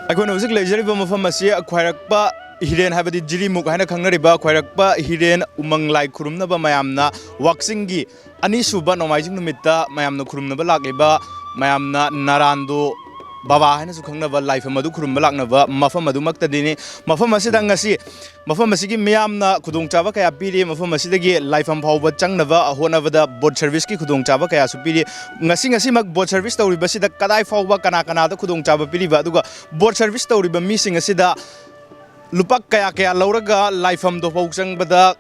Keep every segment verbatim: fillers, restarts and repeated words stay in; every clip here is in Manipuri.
ꯑꯩꯈꯣꯏꯅ ꯍꯧꯖꯤꯛ ꯂꯩꯖꯔꯤꯕ ꯃꯐꯝ ꯑꯁꯤ ꯈ꯭ꯋꯥꯏꯔꯛꯄ ꯍꯤꯔꯦꯟ, ꯍꯥꯏꯕꯗꯤ ꯖꯤꯔꯤꯃꯨꯛ ꯍꯥꯏꯅ ꯈꯪꯅꯔꯤꯕ ꯈ꯭ꯋꯥꯏꯔꯛꯄ ꯍꯤꯔꯦꯟ ꯎꯃꯪ ꯂꯥꯏ ꯈꯨꯔꯨꯝꯅꯕ ꯃꯌꯥꯝꯅ ꯋꯥꯛꯆꯤꯡꯒꯤ ꯑꯅꯤꯁꯨꯕ ꯅꯣꯡꯃꯥꯏꯖꯤꯡ ꯅꯨꯃꯤꯠꯇ ꯃꯌꯥꯝꯅ ꯈꯨꯔꯨꯝꯅꯕ ꯂꯥꯛꯂꯤꯕ, ꯃꯌꯥꯝꯅ ꯅꯔꯥꯟꯗꯣ ꯕꯕꯥ ꯍꯥꯏꯅꯁꯨ ꯈꯪꯅꯕ ꯂꯥꯏꯐꯝ ꯑꯗꯨ ꯈꯨꯔꯨꯝꯕ ꯂꯥꯛꯅꯕ ꯃꯐꯝ ꯑꯗꯨꯃꯛꯇꯗꯤꯅꯤ꯫ ꯃꯐꯝ ꯑꯁꯤꯗ ꯉꯁꯤ, ꯃꯐꯝ ꯑꯁꯤꯒꯤ ꯃꯤꯌꯥꯝꯅ ꯈꯨꯗꯣꯡꯆꯥꯕ ꯀꯌꯥ ꯄꯤꯔꯤ꯫ ꯃꯐꯝ ꯑꯁꯤꯗꯒꯤ ꯂꯥꯏꯐꯝ ꯐꯥꯎꯕ ꯆꯪꯅꯕ ꯍꯣꯠꯅꯕꯗ ꯕꯣꯠ ꯁꯔꯚꯤꯁꯀꯤ ꯈꯨꯗꯣꯡꯆꯥꯕ ꯀꯌꯥꯁꯨ ꯄꯤꯔꯤ꯫ ꯉꯁꯤ, ꯉꯁꯤꯃꯛ ꯕꯣꯠ ꯁꯔꯚꯤꯁ ꯇꯧꯔꯤꯕꯁꯤꯗ ꯀꯗꯥꯏ ꯐꯥꯎꯕ ꯀꯅꯥ ꯀꯅꯥꯗ ꯈꯨꯗꯣꯡꯆꯥꯕ ꯄꯤꯔꯤꯕ, ꯑꯗꯨꯒ ꯕꯣꯠ ꯁꯔꯚꯤꯁ ꯇꯧꯔꯤꯕ ꯃꯤꯁꯤꯡ ꯑꯁꯤꯗ ꯂꯨꯄꯥ ꯀꯌꯥ ꯀꯌꯥ ꯂꯧꯔꯒ ꯂꯥꯏꯐꯝꯗꯣ ꯐꯥꯎ ꯆꯪꯕꯗ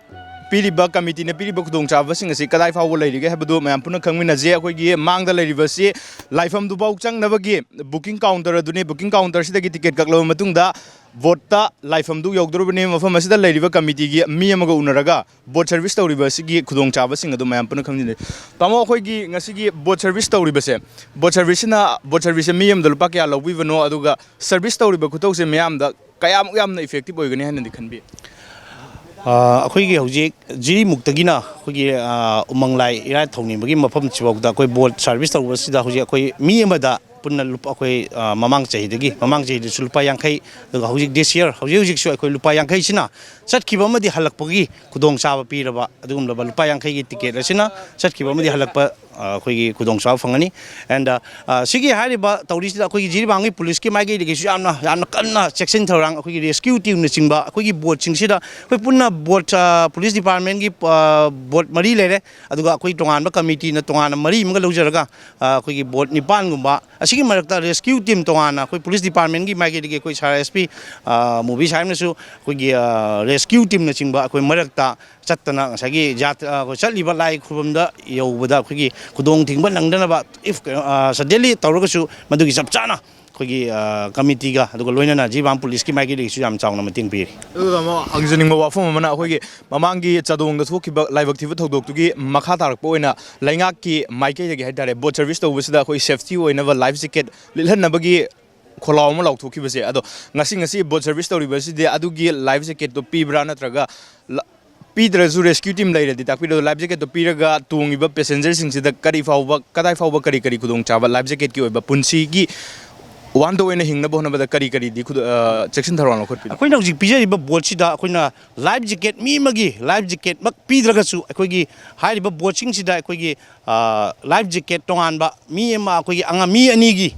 ꯄꯤꯔꯤꯕ, ꯀꯃꯤꯇꯤꯅ ꯄꯤꯔꯤꯕ ꯈꯨꯗꯣꯡꯆꯥꯕꯁꯤꯡ ꯑꯁꯤ ꯀꯗꯥꯏ ꯐꯥꯎꯕ ꯂꯩꯔꯤꯒꯦ ꯍꯥꯏꯕꯗꯨ ꯃꯌꯥꯝ ꯄꯨꯟꯅ ꯈꯪꯃꯤꯟꯅꯁꯤ꯫ ꯑꯩꯈꯣꯏꯒꯤ ꯃꯥꯡꯗ ꯂꯩꯔꯤꯕꯁꯤ ꯂꯥꯏꯐꯝꯗꯨꯐꯥꯎ ꯆꯪꯅꯕꯒꯤ ꯕꯨꯀꯤꯡ ꯀꯥꯎꯟꯇꯔ ꯑꯗꯨꯅꯤ꯫ ꯕꯨꯀꯤꯡ ꯀꯥꯎꯟꯇꯔꯁꯤꯗꯒꯤ ꯇꯤꯀꯦꯠ ꯀꯛꯂꯕ ꯃꯇꯨꯡꯗ ꯕꯣꯠꯇ ꯂꯥꯏꯐꯝꯗꯨ ꯌꯧꯗꯧꯔꯕꯅꯤ꯫ ꯃꯐꯝ ꯑꯁꯤꯗ ꯂꯩꯔꯤꯕ ꯀꯃꯤꯇꯤꯒꯤ ꯃꯤ ꯑꯃꯒ ꯎꯅꯔꯒ ꯕꯣꯠ ꯁꯔꯚꯤꯁ ꯇꯧꯔꯤꯕ ꯑꯁꯤꯒꯤ ꯈꯨꯗꯣꯡꯆꯥꯕꯁꯤꯡ ꯑꯗꯨ ꯃꯌꯥꯝ ꯄꯨꯟꯅ ꯈꯪꯃꯤꯟꯅꯁꯤ꯫ ꯇꯥꯃꯣ, ꯑꯩꯈꯣꯏꯒꯤ ꯉꯁꯤꯒꯤ ꯕꯣꯠ ꯁꯔꯚꯤꯁ ꯇꯧꯔꯤꯕꯁꯦ, ꯕꯣꯠ ꯁꯔꯚꯤꯁꯁꯤꯅ, ꯕꯣꯠ ꯁꯔꯚꯤꯁꯁꯦ ꯃꯤ ꯑꯃꯗ ꯂꯨꯄꯥ ꯀꯌꯥ ꯂꯧꯕꯤꯕꯅꯣ, ꯑꯗꯨꯒ ꯁꯔꯚꯤꯁ ꯇꯧꯔꯤꯕ ꯈꯨꯇꯧꯁꯦ ꯃꯤꯌꯥꯝꯗ ꯀꯌꯥꯃꯨꯛ ꯌꯥꯝꯅ ꯏꯐꯦꯛꯇꯤꯚ ꯑꯣꯏꯒꯅꯤ ꯍꯥꯏꯅꯗꯤ ꯈꯟꯕꯤ? ꯑ, ꯑꯩꯈꯣꯏꯒꯤ ꯍꯧꯖꯤꯛ ꯖꯤꯔꯤꯃꯨꯛꯇꯒꯤꯅ ꯑꯩꯈꯣꯏꯒꯤ, ꯑ, ꯎꯃꯪ ꯂꯥꯏ ꯏꯔꯥꯠ ꯊꯧꯅꯤꯕꯒꯤ ꯃꯐꯝꯁꯤꯐꯥꯎꯗ ꯑꯩꯈꯣꯏ ꯕꯣꯠ ꯁꯥꯔꯚꯤꯁ ꯇꯧꯕꯁꯤꯗ ꯍꯧꯖꯤꯛ ꯑꯩꯈꯣꯏ ꯃꯤ ꯑꯃꯗ ꯄꯨꯟꯅ ꯂꯨꯄꯥ, ꯑꯩꯈꯣꯏ, ꯑ, ꯃꯃꯥꯡ ꯆꯍꯤꯗꯒꯤ, ꯃꯃꯥꯡ ꯆꯍꯤꯗꯁꯨ ꯂꯨꯄꯥ ꯌꯥꯡꯈꯩ, ꯑꯗꯨꯒ ꯍꯧꯖꯤꯛ this year, ꯍꯧꯖꯤꯛ ꯍꯧꯖꯤꯛꯁꯨ ꯑꯩꯈꯣꯏ ꯂꯨꯄꯥ ꯌꯥꯡꯈꯩꯁꯤꯅ ꯆꯠꯈꯤꯕ ꯑꯃꯗꯤ ꯍꯜꯂꯛꯄꯒꯤ ꯈꯨꯗꯣꯡꯆꯥꯕ ꯄꯤꯔꯕ ꯑꯗꯨꯒꯨꯝꯂꯕ ꯂꯨꯄꯥ ꯌꯥꯡꯈꯩꯒꯤ ꯇꯤꯀꯦꯠ ꯑꯁꯤꯅ ꯆꯠꯈꯤꯕ ꯑꯃꯗꯤ ꯍꯜꯂꯛꯄ, ꯑ, ꯑꯩꯈꯣꯏꯒꯤ ꯈꯨꯗꯣꯡꯆꯥꯕ ꯐꯪꯒꯅꯤ꯫ And, ꯑ, ꯑ, ꯁꯤꯒꯤ ꯍꯥꯏꯔꯤꯕ ꯇꯧꯔꯤꯁꯤꯗ ꯑꯩꯈꯣꯏꯒꯤ ꯖꯤꯔꯤꯕꯥꯝꯒꯤ ꯄꯨꯂꯤꯁꯀꯤ ꯃꯥꯏꯀꯩꯗꯒꯤꯁꯨ ꯌꯥꯝꯅ, ꯌꯥꯝꯅ ꯀꯟꯅ ꯆꯦꯛꯁꯤꯟ ꯊꯧꯔꯥꯡ, ꯑꯩꯈꯣꯏꯒꯤ ꯔꯦꯁꯀ꯭ꯌꯨ ꯇꯤꯝꯅꯆꯤꯡꯕ ꯑꯩꯈꯣꯏꯒꯤ ꯕꯣꯠꯁꯤꯡꯁꯤꯗ ꯑꯩꯈꯣꯏ ꯄꯨꯟꯅ ꯕꯣꯠ, ꯑ, ꯄꯨꯂꯤꯁ ꯗꯤꯄꯥꯔꯠꯃꯦꯟꯒꯤ, ꯑ, ꯕꯣꯠ ꯃꯔꯤ ꯂꯩꯔꯦ, ꯑꯗꯨꯒ ꯑꯩꯈꯣꯏ ꯇꯣꯉꯥꯟꯕ ꯀꯃꯤꯇꯤꯅ ꯇꯣꯉꯥꯟꯅ ꯃꯔꯤ ꯑꯃꯒ ꯂꯧꯖꯔꯒ, ꯑ, ꯑꯩꯈꯣꯏꯒꯤ ꯕꯣꯠ ꯅꯤꯄꯥꯟꯒꯨꯝꯕ ꯑꯁꯤꯒꯤ ꯃꯔꯛꯇ ꯔꯦꯁꯀ꯭ꯌꯨ ꯇꯤꯝ ꯇꯣꯉꯥꯟꯅ ꯑꯩꯈꯣꯏ ꯄꯨꯂꯤꯁ ꯗꯤꯄꯥꯔꯠꯃꯦꯟꯒꯤ ꯃꯥꯏꯀꯩꯗꯒꯤ ꯑꯩꯈꯣꯏ ꯁꯥꯔ ꯑꯦꯁ ꯄꯤ, ꯑ, ꯃꯨꯕꯤ ꯁꯥꯍꯦꯕꯅꯁꯨ ꯑꯩꯈꯣꯏꯒꯤ, ꯑ, ꯔꯦꯁꯀ꯭ꯌꯨ ꯇꯤꯝꯅꯆꯤꯡꯕ ꯑꯩꯈꯣꯏ ꯃꯔꯛꯇ ꯆꯠꯇꯅ ꯉꯁꯥꯏꯒꯤ ꯖꯥꯠ-, ꯑ, ꯑꯩꯈꯣꯏ ꯆꯠꯂꯤꯕ ꯂꯥꯏ ꯈꯨꯔꯨꯝꯕꯝꯗ ꯌꯧꯕꯗ ꯑꯩꯈꯣꯏꯒꯤ ꯈꯨꯗꯣꯡ ꯊꯤꯡꯕ ꯅꯪꯗꯅꯕ, if ꯀꯩꯅꯣ, ꯑ, suddenly ꯇꯧꯔꯒꯁꯨ ꯃꯗꯨꯒꯤ ꯆꯞ ꯆꯥꯅ ꯑꯩꯈꯣꯏꯒꯤ, ꯑ, ꯀꯃꯤꯇꯤꯒ ꯑꯗꯨꯒ ꯂꯣꯏꯅꯅ ꯖꯤꯔꯤꯕꯥꯝ ꯄꯨꯂꯤꯁꯀꯤ ꯃꯥꯏꯀꯩꯗꯒꯤꯁꯨ ꯌꯥꯝ ꯆꯥꯎꯅ ꯃꯇꯦꯡ ꯄꯤꯔꯤ꯫ ꯑꯗꯨꯒ ꯑꯃꯨꯛ ꯍꯪꯖꯅꯤꯡꯕ ꯋꯥꯐꯝ ꯑꯃꯅ, ꯑꯩꯈꯣꯏꯒꯤ ꯃꯃꯥꯡꯒꯤ ꯆꯥꯗꯣꯡꯗ ꯊꯣꯛꯈꯤꯕ ꯂꯥꯏꯕꯛ ꯊꯤꯕ ꯊꯧꯗꯣꯛꯇꯨꯒꯤ ꯃꯈꯥ ꯇꯥꯔꯛꯄ ꯑꯣꯏꯅ ꯂꯩꯉꯥꯛꯀꯤ ꯃꯥꯏꯀꯩꯗꯒꯤ ꯍꯥꯏꯇꯥꯔꯦ, ꯕꯣꯠ ꯁꯔꯚꯤꯁ ꯇꯧꯕꯁꯤꯗ ꯑꯩꯈꯣꯏ ꯁꯦꯐꯇꯤ ꯑꯣꯏꯅꯕ ꯂꯥꯏꯐ ꯖꯦꯀꯦꯠ ꯂꯤꯠꯍꯟꯅꯕꯒꯤ ꯈꯣꯜꯂꯥꯎ ꯑꯃ ꯂꯥꯎꯊꯣꯛꯈꯤꯕꯁꯦ, ꯑꯗꯣ ꯉꯁꯤ, ꯉꯁꯤ ꯕꯣꯠ ꯁꯔꯚꯤꯁ ꯇꯧꯔꯤꯕꯁꯤꯗꯤ ꯑꯗꯨꯒꯤ ꯂꯥꯏꯐ ꯖꯦꯀꯦꯠꯇꯣ ꯄꯤꯕ꯭ꯔꯥ, ꯅꯠꯇ꯭ꯔꯒ ꯂ-, ꯄꯤꯗ꯭ꯔꯁꯨ ꯔꯦꯁꯀ꯭ꯌꯨ ꯇꯤꯝ ꯂꯩꯔꯗꯤ ꯇꯥꯛꯄꯤꯔꯣ, ꯂꯥꯏꯐ ꯖꯦꯀꯦꯠꯇꯣ ꯄꯤꯔꯒ ꯇꯣꯡꯉꯤꯕ ꯄꯦꯁꯦꯟꯖꯔꯁꯤꯡꯁꯤꯗ ꯀꯔꯤ ꯐꯥꯎꯕ, ꯀꯗꯥꯏ ꯐꯥꯎꯕ ꯀꯔꯤ ꯀꯔꯤ ꯈꯨꯗꯣꯡꯆꯥꯕ ꯂꯥꯏꯐ ꯖꯦꯀꯦꯠꯀꯤ ꯑꯣꯏꯕ ꯄꯨꯟꯁꯤꯒꯤ ꯋꯥꯟꯗ ꯑꯣꯏꯅ ꯍꯤꯡꯅꯕ ꯍꯣꯠꯅꯕꯗ ꯀꯔꯤ ꯀꯔꯤꯗꯤ ꯈꯨꯗꯣ-, ꯑ, ꯆꯦꯛꯁꯤꯟ ꯊꯧꯔꯥꯡ ꯂꯧꯈꯠꯄꯤꯔꯤ? ꯑꯩꯈꯣꯏꯅ ꯍꯧꯖꯤꯛ ꯄꯤꯖꯔꯤꯕ ꯕꯣꯠꯁꯤꯗ ꯑꯩꯈꯣꯏꯅ ꯂꯥꯏꯐ ꯖꯦꯀꯦꯠ ꯃꯤ ꯑꯃꯒꯤ ꯂꯥꯏꯐ ꯖꯦꯀꯦꯠꯃꯛ ꯄꯤꯗ꯭ꯔꯒꯁꯨ, ꯑꯩꯈꯣꯏꯒꯤ ꯍꯥꯏꯔꯤꯕ ꯕꯣꯠꯁꯤꯡꯁꯤꯗ ꯑꯩꯈꯣꯏꯒꯤ, ꯑ, ꯂꯥꯏꯐ ꯖꯦꯀꯦꯠ ꯇꯣꯉꯥꯟꯕ ꯃꯤ ꯑꯃ, ꯑꯩꯈꯣꯏꯒꯤ ꯑꯉꯥꯡ ꯃꯤ ꯑꯅꯤꯒꯤ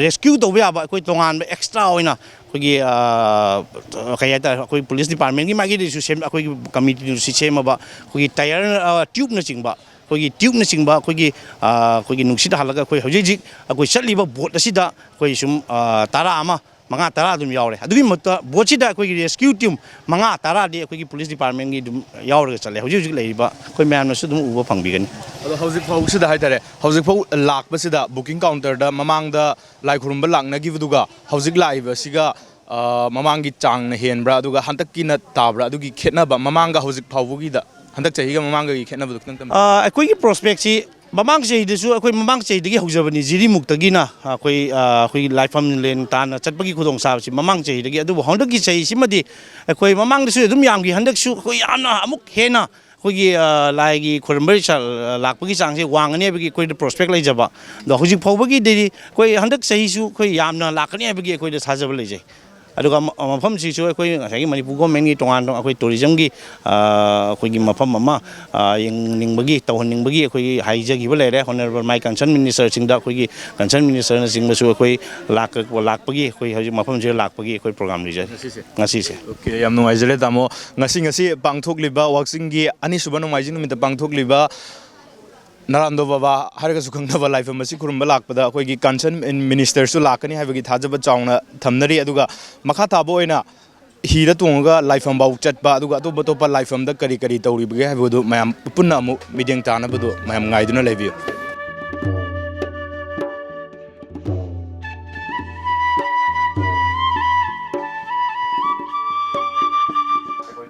ꯔꯦꯁꯀ꯭ꯌꯨ ꯇꯧꯕ ꯌꯥꯕ ꯑꯩꯈꯣꯏ ꯇꯣꯉꯥꯟꯕ ꯑꯦꯛꯁꯇ꯭ꯔꯥ ꯑꯣꯏꯅ ꯑꯩꯈꯣꯏꯒꯤ, ꯑ, ꯀꯩ ꯍꯥꯏꯇꯥꯔꯦ, ꯑꯩꯈꯣꯏ ꯄꯨꯂꯤꯁ ꯗꯤꯄꯥꯔꯠꯃꯦꯟꯒꯤ ꯃꯥꯏꯀꯩꯗꯒꯤꯁꯨ ꯁꯦꯝ-, ꯑꯩꯈꯣꯏꯒꯤ ꯀꯃꯤꯇꯤꯗꯨꯁꯨ ꯁꯦꯝꯃꯕ ꯑꯩꯈꯣꯏꯒꯤ ꯇꯥꯌꯔ, ꯑ, ꯇ꯭ꯌꯨꯕꯅꯆꯤꯡꯕ, ꯑꯩꯈꯣꯏꯒꯤ ꯇ꯭ꯌꯨꯕꯅꯆꯤꯡꯕ, ꯑꯩꯈꯣꯏꯒꯤ, ꯑ, ꯑꯩꯈꯣꯏꯒꯤ ꯅꯨꯡꯁꯤꯠ ꯍꯥꯜꯂꯒ ꯑꯩꯈꯣꯏ ꯍꯧꯖꯤꯛ ꯍꯧꯖꯤꯛ ꯑꯩꯈꯣꯏ ꯆꯠꯂꯤꯕ ꯕꯣꯠ ꯑꯁꯤꯗ ꯑꯩꯈꯣꯏ ꯁꯨꯝ, ꯑ, ꯇꯔꯥ ꯑꯃ, ꯃꯉꯥ ꯇꯔꯥ ꯑꯗꯨꯝ ꯌꯥꯎꯔꯦ꯫ ꯑꯗꯨꯒꯤ ꯃꯍꯨꯠꯇ ꯕꯣꯠꯁꯤꯗ ꯑꯩꯈꯣꯏꯒꯤ ꯔꯦꯁꯀ꯭ꯌꯨ ꯇꯤꯝ ꯃꯉꯥ ꯇꯔꯥꯗꯤ ꯑꯩꯈꯣꯏꯒꯤ ꯄꯨꯂꯤꯁ ꯗꯤꯄꯥꯔꯠꯃꯦꯟꯒꯤ ꯑꯗꯨꯝ ꯌꯥꯎꯔꯒ ꯆꯠꯂꯦ꯫ ꯍꯧꯖꯤꯛ ꯍꯧꯖꯤꯛ ꯂꯩꯔꯤꯕ ꯑꯩꯈꯣꯏ ꯃꯌꯥꯝꯅꯁꯨ ꯑꯗꯨꯝ ꯎꯕ ꯐꯪꯕꯤꯒꯅꯤ꯫ ꯑꯗꯣ ꯍꯧꯖꯤꯛ ꯐꯥꯎꯁꯤꯗ ꯍꯥꯏꯇꯥꯔꯦ, ꯍꯧꯖꯤꯛ ꯐꯥꯎ ꯂꯥꯛꯄꯁꯤꯗ ꯕꯨꯀꯤꯡ ꯀꯥꯎꯟꯇꯔꯗ ꯃꯃꯥꯡꯗ ꯂꯥꯏ ꯈꯨꯔꯨꯝꯕ ꯂꯥꯛꯅꯈꯤꯕꯗꯨꯒ ꯍꯧꯖꯤꯛ ꯂꯥꯛꯏꯕꯁꯤꯒ, ꯑ, ꯃꯃꯥꯡꯒꯤ ꯆꯥꯡꯅ ꯍꯦꯟꯕ꯭ꯔꯥ, ꯑꯗꯨꯒ ꯍꯟꯗꯛꯀꯤꯅ ꯇꯥꯕ꯭ꯔꯥ, ꯑꯗꯨꯒꯤ ꯈꯦꯠꯅꯕ ꯃꯃꯥꯡꯒ ꯍꯧꯖꯤꯛ ꯐꯥꯎꯕꯒꯤꯗ, ꯍꯟꯗꯛ ꯆꯍꯤꯒ ꯃꯃꯥꯡꯒꯒꯤ ꯈꯦꯠꯅꯕꯗꯣ ꯈꯤꯇꯪ ꯇꯝꯕꯤꯌꯨ꯫ ꯑ, ꯑꯩꯈꯣꯏꯒꯤ ꯄ꯭ꯔꯣꯁꯄꯦꯛꯁꯤ ꯃꯃꯥꯡ ꯆꯍꯤꯗꯁꯨ, ꯑꯩꯈꯣꯏ ꯃꯃꯥꯡ ꯆꯍꯤꯗꯒꯤ ꯍꯧꯖꯕꯅꯤ, ꯖꯤꯔꯤꯃꯨꯛꯇꯒꯤꯅ ꯑꯩꯈꯣꯏ, ꯑ, ꯑꯩꯈꯣꯏꯒꯤ ꯂꯥꯏꯐꯝ ꯂꯦꯟ ꯇꯥꯟꯅ ꯆꯠꯄꯒꯤ ꯈꯨꯗꯣꯡꯆꯥꯕꯁꯤ ꯃꯃꯥꯡ ꯆꯍꯤꯗꯒꯤ꯫ ꯑꯗꯨꯕꯨ ꯍꯟꯗꯛꯀꯤ ꯆꯍꯤꯁꯤꯃꯗꯤ ꯑꯩꯈꯣꯏ ꯃꯃꯥꯡꯗꯁꯨ ꯑꯗꯨꯝ ꯌꯥꯝꯈꯤ, ꯍꯟꯗꯛꯁꯨ ꯑꯩꯈꯣꯏ ꯌꯥꯝꯅ ꯑꯃꯨꯛ ꯍꯦꯟꯅ ꯑꯩꯈꯣꯏꯒꯤ, ꯑ, ꯂꯥꯏꯒꯤ ꯈꯨꯔꯨꯝꯕ ꯆ-, ꯂꯥꯛꯄꯒꯤ ꯆꯥꯡꯁꯦ ꯋꯥꯡꯒꯅꯤ ꯍꯥꯏꯕꯒꯤ ꯑꯩꯈꯣꯏꯗ ꯄ꯭ꯔꯣꯁꯄꯦꯛ ꯂꯩꯖꯕ꯫ ꯑꯗꯣ ꯍꯧꯖꯤꯛ ꯐꯥꯎꯕꯒꯤꯗꯤ ꯑꯩꯈꯣꯏ ꯍꯟꯗꯛ ꯆꯍꯤꯁꯨ ꯑꯩꯈꯣꯏ ꯌꯥꯝꯅ ꯂꯥꯛꯀꯅꯤ ꯍꯥꯏꯕꯒꯤ ꯑꯩꯈꯣꯏꯗ ꯊꯥꯖꯕ ꯂꯩꯖꯩ꯫ ꯑꯗꯨꯒ ꯃ-, ꯃꯐꯝꯁꯤꯁꯨ ꯑꯩꯈꯣꯏ ꯉꯁꯥꯏꯒꯤ ꯃꯅꯤꯄꯨꯔ ꯒꯣꯔꯃꯦꯟꯒꯤ ꯇꯣꯉꯥꯟ ꯇꯣꯉꯥꯟ ꯑꯩꯈꯣꯏ ꯇꯨꯔꯤꯖꯝꯒꯤ, ꯑ, ꯑꯩꯈꯣꯏꯒꯤ ꯃꯐꯝ ꯑꯃ, ꯑ, ꯌꯦꯡꯅꯤꯡꯕꯒꯤ, ꯇꯧꯍꯟꯅꯤꯡꯕꯒꯤ ꯑꯩꯈꯣꯏꯒꯤ ꯍꯥꯏꯖꯈꯤꯕ ꯂꯩꯔꯦ꯫ ꯍꯣꯅꯔꯦꯕꯜ ꯃꯥꯏ ꯀꯟꯁꯔꯟ ꯃꯤꯅꯤꯁꯇꯔꯁꯤꯡꯗ, ꯑꯩꯈꯣꯏꯒꯤ ꯀꯟꯁꯔꯟ ꯃꯤꯅꯤꯁꯇꯔꯅꯆꯤꯡꯕꯁꯨ ꯑꯩꯈꯣꯏ ꯂꯥꯛꯀ-, ꯂꯥꯛꯄꯒꯤ, ꯑꯩꯈꯣꯏ ꯍꯧꯖꯤꯛ ꯃꯐꯝꯁꯤꯗ ꯂꯥꯛꯄꯒꯤ ꯑꯩꯈꯣꯏ ꯄ꯭ꯔꯣꯒ꯭ꯔꯥꯝ ꯂꯩꯖꯔꯤ꯫ ꯉꯁꯤꯁꯦ? ꯉꯁꯤꯁꯦ꯫ ꯑꯣꯀꯦ, ꯌꯥꯝ ꯅꯨꯡꯉꯥꯏꯖꯔꯦ ꯇꯥꯃꯣ꯫ ꯉꯁꯤ, ꯉꯁꯤ ꯄꯥꯡꯊꯣꯛꯂꯤꯕ, ꯋꯥꯛꯆꯤꯡꯒꯤ ꯑꯅꯤꯁꯨꯕ ꯅꯣꯡꯃꯥꯏꯖꯤꯡ ꯅꯨꯃꯤꯠꯇ ꯄꯥꯡꯊꯣꯛꯂꯤꯕ ꯅꯔꯥꯟꯗꯣ ꯕꯕꯥ ꯍꯥꯏꯔꯒꯁꯨ ꯈꯪꯅꯕ ꯂꯥꯏꯐꯝ ꯑꯁꯤ ꯈꯨꯔꯨꯝꯕ ꯂꯥꯛꯄꯗ ꯑꯩꯈꯣꯏꯒꯤ ꯀꯟꯁꯔꯟ ꯃꯤꯅꯤꯁꯇꯔꯁꯨ ꯂꯥꯛꯀꯅꯤ ꯍꯥꯏꯕꯒꯤ ꯊꯥꯖꯕ ꯆꯥꯎꯅ ꯊꯝꯅꯔꯤ꯫ ꯑꯗꯨꯒ ꯃꯈꯥ ꯇꯥꯕ ꯑꯣꯏꯅ ꯍꯤꯗ ꯇꯣꯡꯉꯒ ꯂꯥꯏꯐꯝ ꯐꯥꯎ ꯆꯠꯄ, ꯑꯗꯨꯒ ꯑꯇꯣꯞ ꯑꯇꯣꯞꯄ ꯂꯥꯏꯐꯝꯗ ꯀꯔꯤ ꯀꯔꯤ ꯇꯧꯔꯤꯕꯒꯦ ꯍꯥꯏꯕꯗꯨ ꯃꯌꯥꯝ ꯄꯨꯟꯅ ꯑꯃꯨꯛ ꯃꯤꯠꯌꯦꯡ ꯇꯥꯅꯕꯗꯨ ꯃꯌꯥꯝ ꯉꯥꯏꯗꯨꯅ ꯂꯩꯕꯤꯌꯨ꯫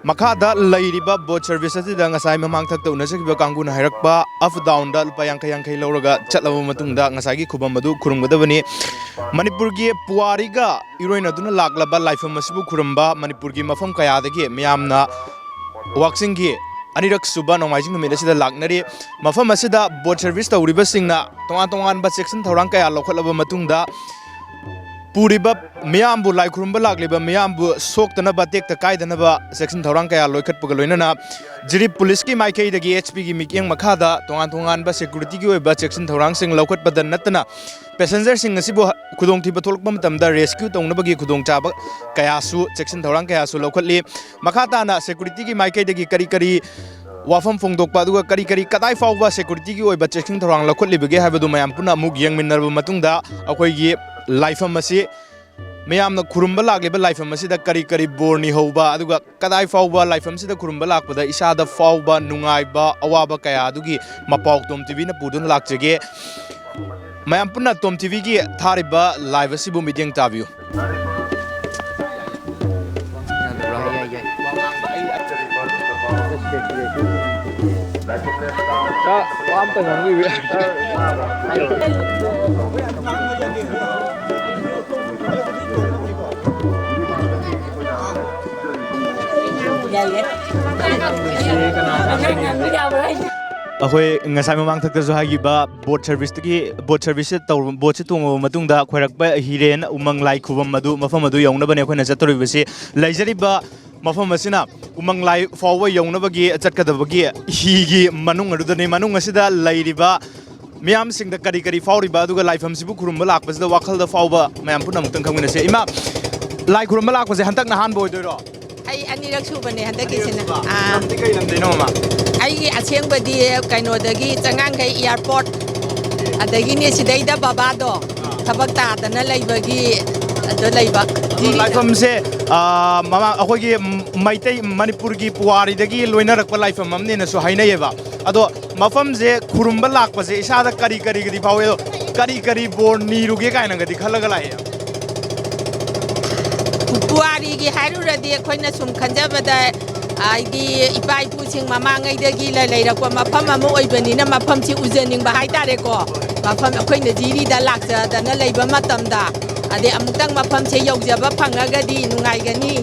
ꯃꯈꯥꯗ ꯂꯩꯔꯤꯕ ꯕꯣꯠ ꯁꯔꯚꯤꯁ ꯑꯁꯤꯗ ꯉꯁꯥꯏ ꯃꯃꯥꯡ ꯊꯛꯇ ꯎꯅꯖꯈꯤꯕ ꯀꯥꯡꯕꯨꯅ ꯍꯥꯏꯔꯛꯄ, ꯑꯞ ꯗꯥꯎꯟꯗ ꯂꯨꯄꯥ ꯌꯥꯡꯈꯩ ꯌꯥꯡꯈꯩ ꯂꯧꯔꯒ ꯆꯠꯂꯕ ꯃꯇꯨꯡꯗ ꯉꯁꯥꯏꯒꯤ ꯈꯨꯕꯝ ꯑꯗꯨ ꯈꯨꯔꯨꯝꯒꯗꯕꯅꯤ꯫ ꯃꯅꯤꯄꯨꯔꯒꯤ ꯄꯨꯋꯥꯔꯤꯒ ꯏꯔꯣꯏꯅꯗꯨꯅ ꯂꯥꯛꯂꯕ ꯂꯥꯏꯐꯝ ꯑꯁꯤꯕꯨ ꯈꯨꯔꯨꯝꯕ ꯃꯅꯤꯄꯨꯔꯒꯤ ꯃꯐꯝ ꯀꯌꯥꯗꯒꯤ ꯃꯤꯌꯥꯝꯅ ꯋꯥꯛꯆꯤꯡꯒꯤ ꯑꯅꯤꯔꯛ ꯁꯨꯕ ꯅꯣꯡꯃꯥꯏꯖꯤꯡ ꯅꯨꯃꯤꯠ ꯑꯁꯤꯗ ꯂꯥꯛꯅꯔꯤ꯫ ꯃꯐꯝ ꯑꯁꯤꯗ ꯕꯣꯠ ꯁꯔꯚꯤꯁ ꯇꯧꯔꯤꯕꯁꯤꯡꯅ ꯇꯣꯉꯥꯟ ꯇꯣꯉꯥꯟꯕ ꯆꯦꯛꯁꯤꯟ ꯊꯧꯔꯥꯡ ꯀꯌꯥ ꯂꯧꯈꯠꯂꯕ ꯃꯇꯨꯡꯗ ꯄꯨꯔꯤꯕ ꯃꯤꯌꯥꯝꯕꯨ, ꯂꯥꯏ ꯈꯨꯔꯨꯝꯕ ꯂꯥꯛꯂꯤꯕ ꯃꯤꯌꯥꯝꯕꯨ ꯁꯣꯛꯇꯅꯕ, ꯇꯦꯛꯇ ꯀꯥꯏꯗꯅꯕ ꯆꯦꯛꯁꯤꯟ ꯊꯧꯔꯥꯡ ꯀꯌꯥ ꯂꯧꯈꯠꯄꯒ ꯂꯣꯏꯅꯅ ꯖꯤꯔꯤꯞ ꯄꯨꯂꯤꯁꯀꯤ ꯃꯥꯏꯀꯩꯗꯒꯤ, ꯑꯦꯁ ꯄꯤꯒꯤ ꯃꯤꯠꯌꯦꯡ ꯃꯈꯥꯗ ꯇꯣꯉꯥꯟ ꯇꯣꯉꯥꯟꯕ ꯁꯦꯀ꯭ꯌꯨꯔꯤꯇꯤꯒꯤ ꯑꯣꯏꯕ ꯆꯦꯛꯁꯤꯟ ꯊꯧꯔꯥꯡꯁꯤꯡ ꯂꯧꯈꯠꯄꯗ ꯅꯠꯇꯅ, ꯄꯦꯁꯦꯟꯖꯔꯁꯤꯡ ꯑꯁꯤꯕꯨ ꯈꯨꯗꯣꯡꯊꯤꯕ ꯊꯣꯛꯂꯛꯄ ꯃꯇꯝꯗ ꯔꯦꯁꯀ꯭ꯌꯨ ꯇꯧꯅꯕꯒꯤ ꯈꯨꯗꯣꯡꯆꯥꯕ ꯀꯌꯥꯁꯨ, ꯆꯦꯛꯁꯤꯟ ꯊꯧꯔꯥꯡ ꯀꯌꯥꯁꯨ ꯂꯧꯈꯠꯂꯤ꯫ ꯃꯈꯥ ꯇꯥꯅ ꯁꯦꯀ꯭ꯌꯨꯔꯤꯇꯤꯒꯤ ꯃꯥꯏꯀꯩꯗꯒꯤ ꯀꯔꯤ ꯀꯔꯤ ꯋꯥꯐꯝ ꯐꯣꯡꯗꯣꯛꯄ, ꯑꯗꯨꯒ ꯀꯔꯤ ꯀꯔꯤ, ꯀꯗꯥꯏ ꯐꯥꯎꯕ ꯁꯦꯀ꯭ꯌꯨꯔꯤꯇꯤꯒꯤ ꯑꯣꯏꯕ ꯆꯦꯛꯁꯤꯟ ꯊꯧꯔꯥꯡ ꯂꯧꯈꯠꯂꯤꯕꯒꯦ ꯍꯥꯏꯕꯗꯨ ꯃꯌꯥꯝ ꯄꯨꯟꯅ ꯑꯃꯨꯛ ꯌꯦꯡꯃꯤꯟꯅꯔꯕ ꯃꯇꯨꯡꯗ, ꯑꯩꯈꯣꯏꯒꯤ ꯂꯥꯏꯐꯝ ꯑꯁꯤ, ꯃꯌꯥꯝꯅ ꯈꯨꯔꯨꯝꯕ ꯂꯥꯛꯂꯤꯕ ꯂꯥꯏꯐꯝ ꯑꯁꯤꯗ ꯀꯔꯤ ꯀꯔꯤ ꯕꯣꯔ ꯅꯤꯍꯧꯕ, ꯑꯗꯨꯒ ꯀꯗꯥꯏ ꯐꯥꯎꯕ ꯂꯥꯏꯐꯝꯁꯤꯗ ꯈꯨꯔꯨꯝꯕ ꯂꯥꯛꯄꯗ ꯏꯁꯥꯗ ꯐꯥꯎꯕ ꯅꯨꯡꯉꯥꯏꯕ, ꯑꯋꯥꯕ ꯀꯌꯥ ꯑꯗꯨꯒꯤ ꯃꯄꯥꯎ ꯇꯣꯝ ꯇꯤꯚꯤꯅ ꯄꯨꯗꯨꯅ ꯂꯥꯛꯆꯒꯦ꯫ ꯃꯌꯥꯝ ꯄꯨꯟꯅ ꯇꯣꯝ ꯇꯤꯚꯤꯒꯤ ꯊꯥꯔꯤꯕ ꯂꯥꯏꯚ ꯑꯁꯤꯕꯨ ꯃꯤꯠꯌꯦꯡ ꯇꯥꯕꯤꯌꯨ꯫ ꯋꯥ ꯑꯝꯇ ꯉꯥꯡꯕꯤꯕ ꯌꯥꯏ꯫ ꯑꯩꯈꯣꯏ ꯉꯁꯥꯏ ꯃꯃꯥꯡꯊꯛꯇꯁꯨ ꯍꯥꯏꯈꯤꯕ, ꯕꯣꯠ ꯁꯔꯚꯤꯁꯇꯒꯤ, ꯕꯣꯠ ꯁꯔꯚꯤꯁꯁꯦ ꯇꯧꯔ-, ꯕꯣꯠꯁꯦ ꯇꯣꯡꯉꯕ ꯃꯇꯨꯡꯗ ꯈꯣꯏꯔꯛꯄ ꯍꯤꯔꯦꯟ ꯎꯃꯪ ꯂꯥꯏ ꯈꯨꯕꯝ ꯑꯗꯨ, ꯃꯐꯝ ꯑꯗꯨ ꯌꯧꯅꯕꯅꯦ ꯑꯩꯈꯣꯏꯅ ꯆꯠꯇꯧꯔꯤꯕꯁꯤ꯫ ꯂꯩꯖꯔꯤꯕ ꯃꯐꯝ ꯑꯁꯤꯅ ꯎꯃꯪ ꯂꯥꯏ ꯐꯥꯎꯕ ꯌꯧꯅꯕꯒꯤ ꯆꯠꯀꯗꯕꯒꯤ ꯍꯤꯒꯤ ꯃꯅꯨꯡ ꯑꯗꯨꯗꯅꯤ꯫ ꯃꯅꯨꯡ ꯑꯁꯤꯗ ꯂꯩꯔꯤꯕ ꯃꯤꯌꯥꯝꯁꯤꯡꯗ ꯀꯔꯤ ꯀꯔꯤ ꯐꯥꯎꯔꯤꯕ, ꯑꯗꯨꯒ ꯂꯥꯏꯐꯝꯁꯤꯕꯨ ꯈꯨꯔꯨꯝꯕ ꯂꯥꯛꯄꯁꯤꯗ ꯋꯥꯈꯜꯗ ꯐꯥꯎꯕ, ꯃꯌꯥꯝ ꯄꯨꯟꯅ ꯑꯃꯨꯛꯇꯪ ꯈꯪꯃꯤꯟꯅꯁꯦ꯫ ꯏꯃꯥ, ꯂꯥꯏ ꯈꯨꯔꯨꯝꯕ ꯂꯥꯛꯄꯁꯦ ꯍꯟꯗꯛꯅ ꯑꯍꯥꯟꯕ ꯑꯣꯏꯗꯣꯏꯔꯣ? ꯑꯩ ꯑꯅꯤꯔꯛ ꯁꯨꯕꯅꯦ ꯍꯟꯗꯛꯀꯤꯁꯤꯅ꯫ ꯑꯥ꯫ ꯅꯪꯗꯤ ꯀꯩ ꯂꯝꯗꯩꯅꯣ, ꯃꯃꯥ? ꯑꯩꯒꯤ ꯑꯁꯦꯡꯕꯗꯤ ꯀꯩꯅꯣꯗꯒꯤ, ꯆꯉꯥꯡꯈꯩ ꯑꯦꯌꯥꯔꯄꯣꯔꯠ, ꯑꯗꯒꯤꯅꯦ ꯁꯤꯗꯩꯗ ꯕꯕꯥꯗꯣ ꯊꯕꯛ ꯇꯥꯗꯅ ꯂꯩꯕꯒꯤ ꯑꯗꯨ ꯂꯩꯕ꯫ ꯑꯗꯣ ꯂꯥꯏꯐꯝꯁꯦ, ꯑꯥ, ꯃꯃꯥ, ꯑꯩꯈꯣꯏꯒꯤ ꯃꯩꯇꯩ, ꯃꯅꯤꯄꯨꯔꯒꯤ ꯄꯨꯋꯥꯔꯤꯗꯒꯤ ꯂꯣꯏꯅꯔꯛꯄ ꯂꯥꯏꯐꯝ ꯑꯃꯅꯦꯅꯁꯨ ꯍꯥꯏꯅꯩꯌꯦꯕ꯫ ꯑꯗꯣ ꯃꯐꯝꯁꯦ ꯈꯨꯔꯨꯝꯕ ꯂꯥꯛꯄꯁꯦ ꯏꯁꯥꯗ ꯀꯔꯤ ꯀꯔꯤꯒꯗꯤ ꯐꯥꯎꯏ, ꯑꯗꯣ ꯀꯔꯤ ꯀꯔꯤ ꯕꯣꯔ ꯅꯤꯔꯨꯒꯦ ꯀꯥꯏꯅꯒꯗꯤ ꯈꯜꯂꯒ ꯂꯥꯛꯑꯦ? ꯄꯨꯋꯥꯔꯤꯒꯤ ꯍꯥꯏꯔꯨꯔꯗꯤ ꯑꯩꯈꯣꯏꯅ ꯁꯨꯝ ꯈꯟꯖꯕꯗ, ꯍꯥꯏꯗꯤ ꯏꯄꯥ ꯏꯄꯨꯁꯤꯡ ꯃꯃꯥꯡꯉꯩꯗꯒꯤ ꯂꯩ-, ꯂꯩꯔꯛꯄ ꯃꯐꯝ ꯑꯃ ꯑꯣꯏꯕꯅꯤꯅ ꯃꯐꯝꯁꯤ ꯎꯖꯅꯤꯡꯕ ꯍꯥꯏꯇꯥꯔꯦꯀꯣ꯫ ꯃꯐꯝ ꯑꯩꯈꯣꯏꯅ ꯖꯤꯔꯤꯗ ꯂꯥꯛꯆꯗꯅ ꯂꯩꯕ ꯃꯇꯝꯗ, ꯑꯗꯩ ꯑꯃꯨꯛꯇꯪ ꯃꯐꯝꯁꯦ ꯌꯧꯖꯕ ꯐꯪꯉꯒꯗꯤ ꯅꯨꯡꯉꯥꯏꯒꯅꯤ꯫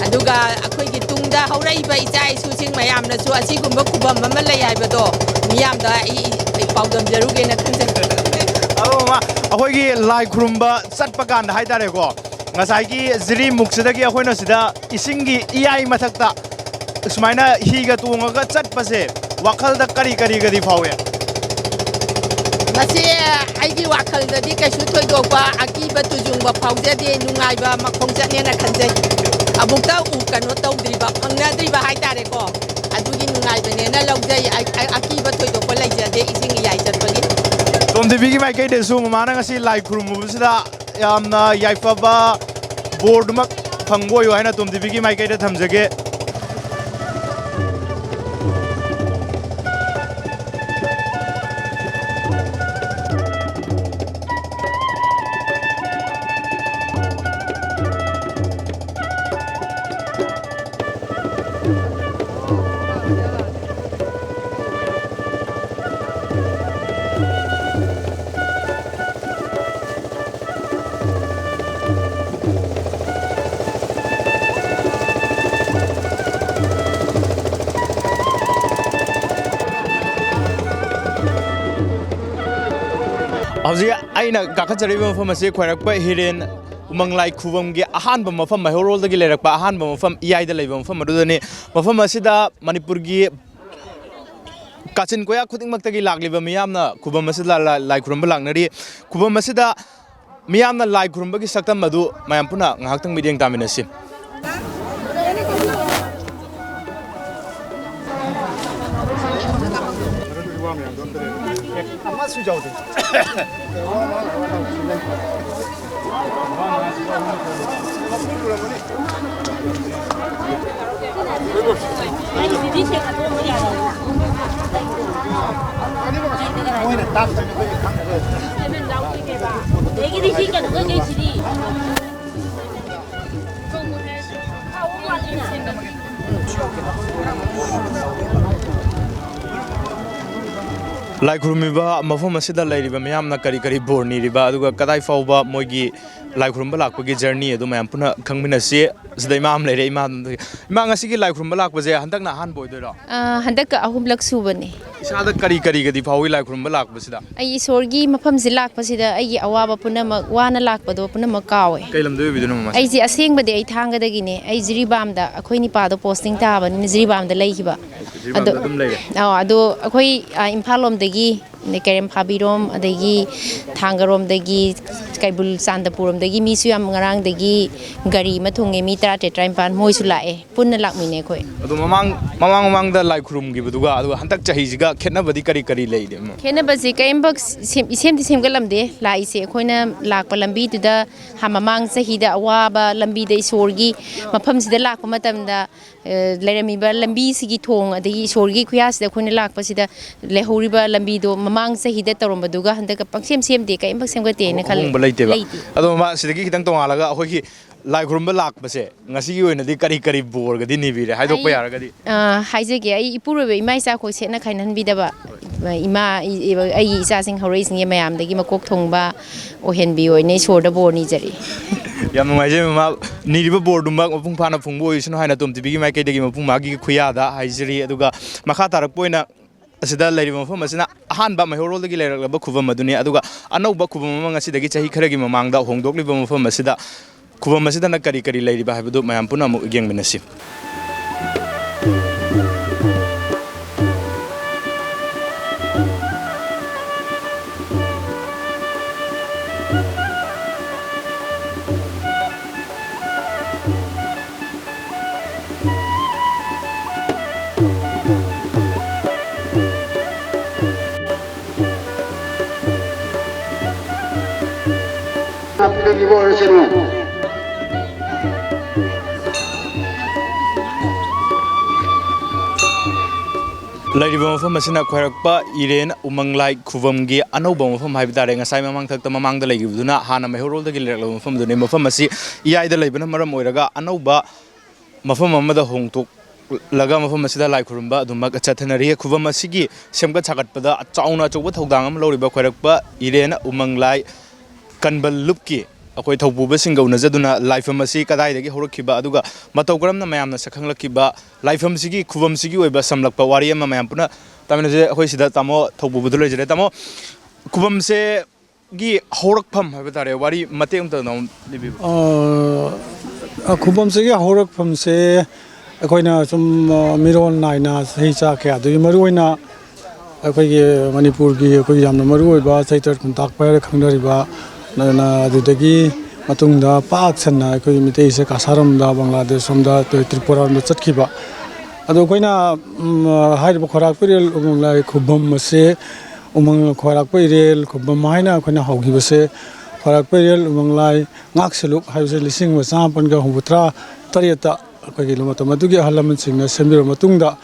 ꯑꯗꯨꯒ ꯑꯩꯈꯣꯏꯒꯤ ꯇꯨꯡꯗ ꯍꯧꯔꯛꯏꯕ ꯏꯆꯥ ꯏꯁꯨꯁꯤꯡ ꯃꯌꯥꯝꯅꯁꯨ ꯑꯁꯤꯒꯨꯝꯕ ꯈꯨꯕꯝ ꯑꯃ ꯂꯩ ꯍꯥꯏꯕꯗꯣ ꯃꯤꯌꯥꯝꯗ ꯑꯩ, ꯑꯩ ꯄꯥꯎꯗꯝꯖꯔꯨꯒꯦꯅ ꯈꯟꯖꯩ꯫ ꯑꯗꯣ ꯃꯃꯥ, ꯑꯩꯈꯣꯏꯒꯤ ꯂꯥꯏ ꯈꯨꯔꯨꯝꯕ ꯆꯠꯄ ꯀꯥꯟꯗ ꯍꯥꯏꯇꯥꯔꯦꯀꯣ, ꯉꯁꯥꯏꯒꯤ ꯖꯤꯔꯤꯃꯨꯛꯁꯤꯗꯒꯤ ꯑꯩꯈꯣꯏꯅ ꯁꯤꯗ ꯏꯁꯤꯡꯒꯤ ꯏꯌꯥꯏ ꯃꯊꯛꯇ ꯁꯨꯃꯥꯏꯅ ꯍꯤꯒ ꯇꯣꯡꯉꯒ ꯆꯠꯄꯁꯦ ꯋꯥꯈꯜꯗ ꯀꯔꯤ ꯀꯔꯤꯒꯗꯤ ꯐꯥꯎꯏ? ꯃꯁꯤ ꯑꯩꯒꯤ ꯋꯥꯈꯜꯗꯗꯤ ꯀꯩꯁꯨ ꯊꯣꯏꯗꯣꯛꯄ ꯑꯀꯤꯕ ꯇꯨꯖꯨꯡꯕ ꯐꯥꯎꯖꯗꯦ, ꯅꯨꯡꯉꯥꯏꯕ ꯃꯈꯣꯡꯆꯠꯅꯦꯅ ꯈꯟꯖꯩ꯫ ꯑꯃꯨꯛꯇ ꯎ ꯀꯩꯅꯣ ꯇꯧꯗ꯭ꯔꯤꯕ, ꯐꯪꯅꯗ꯭ꯔꯤꯕ ꯍꯥꯏꯇꯥꯔꯦꯀꯣ, ꯑꯗꯨꯒꯤ ꯅꯨꯡꯉꯥꯏꯕꯅꯦꯅ ꯂꯧꯖꯩ꯫ ꯑ-, ꯑ-, ꯑꯀꯤꯕ ꯊꯣꯏꯗꯣꯛꯄ ꯂꯩꯖꯗꯦ ꯏꯁꯤꯡ ꯏꯌꯥꯏ ꯆꯠꯄꯒꯤ꯫ ꯇꯣꯝ ꯇꯤꯚꯤꯒꯤ ꯃꯥꯏꯀꯩꯗꯁꯨ ꯃꯃꯥꯅ ꯉꯁꯤ ꯂꯥꯏ ꯈꯨꯔꯨꯝꯃꯨꯕꯁꯤꯗ ꯌꯥꯝꯅ ꯌꯥꯏꯐꯕ ꯕꯣꯔꯗꯨꯃꯛ ꯐꯪꯕ ꯑꯣꯏꯌꯨ ꯍꯥꯏꯅ ꯇꯣꯝ ꯇꯤꯚꯤꯒꯤ ꯃꯥꯏꯀꯩꯗ ꯊꯝꯖꯒꯦ꯫ ꯍꯧꯖꯤꯛ ꯑꯩꯅ ꯀꯥꯈꯠꯆꯔꯤꯕ ꯃꯐꯝ ꯑꯁꯤ ꯈ꯭ꯋꯥꯏꯔꯥꯛꯄ ꯍꯤꯔꯦꯟ ꯎꯃꯪ ꯂꯥꯏ ꯈꯨꯕꯝꯒꯤ ꯑꯍꯥꯟꯕ ꯃꯐꯝ, ꯃꯩꯍꯧꯔꯣꯜꯗꯒꯤ ꯂꯩꯔꯛꯄ ꯑꯍꯥꯟꯕ ꯃꯐꯝ, ꯏꯌꯥꯏꯗ ꯂꯩꯕ ꯃꯐꯝ ꯑꯗꯨꯗꯅꯤ꯫ ꯃꯐꯝ ꯑꯁꯤꯗ ꯃꯅꯤꯄꯨꯔꯒꯤ ꯀꯥꯆꯤꯟ ꯀꯣꯌꯥ ꯈꯨꯗꯤꯡꯃꯛꯇꯒꯤ ꯂꯥꯛꯂꯤꯕ ꯃꯤꯌꯥꯝꯅ ꯈꯨꯕꯝ ꯑꯁꯤꯗ ꯂꯥ-, ꯂꯥꯏ ꯈꯨꯔꯨꯝꯕ ꯂꯥꯛꯅꯔꯤ꯫ ꯈꯨꯕꯝ ꯑꯁꯤꯗ ꯃꯤꯌꯥꯝꯅ ꯂꯥꯏ ꯈꯨꯔꯨꯝꯕꯒꯤ ꯁꯛꯇꯝ ꯑꯗꯨ ꯃꯌꯥꯝ ꯄꯨꯟꯅ ꯉꯥꯏꯍꯥꯛꯇꯪ ꯃꯤꯠꯌꯦꯡ ꯇꯥꯃꯤꯟꯅꯁꯤ꯫ ꯂꯥꯏ ꯈꯨꯔꯨꯝꯃꯤꯕ ꯃꯐꯝ ꯑꯁꯤꯗ ꯂꯩꯔꯤꯕ ꯃꯤꯌꯥꯝꯅ ꯀꯔꯤ ꯀꯔꯤ ꯕꯣꯔ ꯅꯤꯔꯤꯕ, ꯑꯗꯨꯒ ꯀꯗꯥꯏ ꯐꯥꯎꯕ ꯃꯣꯏꯒꯤ ꯂꯥꯏ ꯈꯨꯔꯨꯝꯕ ꯂꯥꯛꯄꯒꯤ ꯖꯔꯅꯤ ꯑꯗꯨ ꯃꯌꯥꯝ ꯄꯨꯟꯅ ꯈꯪꯃꯤꯟꯅꯁꯤ꯫ ꯁꯤꯗ ꯏꯃꯥ ꯑꯃ ꯂꯩꯔꯦ, ꯏꯃꯥ ꯑꯗꯨꯝ꯫ ꯏꯃꯥ, ꯉꯁꯤꯒꯤ ꯂꯥꯏ ꯈꯨꯔꯨꯝꯕ ꯂꯥꯛꯄꯁꯦ ꯍꯟꯗꯛꯅ ꯑꯍꯥꯟꯕ ꯑꯣꯏꯗꯣꯏꯔꯣ? ꯑꯥ, ꯍꯟꯗꯛꯀ ꯑꯍꯨꯝꯂꯛ ꯁꯨꯕꯅꯦ꯫ ꯏꯁꯥꯗ ꯀꯔꯤ ꯀꯔꯤꯒꯗꯤ ꯐꯥꯎꯏ ꯂꯥꯏ ꯈꯨꯔꯨꯝꯕ ꯂꯥꯛꯄꯁꯤꯗ? ꯑꯩ ꯏꯁꯣꯔꯒꯤ ꯃꯐꯝꯁꯦ ꯂꯥꯛꯄꯁꯤꯗ ꯑꯩꯒꯤ ꯑꯋꯥꯕ ꯄꯨꯝꯅꯃꯛ, ꯋꯥꯅ ꯂꯥꯛꯄꯗꯣ ꯄꯨꯝꯅꯃꯛ ꯀꯥꯎꯋꯦ꯫ ꯀꯩ ꯂꯝꯗ ꯑꯣꯏꯕꯤꯗꯣꯏꯅꯣ, ꯃꯃꯥꯁꯦ? ꯑꯩꯁꯦ ꯑꯁꯦꯡꯕꯗꯤ ꯑꯩ ꯊꯥꯡꯒꯗꯒꯤꯅꯦ꯫ ꯑꯩ ꯖꯤꯔꯤꯕꯥꯝꯗ ꯑꯩꯈꯣꯏ ꯅꯤꯄꯥꯗꯣ ꯄꯣꯁꯇꯤꯡ ꯇꯥꯕꯅꯤꯅ ꯖꯤꯔꯤꯕꯥꯝꯗ ꯂꯩꯈꯤꯕ꯫ ꯖꯤꯔꯤꯕꯥꯝꯗ ꯑꯗꯣ, ꯑꯗꯨꯝ ꯂꯩꯔꯦ? ꯑꯥ, ꯑꯗꯣ ꯑꯩꯈꯣꯏ, ꯑꯥ, ꯏꯝꯐꯥꯜ ꯂꯣꯝꯗꯒꯤ, ꯑꯗꯩ ꯀꯩꯔꯦꯝ ꯐꯥꯕꯤꯔꯣꯝ, ꯑꯗꯒꯤ ꯊꯥꯡꯒꯔꯣꯝꯗꯒꯤ, ꯀꯩꯕꯨꯜ ꯆꯥꯟꯗꯄꯨꯔꯣꯝꯗꯒꯤ ꯃꯤꯁꯨ ꯌꯥꯝ, ꯉꯔꯥꯡꯗꯒꯤ ꯒꯥꯔꯤ ꯑꯃ ꯊꯨꯡꯉꯦ, ꯃꯤ ꯇꯔꯥꯇꯔꯦꯠ, ꯇꯔꯥꯅꯤꯄꯥꯜ ꯃꯣꯏꯁꯨ ꯂꯥꯛꯑꯦ, ꯄꯨꯟꯅ ꯂꯥꯛꯃꯤꯟꯅꯩ ꯑꯩꯈꯣꯏ꯫ ꯑꯗꯣ ꯃꯃꯥꯡ, ꯃꯃꯥꯡ ꯃꯃꯥꯡꯗ ꯂꯥꯏ ꯈꯨꯔꯨꯝꯈꯤꯕꯗꯨꯒ ꯑꯗꯨꯒ ꯍꯟꯗꯛ ꯆꯍꯤꯁꯤꯒ ꯈꯦꯠꯅꯕꯗꯤ ꯀꯔꯤ ꯀꯔꯤ ꯂꯩꯔꯤꯅꯣ? ꯈꯦꯠꯅꯕꯁꯦ ꯀꯔꯤꯝꯐꯧ ꯁꯦꯝ-, ꯏꯁꯦꯝꯗꯤ ꯁꯦꯝꯒꯠꯂꯝꯗꯦ꯫ ꯂꯥꯛꯏꯁꯦ ꯑꯩꯈꯣꯏꯅ ꯂꯥꯛꯄ ꯂꯝꯕꯤꯗꯨꯗ, ꯍꯥ-, ꯃꯃꯥꯡ ꯆꯍꯤꯗ ꯑꯋꯥꯕ ꯂꯝꯕꯤꯗ ꯏꯁꯣꯔꯒꯤ ꯃꯐꯝꯁꯤꯗ ꯂꯥꯛꯄ ꯃꯇꯝꯗ, ꯑ, ꯂꯩꯔꯝꯃꯤꯕ ꯂꯝꯕꯤꯁꯤꯒꯤ ꯊꯣꯡ, ꯑꯗꯒꯤ ꯏꯁꯣꯔꯒꯤ ꯈꯨꯌꯥꯁꯤꯗ ꯑꯩꯈꯣꯏꯅ ꯂꯥꯛꯄꯁꯤꯗ ꯂꯩꯍꯧꯔꯤꯕ ꯂꯝꯕꯤꯗꯣ ꯃꯃꯥꯡ ꯆꯍꯤꯗ ꯇꯧꯔꯝꯕꯗꯨꯒ ꯍꯟꯗꯛꯀ ꯄꯪꯁꯦꯝ ꯁꯦꯝꯗꯦ, ꯀꯔꯤꯝꯐꯧ ꯁꯦꯝꯒꯠꯇꯦꯅ ꯈꯜꯂꯦ꯫ ꯑꯍꯣꯡꯕ ꯂꯩꯇꯦꯕ? ꯂꯩꯇꯦ꯫ ꯑꯗꯣ ꯃꯃꯥ, ꯁꯤꯗꯒꯤ ꯈꯤꯇꯪ ꯇꯣꯉꯥꯜꯂꯒ ꯑꯩꯈꯣꯏꯒꯤ ꯂꯥꯏ ꯈꯨꯔꯨꯝꯕ ꯂꯥꯛꯄꯁꯦ ꯉꯁꯤꯒꯤ ꯑꯣꯏꯅꯗꯤ ꯀꯔꯤ ꯀꯔꯤ ꯕꯣꯔꯒꯗꯤ ꯅꯤꯕꯤꯔꯦ, ꯍꯥꯏꯗꯣꯛꯄ ꯑꯩ, ꯌꯥꯔꯒꯗꯤ? ꯑ, ꯍꯥꯏꯖꯒꯦ, ꯑꯩ ꯏꯄꯨꯔꯣꯏꯕ ꯏꯃꯥ ꯏꯆꯥꯈꯣꯏ ꯁꯦꯠꯅ ꯈꯥꯏꯅꯍꯟꯕꯤꯗꯕ, ꯏꯃꯥ, ꯏ-, ꯑꯩꯒꯤ ꯏꯆꯥꯁꯤꯡ ꯍꯧꯔꯛꯏꯁꯤꯡꯁꯦ ꯃꯌꯥꯝꯗꯒꯤ ꯃꯀꯣꯛ ꯊꯣꯡꯕ ꯑꯣꯏꯍꯟꯕꯤꯌꯣꯅ ꯏꯁꯣꯔꯗ ꯕꯣꯔ ꯅꯤꯖꯔꯤ꯫ ꯌꯥꯝ ꯅꯨꯡꯉꯥꯏꯖꯩ, ꯃꯃꯥ꯫ ꯅꯤꯔꯤꯕ ꯕꯣꯔꯗꯨꯃꯛ ꯃꯄꯨꯡ ꯐꯥꯅ ꯐꯪꯕ ꯑꯣꯏꯁꯅꯨ ꯍꯥꯏꯅ ꯇꯣꯝ ꯇꯤꯚꯤꯒꯤ ꯃꯥꯏꯀꯩꯗꯒꯤ ꯃꯄꯨꯡ ꯃꯥꯒꯤ ꯈꯨꯌꯥꯗ ꯍꯥꯏꯖꯔꯤ꯫ ꯑꯗꯨꯒ ꯃꯈꯥ ꯇꯥꯔꯛꯄ ꯑꯣꯏꯅ ꯑꯁꯤꯗ ꯂꯩꯔꯤꯕ ꯃꯐꯝ ꯑꯁꯤꯅ ꯑꯍꯥꯟꯕ ꯃꯩꯍꯧꯔꯣꯜꯗꯒꯤ ꯂꯩꯔꯛꯂꯕ ꯈꯨꯕꯝ ꯑꯗꯨꯅꯤ꯫ ꯑꯗꯨꯒ ꯑꯅꯧꯕ ꯈꯨꯕꯝ ꯑꯃ ꯉꯁꯤꯗꯒꯤ ꯆꯍꯤ ꯈꯔꯒꯤ ꯃꯃꯥꯡꯗ ꯍꯣꯡꯗꯣꯛꯂꯤꯕ ꯃꯐꯝ ꯑꯁꯤꯗ, ꯈꯨꯕꯝ ꯑꯁꯤꯗꯅ ꯀꯔꯤ ꯀꯔꯤ ꯂꯩꯔꯤꯕ ꯍꯥꯏꯕꯗꯨ ꯃꯌꯥꯝ ꯄꯨꯟꯅ ꯑꯃꯨꯛ ꯌꯦꯡꯃꯤꯟꯅꯁꯤ꯫ ꯂꯩꯔꯤꯕ ꯃꯐꯝ ꯑꯁꯤꯅ ꯈ꯭ꯋꯥꯏꯔꯛꯄ ꯏꯔꯦꯟ ꯎꯃꯪꯂꯥꯏ ꯈꯨꯕꯝꯒꯤ ꯑꯅꯧꯕ ꯃꯐꯝ ꯍꯥꯏꯕ ꯇꯥꯔꯦ꯫ ꯉꯁꯥꯏ ꯃꯃꯥꯡꯊꯛꯇ ꯃꯃꯥꯡꯗ ꯂꯩꯈꯤꯕꯗꯨꯅ ꯍꯥꯟꯅ ꯃꯩꯍꯧꯔꯣꯜꯗꯒꯤ ꯂꯩꯔꯛꯂꯕ ꯃꯐꯝꯗꯨꯅꯤ꯫ ꯃꯐꯝ ꯑꯁꯤ ꯏꯌꯥꯏꯗ ꯂꯩꯕꯅ ꯃꯔꯝ ꯑꯣꯏꯔꯒ ꯑꯅꯧꯕ ꯃꯐꯝ ꯑꯃꯗ ꯍꯣꯡꯗꯣꯛꯂꯒ ꯃꯐꯝ ꯑꯁꯤꯗ ꯂꯥꯏ ꯈꯨꯔꯨꯝꯕ ꯑꯗꯨꯃꯛ ꯆꯠꯊꯅꯔꯤ꯫ ꯈꯨꯕꯝ ꯑꯁꯤꯒꯤ ꯁꯦꯝꯒꯠ ꯁꯥꯒꯠꯄꯗ ꯆꯥꯎꯅ ꯑꯆꯧꯕ ꯊꯧꯗꯥꯡ ꯑꯃ ꯂꯧꯔꯤꯕ ꯈ꯭ꯋꯥꯏꯔꯛꯄ ꯏꯔꯦꯟ ꯎꯃꯪꯂꯥꯏ ꯀꯟꯕ ꯂꯨꯞꯀꯤ ꯑꯩꯈꯣꯏ ꯊꯧꯄꯨꯕꯁꯤꯡꯒ ꯎꯅꯖꯗꯨꯅ ꯂꯥꯏꯐꯝ ꯑꯁꯤ ꯀꯗꯥꯏꯗꯒꯤ ꯍꯧꯔꯛꯈꯤꯕ, ꯑꯗꯨꯒ ꯃꯇꯧ ꯀꯔꯝꯅ ꯃꯌꯥꯝꯅ ꯁꯛꯈꯪꯂꯛꯈꯤꯕ, ꯂꯥꯏꯐꯝꯁꯤꯒꯤ, ꯈꯨꯕꯝꯁꯤꯒꯤ ꯑꯣꯏꯕ ꯁꯝꯂꯛꯄ ꯋꯥꯔꯤ ꯑꯃ ꯃꯌꯥꯝ ꯄꯨꯟꯅ ꯇꯥꯃꯤꯟꯅꯁꯦ꯫ ꯑꯩꯈꯣꯏ ꯁꯤꯗ ꯇꯥꯃꯣ ꯊꯧꯄꯨꯕꯗꯨ ꯂꯩꯖꯔꯦ꯫ ꯇꯥꯃꯣ, ꯈꯨꯕꯝꯁꯦ ꯒꯤ ꯍꯧꯔꯛꯐꯝ ꯍꯥꯏꯕ ꯇꯥꯔꯦ, ꯋꯥꯔꯤ ꯃꯇꯦꯛ ꯑꯃꯇ ꯅꯪ ꯂꯤꯕꯤꯌꯨ꯫ ꯑ, ꯈꯨꯕꯝꯁꯤꯒꯤ ꯍꯧꯔꯛꯐꯝꯁꯦ ꯑꯩꯈꯣꯏꯅ ꯁꯨꯝ, ꯑ, ꯃꯤꯔꯣꯜ ꯅꯥꯏꯅ ꯆꯍꯤ ꯆꯥ ꯀꯌꯥꯗꯒꯤ, ꯃꯔꯨꯑꯣꯏꯅ ꯑꯩꯈꯣꯏꯒꯤ ꯃꯅꯤꯄꯨꯔꯒꯤ ꯑꯩꯈꯣꯏꯒꯤ ꯌꯥꯝꯅ ꯃꯔꯨꯑꯣꯏꯕ ꯆꯩꯇꯔ ꯈꯨꯟꯇꯥꯛꯄ ꯍꯥꯏꯔ ꯈꯪꯅꯔꯤꯕ, ꯑꯗꯨꯅ ꯑꯗꯨꯗꯒꯤ ꯃꯇꯨꯡꯗ ꯄꯥꯛ ꯁꯟꯅ ꯑꯩꯈꯣꯏꯒꯤ ꯃꯤꯇꯩꯁꯦ ꯀꯁꯥꯔꯣꯝꯗ, ꯕꯪꯒ꯭ꯂꯥꯗꯦꯁ ꯔꯣꯝꯗ, ꯇ꯭ꯔꯤꯄꯨꯔꯥꯔꯣꯝꯗ ꯆꯠꯈꯤꯕ꯫ ꯑꯗꯣ ꯑꯩꯈꯣꯏꯅ, ꯎꯝ, ꯍꯥꯏꯔꯤꯕ ꯈ꯭ꯋꯥꯏꯔꯥꯛꯄ ꯏꯔꯦꯜ ꯎꯃꯪꯂꯥꯏ ꯈꯨꯕꯝ ꯑꯁꯦ, ꯎꯃꯪ, ꯈ꯭ꯋꯥꯏꯔꯥꯛꯄ ꯏꯔꯦꯜ ꯈꯨꯕꯝ ꯍꯥꯏꯅ ꯑꯩꯈꯣꯏꯅ ꯍꯧꯈꯤꯕꯁꯦ, ꯈ꯭ꯋꯥꯏꯔꯥꯛꯄ ꯏꯔꯦꯜ ꯎꯃꯪꯂꯥꯏ ꯉꯥꯛ ꯁꯦꯜꯂꯨꯛ ꯍꯥꯏꯕꯁꯦ ꯂꯤꯁꯤꯡ ꯑꯃ ꯆꯥꯃꯥꯄꯟꯒ ꯍꯨꯝꯐꯨꯇꯔꯥ ꯇꯔꯦꯠꯇ ꯑꯩꯈꯣꯏꯒꯤ ꯃꯇꯝ ꯑꯗꯨꯒꯤ ꯑꯍꯜ ꯂꯃꯟꯁꯤꯡꯅ ꯁꯦꯝꯕꯤꯔꯕ ꯃꯇꯨꯡꯗ,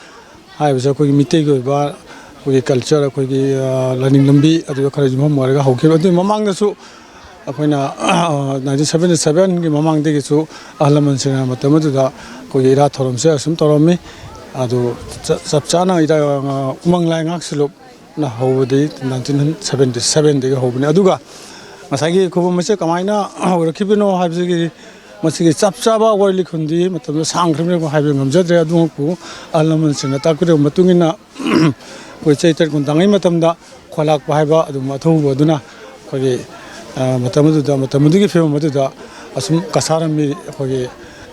ꯍꯥꯏꯔꯤꯕꯁꯦ ꯑꯩꯈꯣꯏꯒꯤ ꯃꯤꯇꯩꯒꯤ ꯑꯣꯏꯕ ꯑꯩꯈꯣꯏꯒꯤ ꯀꯜꯆꯔ, ꯑꯩꯈꯣꯏꯒꯤ, ꯑ, ꯂꯥꯏꯅꯤꯡ ꯂꯝꯕꯤ ꯑꯗꯨꯗ ꯈꯔ ꯌꯨꯝꯐꯝ ꯑꯣꯏꯔꯒ ꯍꯧꯈꯤꯕ꯫ ꯑꯗꯨꯒꯤ ꯃꯃꯥꯡꯗꯁꯨ ꯑꯩꯈꯣꯏꯅ, ꯑ, ꯅꯥꯏꯟꯇꯤꯟ ꯁꯕꯦꯟꯇꯤ ꯁꯕꯦꯟꯒꯤ ꯃꯃꯥꯡꯗꯒꯤꯁꯨ ꯑꯍꯜ ꯂꯃꯟꯁꯤꯡꯅ ꯃꯇꯝ ꯑꯗꯨꯗ ꯑꯩꯈꯣꯏꯒꯤ ꯏꯔꯥꯠ ꯊꯧꯔꯝꯁꯦ ꯑꯁꯨꯝ ꯇꯧꯔꯝꯃꯤ꯫ ꯑꯗꯨ ꯆ-, ꯆꯞ ꯆꯥꯅ ꯏꯔꯥ-, ꯎꯃꯪ ꯂꯥꯏ ꯉꯥꯛ ꯁꯦꯜꯂꯨꯛꯅ ꯍꯧꯕꯗꯤ ꯅꯥꯏꯟꯇꯤꯟ ꯁꯕꯦꯟꯇꯤ ꯁꯕꯦꯟꯗꯒꯤ ꯍꯧꯕꯅꯤ꯫ ꯑꯗꯨꯒ ꯉꯁꯥꯏꯒꯤ ꯈꯨꯕꯝ ꯑꯁꯦ ꯀꯃꯥꯏꯅ ꯍꯧꯔꯛꯈꯤꯕꯅꯣ ꯍꯥꯏꯕꯁꯤꯒꯤ, ꯃꯁꯤꯒꯤ ꯆꯞ ꯆꯥꯕ ꯋꯥꯔꯤ ꯂꯤꯈꯨꯟꯗꯤ ꯃꯇꯝꯗꯨ ꯁꯥꯡꯈ꯭ꯔꯕꯅꯤꯅ ꯍꯥꯏꯕ ꯉꯝꯖꯗ꯭ꯔꯦ꯫ ꯑꯗꯨꯃꯛꯄꯨ ꯑꯍꯜ ꯂꯃꯟꯁꯤꯡꯅ ꯇꯥꯛꯄꯤꯔꯕ ꯃꯇꯨꯡ ꯏꯟꯅ ꯑꯩꯈꯣꯏ ꯆꯩꯇꯔ ꯀꯨꯟ ꯇꯥꯡꯉꯩ ꯃꯇꯝꯗ ꯈ꯭ꯋꯥꯏꯔꯥꯛꯄ ꯍꯥꯏꯕ ꯑꯗꯨꯒꯨꯝꯕ ꯑꯊꯧꯕ ꯑꯗꯨꯅ ꯑꯩꯈꯣꯏꯒꯤ, ꯑ, ꯃꯇꯝ ꯑꯗꯨꯗ, ꯃꯇꯝ ꯑꯗꯨꯒꯤ ꯐꯤꯕꯝ ꯑꯗꯨꯗ ꯑꯁꯨꯝ ꯀꯁꯥꯔ ꯃꯤ ꯑꯩꯈꯣꯏꯒꯤ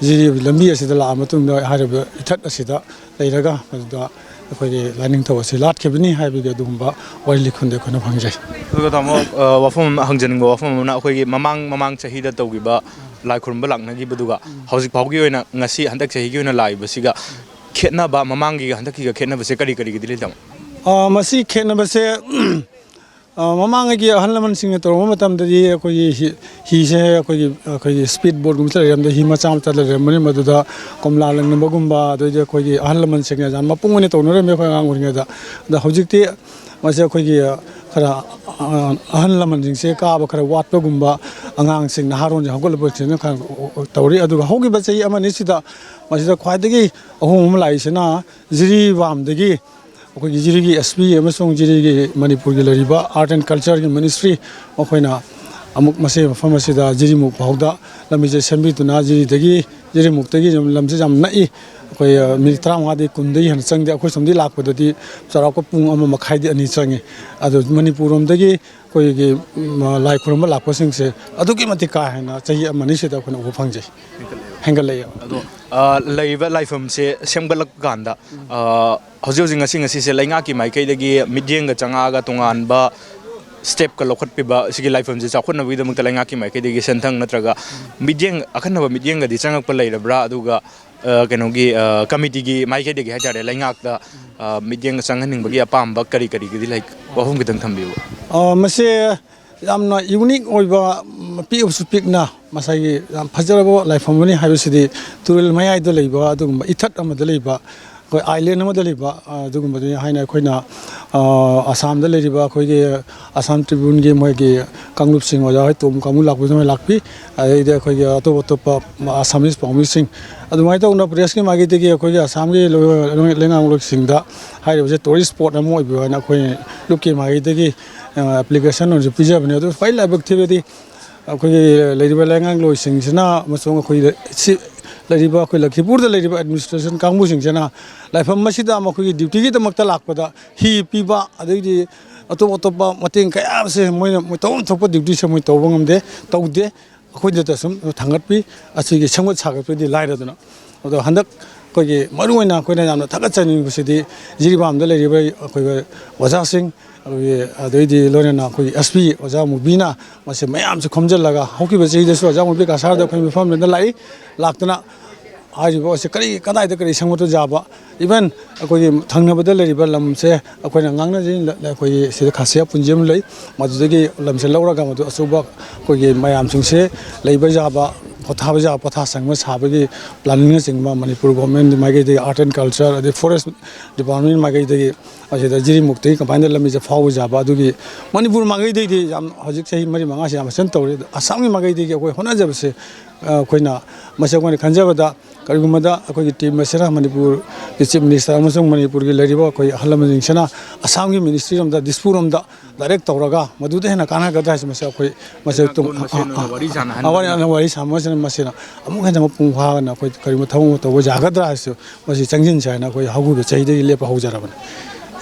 ꯖꯤꯔꯤꯕ ꯂꯝꯕꯤ ꯑꯁꯤꯗ ꯂꯥꯛꯑ ꯃꯇꯨꯡꯗ ꯍꯥꯏꯔꯤꯕ ꯏꯊꯠ ꯑꯁꯤꯗ ꯂꯩꯔꯒ ꯃꯗꯨꯗ ꯑꯩꯈꯣꯏꯒꯤ ꯂꯥꯏꯅꯤꯡꯊꯧ ꯑꯁꯤ ꯂꯥꯠꯈꯤꯕꯅꯤ ꯍꯥꯏꯕꯒꯤ ꯑꯗꯨꯒꯨꯝꯕ ꯋꯥꯔꯤ ꯂꯤꯈꯨꯟꯗ ꯑꯩꯈꯣꯏꯅ ꯐꯪꯖꯩ꯫ ꯑꯗꯨꯒ ꯇꯥꯃꯣ, ꯑ, ꯋꯥꯐꯝ ꯑꯃ ꯍꯪꯖꯅꯤꯡꯕ ꯋꯥꯐꯝ ꯑꯃꯅ, ꯑꯩꯈꯣꯏꯒꯤ ꯃꯃꯥꯡ, ꯃꯃꯥꯡ ꯆꯍꯤꯗ ꯇꯧꯈꯤꯕ ꯂꯥꯏ ꯈꯨꯔꯨꯝꯕ ꯂꯥꯛꯅꯈꯤꯕꯗꯨꯒ ꯍꯧꯖꯤꯛ ꯐꯥꯎꯒꯤ ꯑꯣꯏꯅ ꯉꯁꯤ ꯍꯟꯗꯛ ꯆꯍꯤꯒꯤ ꯑꯣꯏꯅ ꯂꯥꯛꯏꯕꯁꯤꯒ ꯈꯦꯠꯅꯕ, ꯃꯃꯥꯡꯒꯤꯒ ꯍꯟꯗꯛꯀꯤꯒ ꯈꯦꯠꯅꯕꯁꯦ ꯀꯔꯤ ꯀꯔꯤꯒꯤꯗꯤ ꯂꯩ, ꯇꯥꯃꯣ? ꯑ, ꯃꯁꯤ ꯈꯦꯠꯅꯕꯁꯦ, ꯑ, ꯃꯃꯥꯡꯉꯩꯒꯤ ꯑꯍꯜ ꯂꯃꯟꯁꯤꯡꯅ ꯇꯧꯔꯝꯕ ꯃꯇꯝꯗꯗꯤ ꯑꯩꯈꯣꯏꯒꯤ ꯍꯤ-, ꯍꯤꯁꯦ ꯑꯩꯈꯣꯏꯒꯤ, ꯑꯩꯈꯣꯏꯒꯤ ꯁ꯭ꯄꯤꯠ ꯕꯣꯠꯀꯨꯝꯕꯁꯨ ꯂꯩꯔꯝꯗꯦ, ꯍꯤ ꯃꯆꯥ ꯃꯆꯥ ꯂꯩꯔꯝꯕꯅꯤ꯫ ꯃꯗꯨꯗ ꯀꯣꯝꯂꯥ ꯂꯪꯅꯕꯒꯨꯝꯕ, ꯑꯗꯩꯗꯤ ꯑꯩꯈꯣꯏꯒꯤ ꯑꯍꯜ ꯂꯃꯟꯁꯤꯡꯅ ꯌꯥꯝ ꯃꯄꯨꯡ ꯑꯣꯏꯅ ꯇꯧꯅꯔꯝꯃꯤ ꯑꯩꯈꯣꯏ ꯑꯉꯥꯡ ꯑꯣꯏꯔꯤꯉꯩꯗ꯫ ꯑꯗ ꯍꯧꯖꯤꯛꯇꯤ ꯃꯁꯤ ꯑꯩꯈꯣꯏꯒꯤ, ꯑ, ꯈꯔ, ꯑ, ꯑꯍꯜ ꯂꯃꯟꯁꯤꯡꯁꯦ ꯀꯥꯕ ꯈꯔ ꯋꯥꯠꯄꯒꯨꯝꯕ, ꯑꯉꯥꯡꯁꯤꯡ ꯅꯍꯥꯔꯣꯟꯁꯤꯡ ꯍꯧꯒꯠꯂꯛꯄꯁꯤꯡꯅ ꯈꯔ ꯇꯧꯔꯤ꯫ ꯑꯗꯨꯒ ꯍꯧꯈꯤꯕ ꯆꯍꯤ ꯑꯃ ꯑꯅꯤꯁꯤꯗ ꯃꯁꯤꯗ ꯈ꯭ꯋꯥꯏꯗꯒꯤ ꯑꯍꯣꯡꯕ ꯑꯃ ꯂꯥꯛꯏꯁꯤꯅ ꯖꯤꯔꯤꯕꯥꯝꯗꯒꯤ ꯑꯩꯈꯣꯏꯒꯤ ꯖꯤꯔꯤꯒꯤ ꯑꯦꯁ ꯄꯤ ꯑꯃꯁꯨꯡ ꯖꯤꯔꯤꯒꯤ ꯃꯅꯤꯄꯨꯔꯒꯤ ꯂꯩꯔꯤꯕ Art and Culture ꯒꯤ Ministry, ꯃꯈꯣꯏꯅ, ꯑꯃꯨꯛ ꯃꯁꯤ ꯃꯐꯝ ꯑꯁꯤꯗ ꯖꯤꯔꯤꯃꯨꯛ ꯐꯥꯎꯗ ꯂꯝꯕꯤꯁꯦ ꯁꯦꯝꯕꯤꯗꯨꯅ, ꯖꯤꯔꯤꯗꯒꯤ, ꯖꯤꯔꯤꯃꯨꯛꯇꯒꯤ ꯂꯝꯁꯦ ꯌꯥꯝ ꯅꯛꯏ꯫ ꯑꯩꯈꯣꯏ, ꯑ, ꯃꯤꯅꯤꯠ ꯇꯔꯥꯃꯉꯥꯗꯤ ꯀꯨꯟꯗꯒꯤ ꯍꯦꯟꯅ ꯆꯪꯗꯦ꯫ ꯑꯩꯈꯣꯏ ꯁꯣꯝꯗꯒꯤ ꯂꯥꯛꯄꯗꯗꯤ ꯆꯥꯎꯔꯥꯛꯄ ꯄꯨꯡ ꯑꯃ ꯃꯈꯥꯏꯗꯤ ꯑꯅꯤ ꯆꯪꯉꯤ꯫ ꯑꯗꯨ ꯃꯅꯤꯄꯨꯔ ꯂꯣꯝꯗꯒꯤ ꯑꯩꯈꯣꯏꯒꯤ, ꯎꯝ, ꯂꯥꯏ ꯈꯨꯔꯨꯝꯕ ꯂꯥꯛꯄꯁꯤꯡꯁꯦ ꯑꯗꯨꯛꯀꯤ ꯃꯇꯤꯛ ꯀꯥ ꯍꯦꯟꯅ ꯆꯍꯤ ꯑꯃ ꯑꯅꯤꯁꯤꯗ ꯑꯩꯈꯣꯏꯅ ꯎꯕ ꯐꯪꯖꯩ꯫ ꯍꯦꯟꯒꯠꯂꯛꯑꯦꯕ꯫ ꯑꯗꯣ, ꯑ, ꯂꯩꯔꯤꯕ ꯂꯥꯏꯐꯝꯁꯦ ꯁꯦꯝꯒꯠꯂꯛꯄ ꯀꯥꯟꯗ, ꯑ, ꯍꯧꯖꯤꯛ ꯍꯧꯖꯤꯛ ꯉꯁꯤ ꯉꯁꯤꯁꯦ ꯂꯩꯉꯥꯛꯀꯤ ꯃꯥꯏꯀꯩꯗꯒꯤ ꯃꯤꯠꯌꯦꯡꯒ ꯆꯪꯉꯛꯑꯒ ꯇꯣꯉꯥꯟꯕ ꯁ꯭ꯇꯦꯞꯀ ꯂꯧꯈꯠꯄꯤꯕ, ꯁꯤꯒꯤ ꯂꯥꯏꯐꯝꯁꯦ ꯆꯥꯎꯈꯠꯅꯕꯒꯤꯗꯃꯛꯇ ꯂꯩꯉꯥꯛꯀꯤ ꯃꯥꯏꯀꯩꯗꯒꯤ ꯁꯦꯟꯊꯪ ꯅꯠꯇ꯭ꯔꯒ ꯃꯤꯠꯌꯦꯡ, ꯑꯈꯟꯅꯕ ꯃꯤꯠꯌꯦꯡꯒꯗꯤ ꯆꯪꯉꯛꯄ ꯂꯩꯔꯕ꯭ꯔꯥ? ꯑꯗꯨꯒ, ꯑ, ꯀꯩꯅꯣꯒꯤ, ꯑ, ꯀꯃꯤꯇꯤꯒꯤ ꯃꯥꯏꯀꯩꯗꯒꯤ ꯍꯥꯏꯇꯥꯔꯦ, ꯂꯩꯉꯥꯛꯇ, ꯑ, ꯃꯤꯠꯌꯦꯡ ꯆꯪꯍꯟꯅꯤꯡꯕꯒꯤ ꯑꯄꯥꯝꯕ ꯀꯔꯤ ꯀꯔꯤꯒꯗꯤ ꯂꯩ? ꯋꯥꯐꯝ ꯈꯤꯇꯪ ꯊꯝꯕꯤꯌꯨ꯫ ꯑ, ꯃꯁꯦ ꯌꯥꯝꯅ ꯌꯨꯅꯤꯛ ꯑꯣꯏꯕ, ꯎꯝ, ꯄꯤꯛꯑꯕꯁꯨ ꯄꯤꯛꯅ ꯃꯁꯥꯒꯤ ꯌꯥꯝ ꯐꯖꯔꯕ ꯂꯥꯏꯐꯝ ꯑꯃꯅꯤ ꯍꯥꯏꯕꯁꯤꯗꯤ ꯇꯨꯔꯦꯜ ꯃꯌꯥꯏꯗ ꯂꯩꯕ ꯑꯗꯨꯒꯨꯝꯕ ꯏꯊꯠ ꯑꯃꯗ ꯂꯩꯕ, ꯑꯩꯈꯣꯏ ꯑꯥꯏꯂꯦꯟ ꯑꯃꯗ ꯂꯩꯕ, ꯑ, ꯑꯗꯨꯒꯨꯝꯕꯗꯨꯅꯤ ꯍꯥꯏꯅ ꯑꯩꯈꯣꯏꯅ, ꯑ, ꯑꯁꯥꯝꯗ ꯂꯩꯔꯤꯕ ꯑꯩꯈꯣꯏꯒꯤ ꯑꯁꯥꯝ ꯇ꯭ꯔꯤꯕ꯭ꯌꯨꯟꯒꯤ ꯃꯣꯏꯒꯤ ꯀꯥꯡꯂꯨꯞꯁꯤꯡ, ꯑꯣꯖꯥ ꯍꯣꯏ ꯇꯣꯝ ꯀꯥꯡꯕꯨ ꯂꯥꯛꯄꯁꯨ ꯃꯣꯏ ꯂꯥꯛꯄꯤ꯫ ꯑꯗꯩꯗꯤ ꯑꯩꯈꯣꯏꯒꯤ ꯑꯇꯣꯞ ꯑꯇꯣꯞꯄ ꯑꯁꯥꯃꯤꯁ ꯄꯥꯎꯃꯤꯁꯤꯡ, ꯑꯗꯨꯃꯥꯏꯅ ꯇꯧꯗꯅ ꯄ꯭ꯔꯦꯁꯀꯤ ꯃꯥꯏꯀꯩꯗꯒꯤ ꯑꯩꯈꯣꯏꯒꯤ ꯑꯁꯥꯝꯒꯤ ꯂꯣꯏ-, ꯂꯣꯏ-, ꯂꯩꯉꯥꯛꯂꯣꯏꯁꯤꯡꯗ ꯍꯥꯏꯔꯤꯕꯁꯦ ꯇꯨꯔꯤꯁ ꯁ꯭ꯄꯣꯠ ꯑꯃ ꯑꯣꯏꯕꯤꯌꯨ ꯍꯥꯏꯅ ꯑꯩꯈꯣꯏ ꯂꯨꯞꯀꯤ ꯃꯥꯏꯀꯩꯗꯒꯤ, ꯑ, ꯑꯦꯄ꯭ꯂꯤꯀꯦꯁꯟ ꯑꯣꯏꯅꯁꯨ ꯄꯤꯖꯕꯅꯤ꯫ ꯑꯗꯨ ꯈ꯭ꯋꯥꯏ ꯂꯥꯏꯕꯛ ꯊꯤꯕꯗꯤ ꯑꯩꯈꯣꯏꯒꯤ ꯂꯩꯔꯤꯕ ꯂꯩꯉꯥꯛꯂꯣꯏꯁꯤꯡꯁꯤꯅ ꯑꯃꯁꯨꯡ ꯑꯩꯈꯣꯏ ꯁꯤ ꯂꯩꯔꯤꯕ ꯑꯩꯈꯣꯏ ꯂꯈꯤꯄꯨꯔꯗ ꯂꯩꯔꯤꯕ ꯑꯦꯗꯃꯤꯅꯤꯁꯇ꯭ꯔꯦꯁꯟ ꯀꯥꯡꯕꯨꯁꯤꯡꯁꯤꯅ ꯂꯥꯏꯐꯝ ꯑꯁꯤꯗ ꯃꯈꯣꯏꯒꯤ ꯗ꯭ꯌꯨꯇꯤꯒꯤꯗꯃꯛꯇ ꯂꯥꯛꯄꯗ ꯍꯤ ꯄꯤꯕ, ꯑꯗꯩꯗꯤ ꯑꯇꯣꯞ ꯑꯇꯣꯞꯄ ꯃꯇꯦꯡ ꯀꯌꯥ ꯑꯃꯁꯦ ꯃꯣꯏꯅ, ꯃꯣꯏ ꯇꯧꯐꯝ ꯊꯣꯛꯄ ꯗ꯭ꯌꯨꯇꯤꯁꯦ ꯃꯣꯏ ꯇꯧꯕ ꯉꯝꯗꯦ, ꯇꯧꯗꯦ꯫ ꯑꯩꯈꯣꯏꯗꯇ ꯁꯨꯝ ꯊꯥꯡꯒꯠꯄꯤ, ꯑꯁꯤꯒꯤ ꯁꯦꯝꯒꯠ ꯁꯥꯒꯠꯄꯗꯤ ꯂꯥꯏꯔꯗꯅ꯫ ꯑꯗꯣ ꯍꯟꯗꯛ ꯑꯩꯈꯣꯏꯒꯤ ꯃꯔꯨꯑꯣꯏꯅ ꯑꯩꯈꯣꯏꯅ ꯌꯥꯝꯅ ꯊꯥꯒꯠꯆꯅꯤꯡꯕꯁꯤꯗꯤ ꯖꯤꯔꯤꯕꯥꯝꯗ ꯂꯩꯔꯤꯕ ꯑꯩꯈꯣꯏꯒꯤ ꯑꯣꯖꯥꯁꯤꯡ, ꯑꯩꯈꯣꯏꯒꯤ, ꯑꯗꯩꯗꯤ ꯂꯣꯏꯅꯅ ꯑꯩꯈꯣꯏꯒꯤ ꯑꯦꯁ ꯄꯤ ꯑꯣꯖꯥ ꯃꯨꯕꯤꯅ ꯃꯁꯤ ꯃꯌꯥꯝꯁꯦ ꯈꯣꯝꯖꯤꯜꯂꯒ, ꯍꯧꯈꯤꯕ ꯆꯍꯤꯗꯁꯨ ꯑꯣꯖꯥ ꯃꯨꯕꯤ ꯀꯁꯥꯔꯗ ꯑꯩꯈꯣꯏ ꯃꯐꯝ ꯑꯃꯗ ꯂꯥꯛꯏ, ꯂꯥꯛꯇꯅ ꯍꯥꯏꯔꯤꯕ ꯑꯁꯤ ꯀꯔꯤ, ꯀꯗꯥꯏꯗ ꯀꯔꯤ ꯁꯦꯝꯒꯠꯄ ꯌꯥꯕ, ꯏꯚꯟ ꯑꯩꯈꯣꯏꯒꯤ ꯊꯪꯅꯕꯗ ꯂꯩꯔꯤꯕ ꯂꯝꯁꯦ ꯑꯩꯈꯣꯏꯅ ꯉꯥꯡꯅꯖꯩ, ꯑꯩꯈꯣꯏꯒꯤ ꯁꯤꯗ ꯈꯥꯁꯤꯌꯥ ꯄꯨꯟꯖꯤ ꯑꯃ ꯂꯩ, ꯃꯗꯨꯗꯒꯤ ꯂꯝꯁꯦ ꯂꯧꯔꯒ ꯃꯗꯨ ꯑꯆꯧꯕ ꯑꯩꯈꯣꯏꯒꯤ ꯃꯌꯥꯝꯁꯤꯡꯁꯦ ꯂꯩꯕ ꯌꯥꯕ ꯄꯣꯊꯥꯕ ꯌꯥꯕ ꯄꯣꯊꯥ ꯁꯪ ꯑꯃ ꯁꯥꯕꯒꯤ ꯄ꯭ꯂꯥꯅꯤꯡꯅꯆꯤꯡꯕ ꯃꯅꯤꯄꯨꯔ ꯒꯣꯔꯃꯦꯟ ꯃꯥꯏꯀꯩꯗꯒꯤ, ꯑꯥꯔꯠ ꯑꯦꯟ ꯀꯜꯆꯔ, ꯑꯗꯩ ꯐꯣꯔꯦꯁ ꯗꯤꯄꯥꯔꯠꯃꯦꯟ ꯃꯥꯏꯀꯩꯗꯒꯤ ꯑꯁꯤꯗ ꯖꯤꯔꯤꯃꯨꯛꯇꯒꯤ ꯀꯃꯥꯏꯅ ꯂꯝꯕꯤꯁꯦ ꯐꯥꯎꯕ ꯌꯥꯕ, ꯑꯗꯨꯒꯤ ꯃꯅꯤꯄꯨꯔ ꯃꯥꯏꯀꯩꯗꯒꯤꯗꯤ ꯌꯥꯝ, ꯍꯧꯖꯤꯛ ꯆꯍꯤ ꯃꯔꯤ ꯃꯉꯥꯁꯤ ꯌꯥꯝ ꯐꯖꯅ ꯇꯧꯔꯤ꯫ ꯑꯗꯣ ꯑꯁꯥꯝꯒꯤ ꯃꯥꯏꯀꯩꯗꯒꯤ ꯑꯩꯈꯣꯏ ꯍꯣꯠꯅꯖꯕꯁꯦ, ꯑ, ꯑꯩꯈꯣꯏꯅ ꯃꯁꯤ ꯑꯩꯈꯣꯏꯅ ꯈꯟꯖꯕꯗ, ꯀꯔꯤꯒꯨꯝꯕꯗ ꯑꯩꯈꯣꯏꯒꯤ ꯇꯤꯝ ꯑꯁꯤꯅ ꯃꯅꯤꯄꯨꯔꯒꯤ ꯆꯤꯐ ꯃꯤꯅꯤꯁꯇꯔ ꯑꯃꯁꯨꯡ ꯃꯅꯤꯄꯨꯔꯒꯤ ꯂꯩꯔꯤꯕ ꯑꯩꯈꯣꯏ ꯑꯍꯜ ꯂꯃꯟꯁꯤꯡꯁꯤꯅ ꯑꯁꯥꯝꯒꯤ ꯃꯤꯅꯤꯁꯇ꯭ꯔꯤꯔꯣꯝꯗ, ꯗꯤꯁꯄꯨꯔꯣꯝꯗ ꯗꯥꯏꯔꯦꯛ ꯇꯧꯔꯒ ꯃꯗꯨꯗ ꯍꯦꯟꯅ ꯀꯥꯟꯅꯒꯗ꯭ꯔꯥ ꯍꯥꯏꯁꯦ, ꯃꯁꯤ ꯑꯩꯈꯣꯏ ꯃꯁꯤ ꯂꯩꯉꯥꯛꯂꯣꯟ ꯃꯁꯦꯟ ꯑꯣꯏꯅ ꯋꯥꯔꯤ ꯁꯥꯟꯅꯍꯟꯕ꯫ ꯋꯥꯔꯤ, ꯋꯥꯔꯤ ꯁꯥꯟꯅꯕꯁꯤꯅ ꯃꯁꯤꯅ ꯑꯃꯨꯛ ꯍꯦꯟꯅ ꯃꯄꯨꯡ ꯐꯥꯅ ꯑꯩꯈꯣꯏ ꯀꯔꯤꯒꯨꯝꯕ ꯊꯕꯛ ꯑꯃ ꯇꯧꯕ ꯌꯥꯒꯗ꯭ꯔꯥ ꯍꯥꯏꯁꯨ ꯃꯁꯤ ꯆꯪꯁꯤꯟꯁꯦ ꯍꯥꯏꯅ ꯑꯩꯈꯣꯏ ꯍꯧꯈꯤꯕ ꯆꯍꯤꯗꯒꯤ ꯂꯦꯞꯄ ꯍꯧꯖꯔꯕꯅꯤ꯫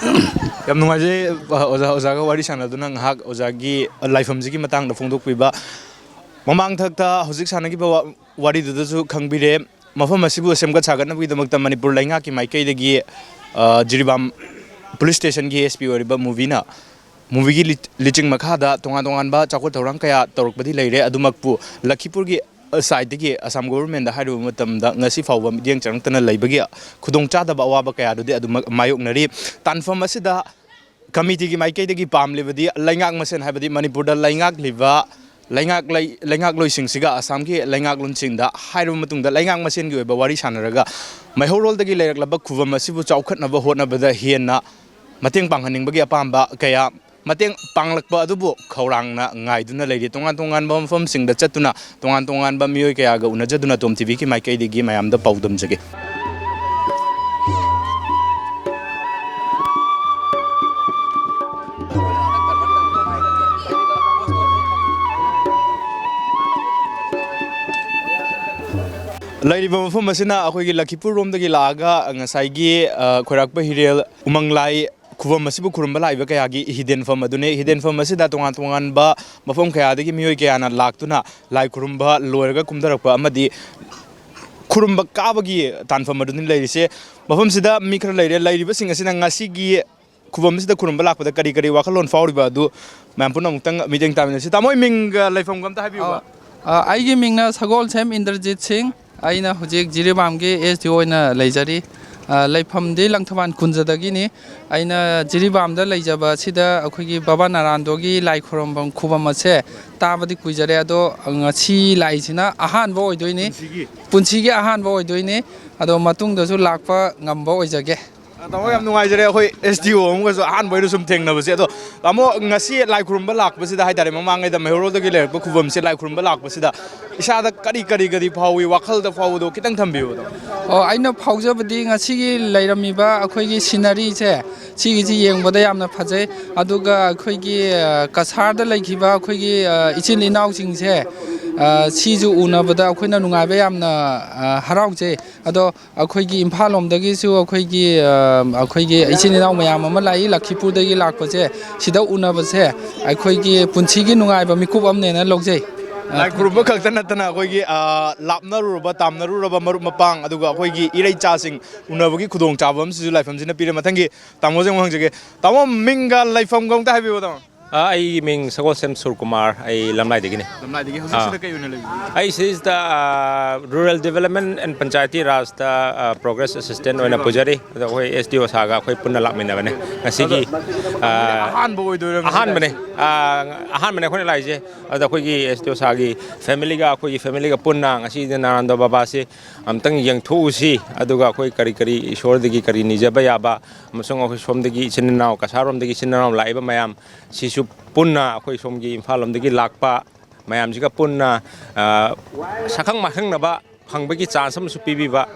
ꯌꯥꯝ ꯅꯨꯡꯉꯥꯏꯖꯩ, ꯑꯣꯖꯥ, ꯑꯣꯖꯥꯒ ꯋꯥꯔꯤ ꯁꯥꯟꯅꯗꯨꯅ ꯉꯥꯏꯍꯥꯛ ꯑꯣꯖꯥꯒꯤ ꯂꯥꯏꯐꯝꯁꯤꯒꯤ ꯃꯇꯥꯡꯗ ꯐꯣꯡꯗꯣꯛꯄꯤꯕ꯫ ꯃꯃꯥꯡꯊꯛꯇ ꯍꯧꯖꯤꯛ ꯁꯥꯟꯅꯈꯤꯕ ꯋꯥ-, ꯋꯥꯔꯤꯗꯨꯗꯁꯨ ꯈꯪꯕꯤꯔꯦ, ꯃꯐꯝ ꯑꯁꯤꯕꯨ ꯁꯦꯝꯒꯠ ꯁꯥꯒꯠꯅꯕꯒꯤꯗꯃꯛꯇ ꯃꯅꯤꯄꯨꯔ ꯂꯩꯉꯥꯛꯀꯤ ꯃꯥꯏꯀꯩꯗꯒꯤ, ꯑ, ꯖꯤꯔꯤꯕꯥꯝ ꯄꯨꯂꯤꯁ ꯁ꯭ꯇꯦꯁꯟꯒꯤ ꯑꯦꯁ ꯄꯤ ꯑꯣꯏꯔꯤꯕ ꯃꯨꯕꯤꯅ, ꯃꯨꯕꯤꯒꯤ ꯂꯤ-, ꯂꯤꯆꯤꯡ ꯃꯈꯥꯗ ꯇꯣꯉꯥꯟ ꯇꯣꯉꯥꯟꯕ ꯆꯥꯎꯈꯠ ꯊꯧꯔꯥꯡ ꯀꯌꯥ ꯇꯧꯔꯛꯄꯗꯤ ꯂꯩꯔꯦ꯫ ꯑꯗꯨꯃꯛꯄꯨ ꯂꯈꯤꯄꯨꯔꯒꯤ ꯁꯥꯏꯠꯇꯒꯤ ꯑꯁꯥꯝ ꯒꯣꯚꯔꯟꯃꯦꯟꯗ ꯍꯥꯏꯔꯨꯕ ꯃꯇꯝꯗ ꯉꯁꯤ ꯐꯥꯎꯕ ꯃꯤꯠꯌꯦꯡ ꯆꯪꯂꯛꯇꯅ ꯂꯩꯕꯒꯤ ꯈꯨꯗꯣꯡꯆꯥꯗꯕ ꯑꯋꯥꯕ ꯀꯌꯥꯗꯨꯗꯤ ꯑꯗꯨꯃꯛ ꯃꯥꯌꯣꯛꯅꯔꯤ꯫ ꯇꯥꯟꯐꯝ ꯑꯁꯤꯗ ꯀꯃꯤꯇꯤꯒꯤ ꯃꯥꯏꯀꯩꯗꯒꯤ ꯄꯥꯝꯂꯤꯕꯗꯤ ꯂꯩꯉꯥꯛ ꯃꯁꯦꯟ, ꯍꯥꯏꯕꯗꯤ ꯃꯅꯤꯄꯨꯔꯗ ꯂꯩꯉꯥꯛꯂꯤꯕ ꯂꯩꯉꯥꯛꯂꯩ-, ꯂꯩꯉꯥꯛꯂꯣꯏꯁꯤꯡꯁꯤꯒ ꯑꯁꯥꯝꯒꯤ ꯂꯩꯉꯥꯛꯂꯣꯟꯁꯤꯡꯗ ꯍꯥꯏꯔꯕ ꯃꯇꯨꯡꯗ ꯂꯩꯉꯥꯛ ꯃꯁꯦꯟꯒꯤ ꯑꯣꯏꯕ ꯋꯥꯔꯤ ꯁꯥꯟꯅꯔꯒ ꯃꯩꯍꯧꯔꯣꯜꯗꯒꯤ ꯂꯩꯔꯛꯂꯕ ꯈꯨꯕꯝ ꯑꯁꯤꯕꯨ ꯆꯥꯎꯈꯠꯅꯕ ꯍꯣꯠꯅꯕꯗ ꯍꯦꯟꯅ ꯃꯇꯦꯡ ꯄꯥꯡꯍꯟꯅꯤꯡꯕꯒꯤ ꯑꯄꯥꯝꯕ ꯀꯌꯥ, ꯃꯇꯦꯡ ꯄꯥꯡꯂꯛꯄ ꯑꯗꯨꯕꯨ ꯈꯧꯔꯥꯡꯅ ꯉꯥꯏꯗꯨꯅ ꯂꯩꯔꯤ꯫ ꯇꯣꯉꯥꯟ ꯇꯣꯉꯥꯟꯕ ꯃꯐꯝꯁꯤꯡꯗ ꯆꯠꯇꯨꯅ ꯇꯣꯉꯥꯟ ꯇꯣꯉꯥꯟꯕ ꯃꯤꯑꯣꯏ ꯀꯌꯥꯒ ꯎꯅꯖꯗꯨꯅ ꯇꯣꯝ ꯇꯤꯚꯤꯒꯤ ꯃꯥꯏꯀꯩꯗꯒꯤ ꯃꯌꯥꯝꯗ ꯄꯥꯎꯗꯝꯖꯒꯦ꯫ ꯂꯩꯔꯤꯕ ꯃꯐꯝ ꯑꯁꯤꯅ ꯑꯩꯈꯣꯏꯒꯤ ꯂꯈꯤꯄꯨꯔ ꯔꯣꯝꯗꯒꯤ ꯂꯥꯛꯑꯒ ꯉꯁꯥꯏꯒꯤ, ꯑ, ꯈꯣꯏꯔꯥꯛꯄ ꯍꯤꯔꯦꯜ ꯎꯃꯪ ꯂꯥꯏ ꯈꯨꯕꯝ ꯑꯁꯤꯕꯨ ꯈꯨꯔꯨꯝꯕ ꯂꯥꯛꯏꯕ ꯀꯌꯥꯒꯤ ꯍꯤꯗꯦꯟꯐꯝ ꯑꯗꯨꯅꯤ꯫ ꯍꯤꯗꯦꯟꯐꯝ ꯑꯁꯤꯗ ꯇꯣꯉꯥꯟ ꯇꯣꯉꯥꯟꯕ ꯃꯐꯝ ꯀꯌꯥꯗꯒꯤ ꯃꯤꯑꯣꯏ ꯀꯌꯥꯅ ꯂꯥꯛꯇꯨꯅ ꯂꯥꯏ ꯈꯨꯔꯨꯝꯕ ꯂꯣꯏꯔꯒ ꯀꯨꯝꯊꯔꯛꯄ ꯑꯃꯗꯤ ꯈꯨꯔꯨꯝꯕ ꯀꯥꯕꯒꯤ ꯇꯥꯟꯐꯝ ꯑꯗꯨꯅꯤ ꯂꯩꯔꯤꯁꯦ꯫ ꯃꯐꯝꯁꯤꯗ ꯃꯤ ꯈꯔ ꯂꯩꯔꯦ꯫ ꯂꯩꯔꯤꯕꯁꯤꯡ ꯑꯁꯤꯅ ꯉꯁꯤꯒꯤ ꯈꯨꯕꯝꯁꯤꯗ ꯈꯨꯔꯨꯝꯕ ꯂꯥꯛꯄꯗ ꯀꯔꯤ ꯀꯔꯤ ꯋꯥꯈꯜꯂꯣꯟ ꯐꯥꯎꯔꯤꯕ ꯑꯗꯨ ꯃꯌꯥꯝ ꯄꯨꯟꯅ ꯑꯃꯨꯛꯇꯪ ꯃꯤꯠꯌꯦꯡ ꯇꯥꯃꯤꯟꯅꯁꯤ꯫ ꯇꯥꯃꯣ, ꯃꯤꯡꯒ ꯂꯩꯐꯝꯒ ꯑꯝꯇ ꯍꯥꯏꯕꯤꯌꯨꯕ꯫ ꯑ, ꯑ, ꯑꯩꯒꯤ ꯃꯤꯡꯅ ꯁꯒꯣꯜꯁꯦꯝ ꯏꯟꯗ꯭ꯔꯖꯤꯠ ꯁꯤꯡ꯫ ꯑꯩꯅ ꯍꯧꯖꯤꯛ ꯖꯤꯔꯤꯕꯥꯝꯒꯤ ꯑꯦꯁ ꯗꯤ ꯑꯣ ꯑꯣꯏꯅ ꯂꯩꯖꯔꯤ꯫ ꯑ, ꯂꯩꯐꯝꯗꯤ ꯂꯪꯊꯕꯥꯜ ꯀꯨꯟꯖꯗꯒꯤꯅꯤ꯫ ꯑꯩꯅ ꯖꯤꯔꯤꯕꯥꯝꯗ ꯂꯩꯖꯕ ꯑꯁꯤꯗ ꯑꯩꯈꯣꯏꯒꯤ ꯕꯕꯥ ꯅꯥꯔꯥꯟꯗꯣꯒꯤ ꯂꯥꯏ ꯈꯨꯔꯨꯝꯐꯝ ꯈꯨꯕꯝ ꯑꯁꯦ ꯇꯥꯕꯗꯤ ꯀꯨꯏꯖꯔꯦ, ꯑꯗꯣ ꯉꯁꯤ ꯂꯥꯛꯏꯁꯤꯅ ꯑꯍꯥꯟꯕ ꯑꯣꯏꯗꯣꯏꯅꯤ꯫ ꯄꯨꯟꯁꯤꯒꯤ? ꯄꯨꯟꯁꯤꯒꯤ ꯑꯍꯥꯟꯕ ꯑꯣꯏꯗꯣꯏꯅꯤ꯫ ꯑꯗꯣ ꯃꯇꯨꯡꯗꯁꯨ ꯂꯥꯛꯄ ꯉꯝꯕ ꯑꯣꯏꯖꯒꯦ꯫ ꯇꯥꯃꯣ, ꯌꯥꯝ ꯅꯨꯡꯉꯥꯏꯖꯔꯦ꯫ ꯑꯩꯈꯣꯏ ꯑꯦꯁ ꯗꯤ ꯑꯣ ꯑꯃꯒꯁꯨ ꯑꯍꯥꯟꯕ ꯑꯣꯏꯅ ꯁꯨꯝ ꯊꯦꯡꯅꯕꯁꯦ꯫ ꯑꯗꯣ ꯇꯥꯃꯣ, ꯉꯁꯤ ꯂꯥꯏ ꯈꯨꯔꯨꯝꯕ ꯂꯥꯛꯄꯁꯤꯗ ꯍꯥꯏꯇꯥꯔꯦ, ꯃꯃꯥꯡꯉꯩꯗ ꯃꯩꯍꯧꯔꯣꯜꯗꯒꯤ ꯂꯩꯔꯛꯄ ꯈꯨꯕꯝꯁꯦ ꯂꯥꯏ ꯈꯨꯔꯨꯝꯕ ꯂꯥꯛꯄꯁꯤꯗ ꯏꯁꯥꯗ ꯀꯔꯤ ꯀꯔꯤ ꯀꯔꯤ ꯐꯥꯎꯏ, ꯋꯥꯈꯜꯗ ꯐꯥꯎꯕꯗꯣ ꯈꯤꯇꯪ ꯊꯝꯕꯤꯌꯨ, ꯇꯥꯃꯣ꯫ ꯑꯣ, ꯑꯩꯅ ꯐꯥꯎꯖꯕꯗꯤ ꯉꯁꯤꯒꯤ ꯂꯩꯔꯝꯃꯤꯕ ꯑꯩꯈꯣꯏꯒꯤ ꯁꯤꯅꯔꯤꯁꯦ, ꯁꯤꯒꯤꯁꯤ ꯌꯦꯡꯕꯗ ꯌꯥꯝꯅ ꯐꯖꯩ꯫ ꯑꯗꯨꯒ ꯑꯩꯈꯣꯏꯒꯤ, ꯑ, ꯀꯁꯥꯔꯗ ꯂꯩꯈꯤꯕ ꯑꯩꯈꯣꯏꯒꯤ, ꯑ, ꯏꯆꯤꯜ ꯏꯅꯥꯎꯁꯤꯡꯁꯦ, ꯑ, ꯁꯤꯁꯨ ꯎꯅꯕꯗ ꯑꯩꯈꯣꯏꯅ ꯅꯨꯡꯉꯥꯏꯕ ꯌꯥꯝꯅ, ꯑ, ꯍꯔꯥꯎꯖꯩ꯫ ꯑꯗꯣ ꯑꯩꯈꯣꯏꯒꯤ ꯏꯝꯐꯥꯜ ꯂꯣꯝꯗꯒꯤꯁꯨ ꯑꯩꯈꯣꯏꯒꯤ, ꯑ, ꯑꯩꯈꯣꯏꯒꯤ ꯏꯆꯤꯜ ꯏꯅꯥꯎ ꯃꯌꯥꯝ ꯑꯃ ꯂꯥꯛꯏ, ꯂꯈꯤꯄꯨꯔꯗꯒꯤ ꯂꯥꯛꯄꯁꯦ꯫ ꯁꯤꯗ ꯎꯅꯕꯁꯦ ꯑꯩꯈꯣꯏꯒꯤ ꯄꯨꯟꯁꯤꯒꯤ ꯅꯨꯡꯉꯥꯏꯕ ꯃꯤꯀꯨꯞ ꯑꯃꯅꯦꯅ ꯂꯧꯖꯩ꯫ ꯂꯥꯏ ꯈꯨꯔꯨꯝꯕ ꯈꯛꯇ ꯅꯠꯇꯅ ꯑꯩꯈꯣꯏꯒꯤ, ꯑ, ꯂꯥꯞꯅꯔꯨꯔꯕ, ꯇꯥꯝꯅꯔꯨꯔꯕ ꯃꯔꯨꯞ ꯃꯄꯥꯡ, ꯑꯗꯨꯒ ꯑꯩꯈꯣꯏꯒꯤ ꯏꯔꯩꯆꯥꯁꯤꯡ ꯎꯅꯕꯒꯤ ꯈꯨꯗꯣꯡꯆꯥꯕ ꯑꯃꯁꯨ ꯂꯥꯏꯐꯝꯁꯤꯅ ꯄꯤꯔꯦ꯫ ꯃꯊꯪꯒꯤ ꯇꯥꯃꯣꯁꯦ ꯑꯃꯨꯛ ꯍꯪꯖꯒꯦ꯫ ꯇꯥꯃꯣ, ꯃꯤꯡꯒ ꯂꯩꯐꯝꯒ ꯑꯃꯨꯛꯇ ꯍꯥꯏꯕꯤꯌꯨ, ꯇꯥꯃꯣ꯫ ꯑ, ꯑꯩꯒꯤ ꯃꯤꯡ ꯁꯒꯣꯜꯁꯦꯝ ꯁꯨꯔꯀꯨꯃꯥꯔ, ꯑꯩ ꯂꯝꯂꯥꯏꯗꯒꯤꯅꯤ꯫ ꯂꯝꯂꯥꯏꯗꯒꯤ꯫ ꯍꯧꯖꯤꯛꯁꯤꯗ ꯑꯥ꯫ ꯀꯩ ꯑꯣꯏꯅ ꯂꯩꯕꯤꯒꯦ? ꯑꯩ ꯁꯤꯗꯩꯁꯤꯗ, ꯑ, Rural Development and Panchayati Rajꯇ, ꯑ, Progress Assistant ꯑꯣꯏꯅ ꯄꯨꯖꯔꯤ꯫ ꯑꯗꯣ ꯑꯩꯈꯣꯏ ꯑꯦꯁ ꯗꯤ ꯑꯣ ꯁꯥꯔꯒ ꯑꯩꯈꯣꯏ ꯄꯨꯟꯅ ꯂꯥꯛꯃꯤꯟꯅꯕꯅꯦ ꯉꯁꯤꯒꯤ꯫ ꯑꯗꯣ ꯑ, ꯑꯍꯥꯟꯕ ꯑꯣꯏꯗꯣꯏꯔꯥ ꯉꯁꯤ ꯑꯍꯥꯟꯕꯅꯦ꯫ ꯂꯥꯛꯏꯁꯦ? ꯑ, ꯑꯍꯥꯟꯕꯅꯦ ꯑꯩꯈꯣꯏꯅ ꯂꯥꯛꯏꯁꯦ꯫ ꯑꯗꯣ ꯑꯩꯈꯣꯏꯒꯤ ꯑꯦꯁ ꯗꯤ ꯑꯣ ꯁꯥꯔꯒꯤ ꯐꯦꯃꯤꯂꯤꯒ ꯑꯩꯈꯣꯏꯒꯤ ꯐꯦꯃꯤꯂꯤꯒ ꯄꯨꯟꯅ ꯉꯁꯤꯗꯤ ꯅꯥꯔꯥꯟꯗꯣ ꯕꯕꯥꯁꯤ ꯑꯝꯇꯪ ꯌꯦꯡꯊꯣꯛꯎꯁꯤ, ꯑꯗꯨꯒ ꯑꯩꯈꯣꯏ ꯀꯔꯤ ꯀꯔꯤ ꯏꯁꯣꯔꯗꯒꯤ ꯀꯔꯤ ꯅꯤꯖꯕ ꯌꯥꯕ, ꯑꯃꯁꯨꯡ ꯑꯩꯈꯣꯏ ꯁꯣꯝꯗꯒꯤ ꯏꯆꯤꯟ ꯏꯅꯥꯎ, ꯀꯁꯥꯔꯣꯝꯗꯒꯤ ꯏꯆꯤꯟ ꯏꯅꯥꯎ ꯂꯥꯛꯏꯕ ꯃꯌꯥꯝ ꯁꯤꯁꯨ ꯄꯨꯟꯅ, ꯑꯩꯈꯣꯏ ꯁꯣꯝꯒꯤ ꯏꯝꯐꯥꯜ ꯂꯣꯝꯗꯒꯤ ꯂꯥꯛꯄ ꯃꯌꯥꯝꯁꯤꯒ ꯄꯨꯟꯅ, ꯑ, ꯁꯛꯈꯪ ꯃꯥꯏꯈꯪꯅꯕ ꯐꯪꯕꯒꯤ ꯆꯥꯟꯁ ꯑꯃꯁꯨ ꯄꯤꯕꯤꯕ,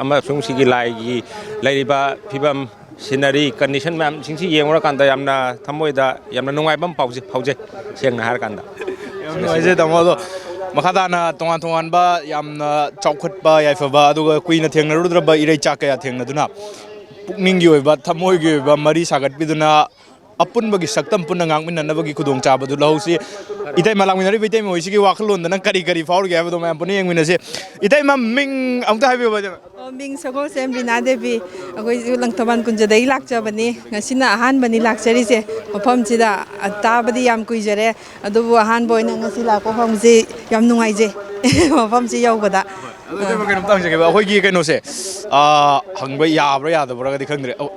ꯑꯃꯁꯨꯡ ꯁꯤꯒꯤ ꯂꯥꯏꯒꯤ ꯂꯩꯔꯤꯕ ꯐꯤꯕꯝ, ꯁꯤꯅꯔꯤ, ꯀꯟꯗꯤꯁꯟ ꯃꯌꯥꯝꯁꯤꯡꯁꯤ ꯌꯦꯡꯉꯨꯔꯀꯥꯟꯗ ꯌꯥꯝꯅ ꯊꯃꯣꯏꯗ ꯌꯥꯝꯅ ꯅꯨꯡꯉꯥꯏꯕ ꯑꯃ ꯐꯥꯎꯖꯩ, ꯐꯥꯎꯖꯩ, ꯁꯦꯡꯅ ꯍꯥꯏꯔꯀꯥꯟꯗ꯫ ꯌꯥꯝ ꯅꯨꯡꯉꯥꯏꯖꯩ, ꯇꯥꯃꯣ꯫ ꯑꯗꯣ ꯃꯈꯥ ꯇꯥꯅ ꯇꯣꯉꯥꯟ ꯇꯣꯉꯥꯟꯕ ꯌꯥꯝꯅ ꯆꯥꯎꯈꯠꯄ, ꯌꯥꯏꯐꯕ, ꯑꯗꯨꯒ ꯀꯨꯏꯅ ꯊꯦꯡꯅꯔꯨꯗ꯭ꯔꯕ ꯏꯔꯩꯆꯥ ꯀꯌꯥ ꯊꯦꯡꯅꯗꯨꯅ ꯄꯨꯛꯅꯤꯡꯒꯤ ꯑꯣꯏꯕ, ꯊꯃꯣꯏꯒꯤ ꯑꯣꯏꯕ ꯃꯔꯤ ꯁꯥꯒꯠꯄꯤꯗꯨꯅ ꯑꯄꯨꯟꯕꯒꯤ ꯁꯛꯇꯝ ꯄꯨꯟꯅ ꯉꯥꯛꯃꯤꯟꯅꯅꯕꯒꯤ ꯈꯨꯗꯣꯡꯆꯥꯕꯗꯨ ꯂꯧꯍꯧꯁꯤ꯫ ꯏꯇꯩꯃ, ꯂꯥꯛꯃꯤꯟꯅꯔꯤꯕ ꯏꯇꯩꯃ ꯍꯣꯏꯁꯤꯒꯤ ꯋꯥꯈꯜꯂꯣꯟꯗ ꯅꯪ ꯀꯔꯤ ꯀꯔꯤ ꯐꯥꯎꯔꯤꯒꯦ ꯍꯥꯏꯕꯗꯣ ꯃꯌꯥꯝ ꯄꯨꯟꯅ ꯌꯦꯡꯃꯤꯟꯅꯁꯤ꯫ ꯏꯇꯩꯃ, ꯃꯤꯡ ꯑꯃꯨꯛꯇ ꯍꯥꯏꯕꯤꯌꯨꯕ, ꯏꯇꯩꯃ꯫ ꯑꯣ, ꯃꯤꯡ ꯁꯒꯣꯜꯁꯦꯝ ꯔꯤꯅꯥ ꯗꯦꯕꯤ꯫ ꯑꯩꯈꯣꯏꯁꯨ ꯂꯪꯊꯕꯥꯜ ꯀꯨꯟꯖꯗꯒꯤ ꯂꯥꯛꯆꯕꯅꯤ꯫ ꯉꯁꯤꯅ ꯑꯍꯥꯟꯕꯅꯤ ꯂꯥꯛꯆꯔꯤꯁꯦ ꯃꯐꯝꯁꯤꯗ꯫ ꯇꯥꯕꯗꯤ ꯌꯥꯝ ꯀꯨꯏꯖꯔꯦ, ꯑꯗꯨꯕꯨ ꯑꯍꯥꯟꯕ ꯑꯣꯏꯅ ꯉꯁꯤ ꯂꯥꯛꯄ ꯐꯪꯕꯁꯤ ꯌꯥꯝ ꯅꯨꯡꯉꯥꯏꯖꯩ꯫ ꯃꯐꯝꯁꯤ ꯌꯧꯕꯗ꯫ ꯑꯗꯨ ꯏꯇꯩꯃ, ꯀꯩꯅꯣꯝꯇ ꯍꯪꯖꯒꯦꯕ, ꯑꯩꯈꯣꯏꯒꯤ ꯀꯩꯅꯣꯁꯦ, ꯑꯥ, ꯍꯪꯕ ꯌꯥꯕ꯭ꯔꯥ ꯌꯥꯗꯕ꯭ꯔꯥꯒꯗꯤ ꯈꯪꯗ꯭ꯔꯦ꯫ ꯑꯧ,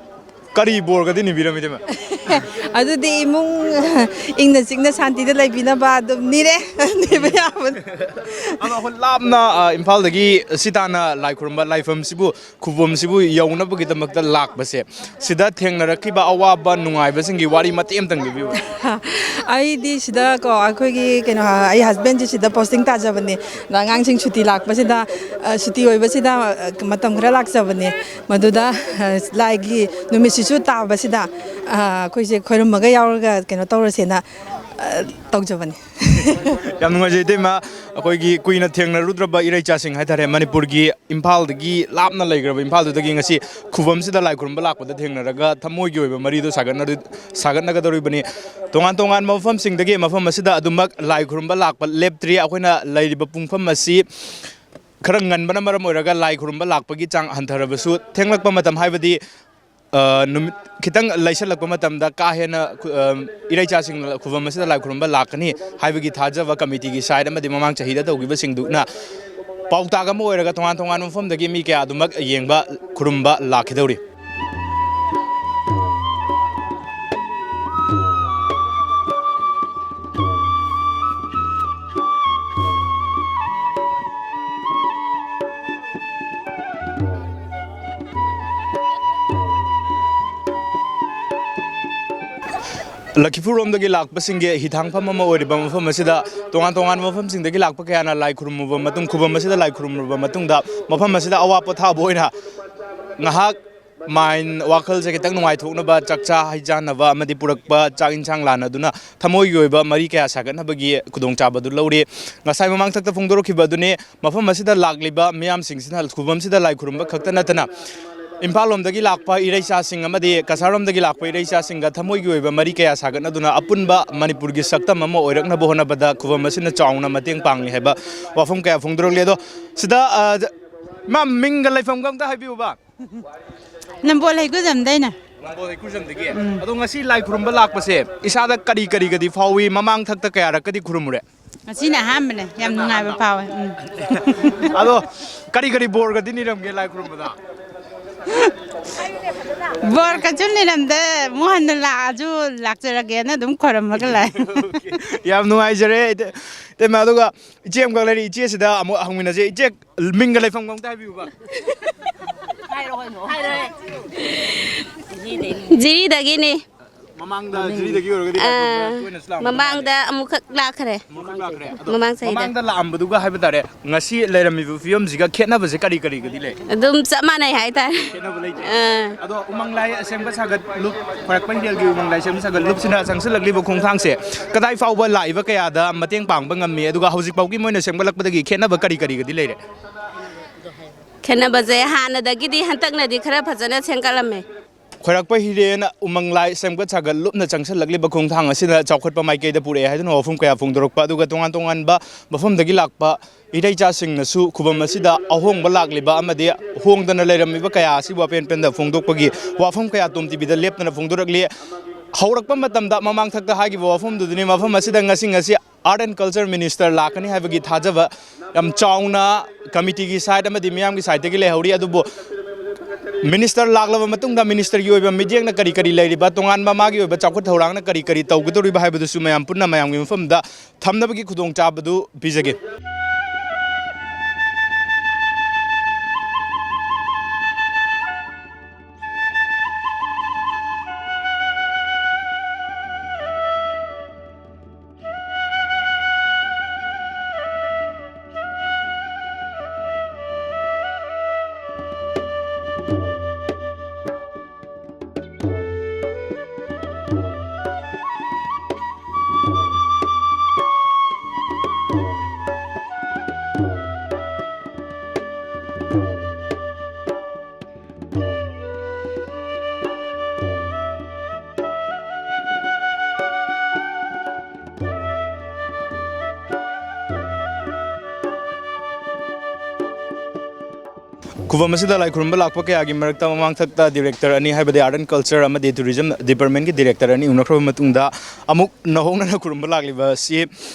ꯀꯔꯤ ꯕꯣꯔꯒꯗꯤ ꯅꯤꯕꯤꯔꯝꯃꯤ, ꯏꯇꯩꯃ? ꯑꯗꯨꯗꯤ ꯏꯃꯨꯡ ꯏꯪꯅ ꯆꯤꯛꯅ ꯁꯥꯟꯇꯤꯗ ꯂꯩꯕꯤꯅꯕ ꯑꯗꯨꯝ ꯅꯤꯔꯦ꯫ ꯅꯤꯕ ꯌꯥꯕꯅꯤ꯫ ꯑꯗꯣ ꯑꯩꯈꯣꯏ ꯂꯥꯞꯅ, ꯑ, ꯏꯝꯐꯥꯜꯗꯒꯤ ꯁꯤ ꯇꯥꯟꯅ ꯂꯥꯏ ꯈꯨꯔꯨꯝꯕ ꯂꯥꯏꯐꯝꯁꯤꯕꯨ, ꯈꯨꯕꯝꯁꯤꯕꯨ ꯌꯧꯅꯕꯒꯤꯗꯃꯛꯇ ꯂꯥꯛꯄꯁꯦ, ꯁꯤꯗ ꯊꯦꯡꯅꯔꯛꯈꯤꯕ ꯑꯋꯥꯕ ꯅꯨꯡꯉꯥꯏꯕꯁꯤꯡꯒꯤ ꯋꯥꯔꯤ ꯃꯇꯦꯛ ꯑꯃꯇꯪ ꯂꯤꯕꯤꯌꯨ꯫ ꯑꯩꯗꯤ ꯁꯤꯗ ꯀꯣ, ꯑꯩꯈꯣꯏꯒꯤ ꯀꯩꯅꯣ, ꯑꯩ husbandꯁꯦ ꯁꯤꯗ posting ꯇꯥꯖꯕꯅꯦ꯫ ꯑꯗ ꯑꯉꯥꯡꯁꯤꯡ ꯁꯨꯇꯤ ꯂꯥꯛꯄꯁꯤꯗ, ꯑ, ꯁꯨꯇꯤ ꯑꯣꯏꯕꯁꯤꯗ, ꯑ, ꯃꯇꯝ ꯈꯔ ꯂꯥꯛꯆꯕꯅꯦ꯫ ꯃꯗꯨꯗ, ꯑ, ꯂꯥꯏꯒꯤ ꯅꯨꯃꯤꯠꯁꯤꯁꯨ ꯇꯥꯕꯁꯤꯗ, ꯑ, ꯑꯩꯈꯣꯏꯁꯦ ꯈꯣꯏꯔꯝꯃꯒ ꯌꯥꯎꯔꯒ ꯀꯩꯅꯣ ꯇꯧꯔꯁꯦꯅ, ꯑ, ꯇꯧꯖꯕꯅꯤ꯫ ꯌꯥꯝ ꯅꯨꯡꯉꯥꯏꯖꯩ, ꯏꯇꯩꯃ꯫ ꯑꯩꯈꯣꯏꯒꯤ ꯀꯨꯏꯅ ꯊꯦꯡꯅꯔꯨꯗ꯭ꯔꯕ ꯏꯔꯩꯆꯥꯁꯤꯡ ꯍꯥꯏꯇꯥꯔꯦ, ꯃꯅꯤꯄꯨꯔꯒꯤ ꯏꯝꯐꯥꯜꯗꯒꯤ, ꯂꯥꯞꯅ ꯂꯩꯈ꯭ꯔꯕ ꯏꯝꯐꯥꯜꯗꯨꯗꯒꯤ ꯉꯁꯤ ꯈꯨꯕꯝꯁꯤꯗ ꯂꯥꯏ ꯈꯨꯔꯨꯝꯕ ꯂꯥꯛꯄꯗ ꯊꯦꯡꯅꯔꯒ ꯊꯃꯣꯏꯒꯤ ꯑꯣꯏꯕ ꯃꯔꯤꯗꯣ ꯁꯥꯒꯠꯅꯔꯨ-, ꯁꯥꯒꯠꯅꯒꯗꯧꯔꯤꯕꯅꯤ꯫ ꯇꯣꯉꯥꯟ ꯇꯣꯉꯥꯟꯕ ꯃꯐꯝꯁꯤꯡꯗꯒꯤ ꯃꯐꯝ ꯑꯁꯤꯗ ꯑꯗꯨꯃꯛ ꯂꯥꯏ ꯈꯨꯔꯨꯝꯕ ꯂꯥꯛꯄ ꯂꯦꯞꯇ꯭ꯔꯤ꯫ ꯑꯩꯈꯣꯏꯅ ꯂꯩꯔꯤꯕ ꯄꯨꯡꯐꯝ ꯑꯁꯤ ꯈꯔ ꯉꯟꯕꯅ ꯃꯔꯝ ꯑꯣꯏꯔꯒ ꯂꯥꯏ ꯈꯨꯔꯨꯝꯕ ꯂꯥꯛꯄꯒꯤ ꯆꯥꯡ ꯍꯟꯊꯔꯕꯁꯨ, ꯊꯦꯡꯂꯛꯄ ꯃꯇꯝ ꯍꯥꯏꯕꯗꯤ, ꯑ, ꯅꯨꯃꯤꯠ ꯈꯤꯇꯪ ꯂꯩꯁꯜꯂꯛꯄ ꯃꯇꯝꯗ ꯀꯥ ꯍꯦꯟꯅ ꯈꯨ-, ꯑ, ꯏꯔꯩꯆꯥꯁꯤꯡ ꯈꯨꯕꯝ ꯑꯁꯤꯗ ꯂꯥꯏ ꯈꯨꯔꯨꯝꯕ ꯂꯥꯛꯀꯅꯤ ꯍꯥꯏꯕꯒꯤ ꯊꯥꯖꯕ committeeꯒꯤ side ꯑꯃꯗꯤ ꯃꯃꯥꯡ ꯆꯍꯤꯗ ꯇꯧꯈꯤꯕꯁꯤꯡꯗꯨꯅ ꯄꯥꯎꯇꯥꯛ ꯑꯃ ꯑꯣꯏꯔꯒ ꯇꯣꯉꯥꯟ ꯇꯣꯉꯥꯟꯕ ꯃꯐꯝꯗꯒꯤ ꯃꯤ ꯀꯌꯥ ꯑꯗꯨꯃꯛ ꯌꯦꯡꯕ ꯈꯨꯔꯨꯝꯕ ꯂꯥꯛꯈꯤꯗꯧꯔꯤ꯫ ꯂꯛꯈꯤꯄꯨꯔ ꯔꯣꯝꯗꯒꯤ ꯂꯥꯛꯄꯁꯤꯡꯒꯤ ꯍꯤꯊꯥꯡꯐꯝ ꯑꯃ ꯑꯣꯏꯔꯤꯕ ꯃꯐꯝ ꯑꯁꯤꯗ, ꯇꯣꯉꯥꯟ ꯇꯣꯉꯥꯟꯕ ꯃꯐꯝꯁꯤꯡꯗꯒꯤ ꯂꯥꯛꯄ ꯀꯌꯥꯅ ꯂꯥꯏ ꯈꯨꯔꯨꯝꯃꯨꯕ ꯃꯇꯨꯡ, ꯈꯨꯕꯝ ꯑꯁꯤꯗ ꯂꯥꯏ ꯈꯨꯔꯨꯝꯂꯨꯔꯕ ꯃꯇꯨꯡꯗ, ꯃꯐꯝ ꯑꯁꯤꯗ ꯑꯋꯥ ꯄꯣꯊꯥꯕ ꯑꯣꯏꯅ ꯉꯥꯏꯍꯥꯛ mind, ꯋꯥꯈꯜꯁꯦ ꯈꯤꯇꯪ ꯅꯨꯡꯉꯥꯏꯊꯣꯛꯅꯕ, ꯆꯥꯛꯆꯥ ꯍꯩꯖꯥꯟꯅꯕ ꯑꯃꯗꯤ ꯄꯨꯔꯛꯄ ꯆꯥꯛ ꯏꯟꯁꯥꯡ ꯂꯥꯟꯅꯗꯨꯅ ꯊꯃꯣꯏꯒꯤ ꯑꯣꯏꯕ ꯃꯔꯤ ꯀꯌꯥ ꯁꯥꯒꯠꯅꯕꯒꯤ ꯈꯨꯗꯣꯡꯆꯥꯕꯗꯨ ꯂꯧꯔꯤ꯫ ꯉꯁꯥꯏ ꯃꯃꯥꯡꯊꯛꯇ ꯐꯣꯡꯗꯣꯔꯛꯈꯤꯕ ꯑꯗꯨꯅꯤ, ꯃꯐꯝ ꯑꯁꯤꯗ ꯂꯥꯛꯂꯤꯕ ꯃꯤꯌꯥꯝꯁꯤꯡꯁꯤꯅ ꯈꯨꯕꯝꯁꯤꯗ ꯂꯥꯏ ꯈꯨꯔꯨꯝꯕ ꯈꯛꯇ ꯅꯠꯇꯅ, ꯏꯝꯐꯥꯜ ꯂꯣꯝꯗꯒꯤ ꯂꯥꯛꯄ ꯏꯔꯩꯆꯥꯁꯤꯡ ꯑꯃꯗꯤ ꯀꯁꯥꯔ ꯂꯣꯝꯗꯒꯤ ꯂꯥꯛꯄ ꯏꯔꯩꯆꯥꯁꯤꯡꯒ ꯊꯃꯣꯏꯒꯤ ꯑꯣꯏꯕ ꯃꯔꯤ ꯀꯌꯥ ꯁꯥꯒꯠꯅꯗꯨꯅ ꯑꯄꯨꯟꯕ ꯃꯅꯤꯄꯨꯔꯒꯤ ꯁꯛꯇꯝ ꯑꯃ ꯑꯣꯏꯔꯛꯅꯕ ꯍꯣꯠꯅꯕꯗ ꯈꯨꯕꯝ ꯑꯁꯤꯅ ꯆꯥꯎꯅ ꯃꯇꯦꯡ ꯄꯥꯡꯂꯤ ꯍꯥꯏꯕ ꯋꯥꯐꯝ ꯀꯌꯥ ꯐꯣꯡꯗꯣꯔꯛꯂꯤ꯫ ꯑꯗꯣ ꯁꯤꯗ, ꯑ, ꯏꯃꯥ, ꯃꯤꯡꯒ ꯂꯩꯐꯝꯒ ꯑꯝꯇ ꯍꯥꯏꯕꯤꯌꯨꯕ꯫ ꯅꯝꯕꯣꯜ ꯍꯩꯀ꯭ꯔꯨꯖꯝꯗꯩꯅ꯫ ꯅꯝꯕꯣꯜ ꯍꯩꯀ꯭ꯔꯨꯖꯝꯗꯒꯤ꯫ ꯎꯝ꯫ ꯑꯗꯣ ꯉꯁꯤ ꯂꯥꯏ ꯈꯨꯔꯨꯝꯕ ꯂꯥꯛꯄꯁꯦ ꯏꯁꯥꯗ ꯀꯔꯤ ꯀꯔꯤꯒꯗꯤ ꯐꯥꯎꯏ? ꯃꯃꯥꯡ ꯊꯛꯇ ꯀꯌꯥꯔꯛꯀꯗꯤ ꯈꯨꯔꯨꯝꯃꯨꯔꯦ? ꯉꯁꯤꯅ ꯑꯍꯥꯟꯕꯅꯦ, ꯌꯥꯝ ꯅꯨꯡꯉꯥꯏꯕ ꯐꯥꯎꯋꯦ꯫ ꯎꯝ꯫ ꯑꯗꯣ ꯀꯔꯤ ꯀꯔꯤ ꯕꯣꯔꯒꯗꯤ ꯅꯤꯔꯝꯒꯦ ꯂꯥꯏ ꯈꯨꯔꯨꯝꯕꯗ? ꯕꯣꯔ ꯀꯩꯁꯨ ꯅꯤꯔꯝꯗꯦ, ꯑꯃꯨꯛ ꯍꯟꯅ ꯂꯥꯛꯑꯁꯨ ꯂꯥꯛꯆꯔꯒꯦꯅ ꯑꯗꯨꯝ ꯈꯣꯏꯔꯝꯃꯒ ꯂꯥꯛꯑꯦ꯫ ꯌꯥꯝ ꯅꯨꯡꯉꯥꯏꯖꯔꯦ ꯏꯇꯩ-, ꯏꯇꯩꯃ꯫ ꯑꯗꯨꯒ ꯏꯆꯦ ꯑꯃꯈꯛ ꯂꯩꯔꯤ, ꯏꯆꯦꯁꯤꯗ ꯑꯃꯨꯛ ꯍꯪꯃꯤꯟꯅꯁꯦ꯫ ꯏꯆꯦ, ꯃꯤꯡꯒ ꯂꯩꯐꯝꯒ ꯑꯝꯇ ꯍꯥꯏꯕꯤꯌꯨꯕ꯫ ꯖꯤꯔꯤꯗꯒꯤꯅꯤ꯫ ꯃꯃꯥꯡꯗ ꯖꯤꯔꯤꯗꯒꯤ ꯑꯣꯏꯔꯒꯗꯤ ꯑꯥ, ꯇꯣꯏꯅꯁꯨ ꯂꯥꯛꯑꯝꯒꯗꯕ ꯃꯃꯥꯡꯗ ꯃꯥꯜꯂꯦ꯫ ꯑꯃꯨꯛꯈꯛ ꯂꯥꯛꯈ꯭ꯔꯦ꯫ ꯑꯃꯨꯛꯈꯛ ꯂꯥꯛꯈ꯭ꯔꯦ꯫ ꯑꯗꯣ ꯃꯃꯥꯡ ꯆꯍꯤꯗ꯫ ꯃꯃꯥꯡꯗ ꯂꯥꯛꯑꯝꯕꯗꯨꯒ ꯍꯥꯏꯕ ꯇꯥꯔꯦ, ꯉꯁꯤ ꯂꯩꯔꯝꯃꯤꯕ ꯐꯤꯕꯝꯁꯤꯒ ꯈꯦꯠꯅꯕꯁꯦ ꯀꯔꯤ ꯀꯔꯤꯒꯗꯤ ꯂꯩ? ꯑꯗꯨꯝ ꯆꯞ ꯃꯥꯟꯅꯩ ꯍꯥꯏꯇꯥꯔꯦ꯫ ꯈꯦꯠꯅꯕ ꯂꯩꯇꯦ꯫ ꯑꯥ꯫ ꯑꯗꯣ ꯎꯃꯪ ꯂꯥꯏ ꯑꯁꯦꯡꯕ ꯁꯥꯒꯠ ꯂꯨꯞ ꯈ꯭ꯋꯥꯏꯔꯥꯛꯄꯝ ꯍꯤꯔꯦꯜꯒꯤ ꯎꯃꯪ ꯂꯥꯏ ꯑꯁꯦꯡꯕ ꯁꯥꯒꯠ ꯂꯨꯞꯁꯤꯅ ꯆꯪꯁꯤꯜꯂꯛꯂꯤꯕ ꯈꯣꯡꯊꯥꯡꯁꯦ ꯀꯗꯥꯏ ꯐꯥꯎꯕ ꯂꯥꯛꯏꯕ ꯀꯌꯥꯗ ꯃꯇꯦꯡ ꯄꯥꯡꯕ ꯉꯝꯃꯤ? ꯑꯗꯨꯒ ꯍꯧꯖꯤꯛ ꯐꯥꯎꯒꯤ ꯃꯣꯏꯅ ꯁꯦꯝꯒꯠꯂꯛꯄꯗꯒꯤ ꯈꯦꯠꯅꯕ ꯀꯔꯤ ꯀꯔꯤꯒꯗꯤ ꯂꯩꯔꯦ? ꯈꯦꯠꯅꯕꯁꯦ ꯍꯥꯟꯅꯗꯒꯤꯗꯤ ꯍꯟꯗꯛꯅꯗꯤ ꯈꯔ ꯐꯖꯅ ꯁꯦꯝꯒꯠꯂꯝꯃꯦ꯫ ꯈ꯭ꯋꯥꯏꯔꯥꯛꯄꯝ ꯍꯤꯔꯦꯟ ꯎꯃꯪ ꯂꯥꯏ ꯁꯦꯝꯒꯠ ꯁꯥꯒꯠ ꯂꯨꯞꯅ ꯆꯪꯁꯤꯜꯂꯛꯂꯤꯕ ꯈꯣꯡꯊꯥꯡ ꯑꯁꯤꯅ ꯆꯥꯎꯈꯠꯄ ꯃꯥꯏꯀꯩꯗ ꯄꯨꯔꯛꯑꯦ ꯍꯥꯏꯗꯨꯅ ꯋꯥꯐꯝ ꯀꯌꯥ ꯐꯣꯡꯗꯣꯔꯛꯄ, ꯑꯗꯨꯒ ꯇꯣꯉꯥꯟ ꯇꯣꯉꯥꯟꯕ ꯃꯐꯝꯗꯒꯤ ꯂꯥꯛꯄ ꯏꯔꯩꯆꯥꯁꯤꯡꯅꯁꯨ ꯈꯨꯕꯝ ꯑꯁꯤꯗ ꯑꯍꯣꯡꯕ ꯂꯥꯛꯂꯤꯕ ꯑꯃꯗꯤ ꯍꯣꯡꯗꯅ ꯂꯩꯔꯝꯃꯤꯕ ꯀꯌꯥ ꯑꯁꯤꯕꯨ ꯑꯄꯦꯟ ꯄꯦꯟꯗ ꯐꯣꯡꯗꯣꯛꯄꯒꯤ ꯋꯥꯐꯝ ꯀꯌꯥ ꯇꯣꯝ ꯇꯤꯚꯤꯗ ꯂꯦꯞꯇꯅ ꯐꯣꯡꯗꯣꯔꯛꯂꯤ꯫ ꯍꯧꯔꯛꯄ ꯃꯇꯝꯗ ꯃꯃꯥꯡꯊꯛꯇ ꯍꯥꯏꯈꯤꯕ ꯋꯥꯐꯝꯗꯨꯗꯅꯤ, ꯃꯐꯝ ꯑꯁꯤꯗ ꯉꯁꯤ ꯉꯁꯤ Art and Culture Minister ꯂꯥꯛꯀꯅꯤ ꯍꯥꯏꯕꯒꯤ ꯊꯥꯖꯕ ꯌꯥꯝ ꯆꯥꯎꯅ committeeꯒꯤ side ꯑꯃꯗꯤ ꯃꯤꯌꯥꯝꯒꯤ sideꯇꯒꯤ ꯂꯩꯍꯧꯔꯤ꯫ ꯑꯗꯨꯕꯨ minister ꯂꯥꯛꯂꯕ ꯃꯇꯨꯡꯗ ministerꯒꯤ ꯑꯣꯏꯕ ꯃꯤꯠꯌꯦꯡꯅ ꯀꯔꯤ ꯀꯔꯤ ꯂꯩꯔꯤꯕ, ꯇꯣꯉꯥꯟꯕ ꯃꯥꯒꯤ ꯑꯣꯏꯕ ꯆꯥꯎꯈꯠ ꯊꯧꯔꯥꯡꯅ ꯀꯔꯤ ꯀꯔꯤ ꯇꯧꯒꯗꯧꯔꯤꯕ ꯍꯥꯏꯕꯗꯨꯁꯨ ꯃꯌꯥꯝ ꯄꯨꯟꯅ ꯃꯌꯥꯝꯒꯤ ꯃꯐꯝꯗ ꯊꯝꯅꯕꯒꯤ ꯈꯨꯗꯣꯡꯆꯥꯕꯗꯨ ꯄꯤꯖꯒꯦ꯫ ꯈꯨꯕꯝ ꯑꯁꯤꯗ ꯂꯥꯏ ꯈꯨꯔꯨꯝꯕ ꯂꯥꯛꯄ ꯀꯌꯥꯒꯤ ꯃꯔꯛꯇ ꯃꯃꯥꯡꯊꯛꯇ ꯗꯤꯔꯦꯛꯇꯔ ꯑꯅꯤ, ꯍꯥꯏꯕꯗꯤ Art and Culture ꯑꯃꯗꯤ Tourism Department ꯀꯤ ꯗꯤꯔꯦꯛꯇꯔ ꯑꯅꯤ ꯎꯅꯈ꯭ꯔꯕ ꯃꯇꯨꯡꯗ, ꯑꯃꯨꯛ ꯅꯧꯍꯧꯅꯅ ꯈꯨꯔꯨꯝꯕ ꯂꯥꯛꯂꯤꯕ ꯑꯁꯤ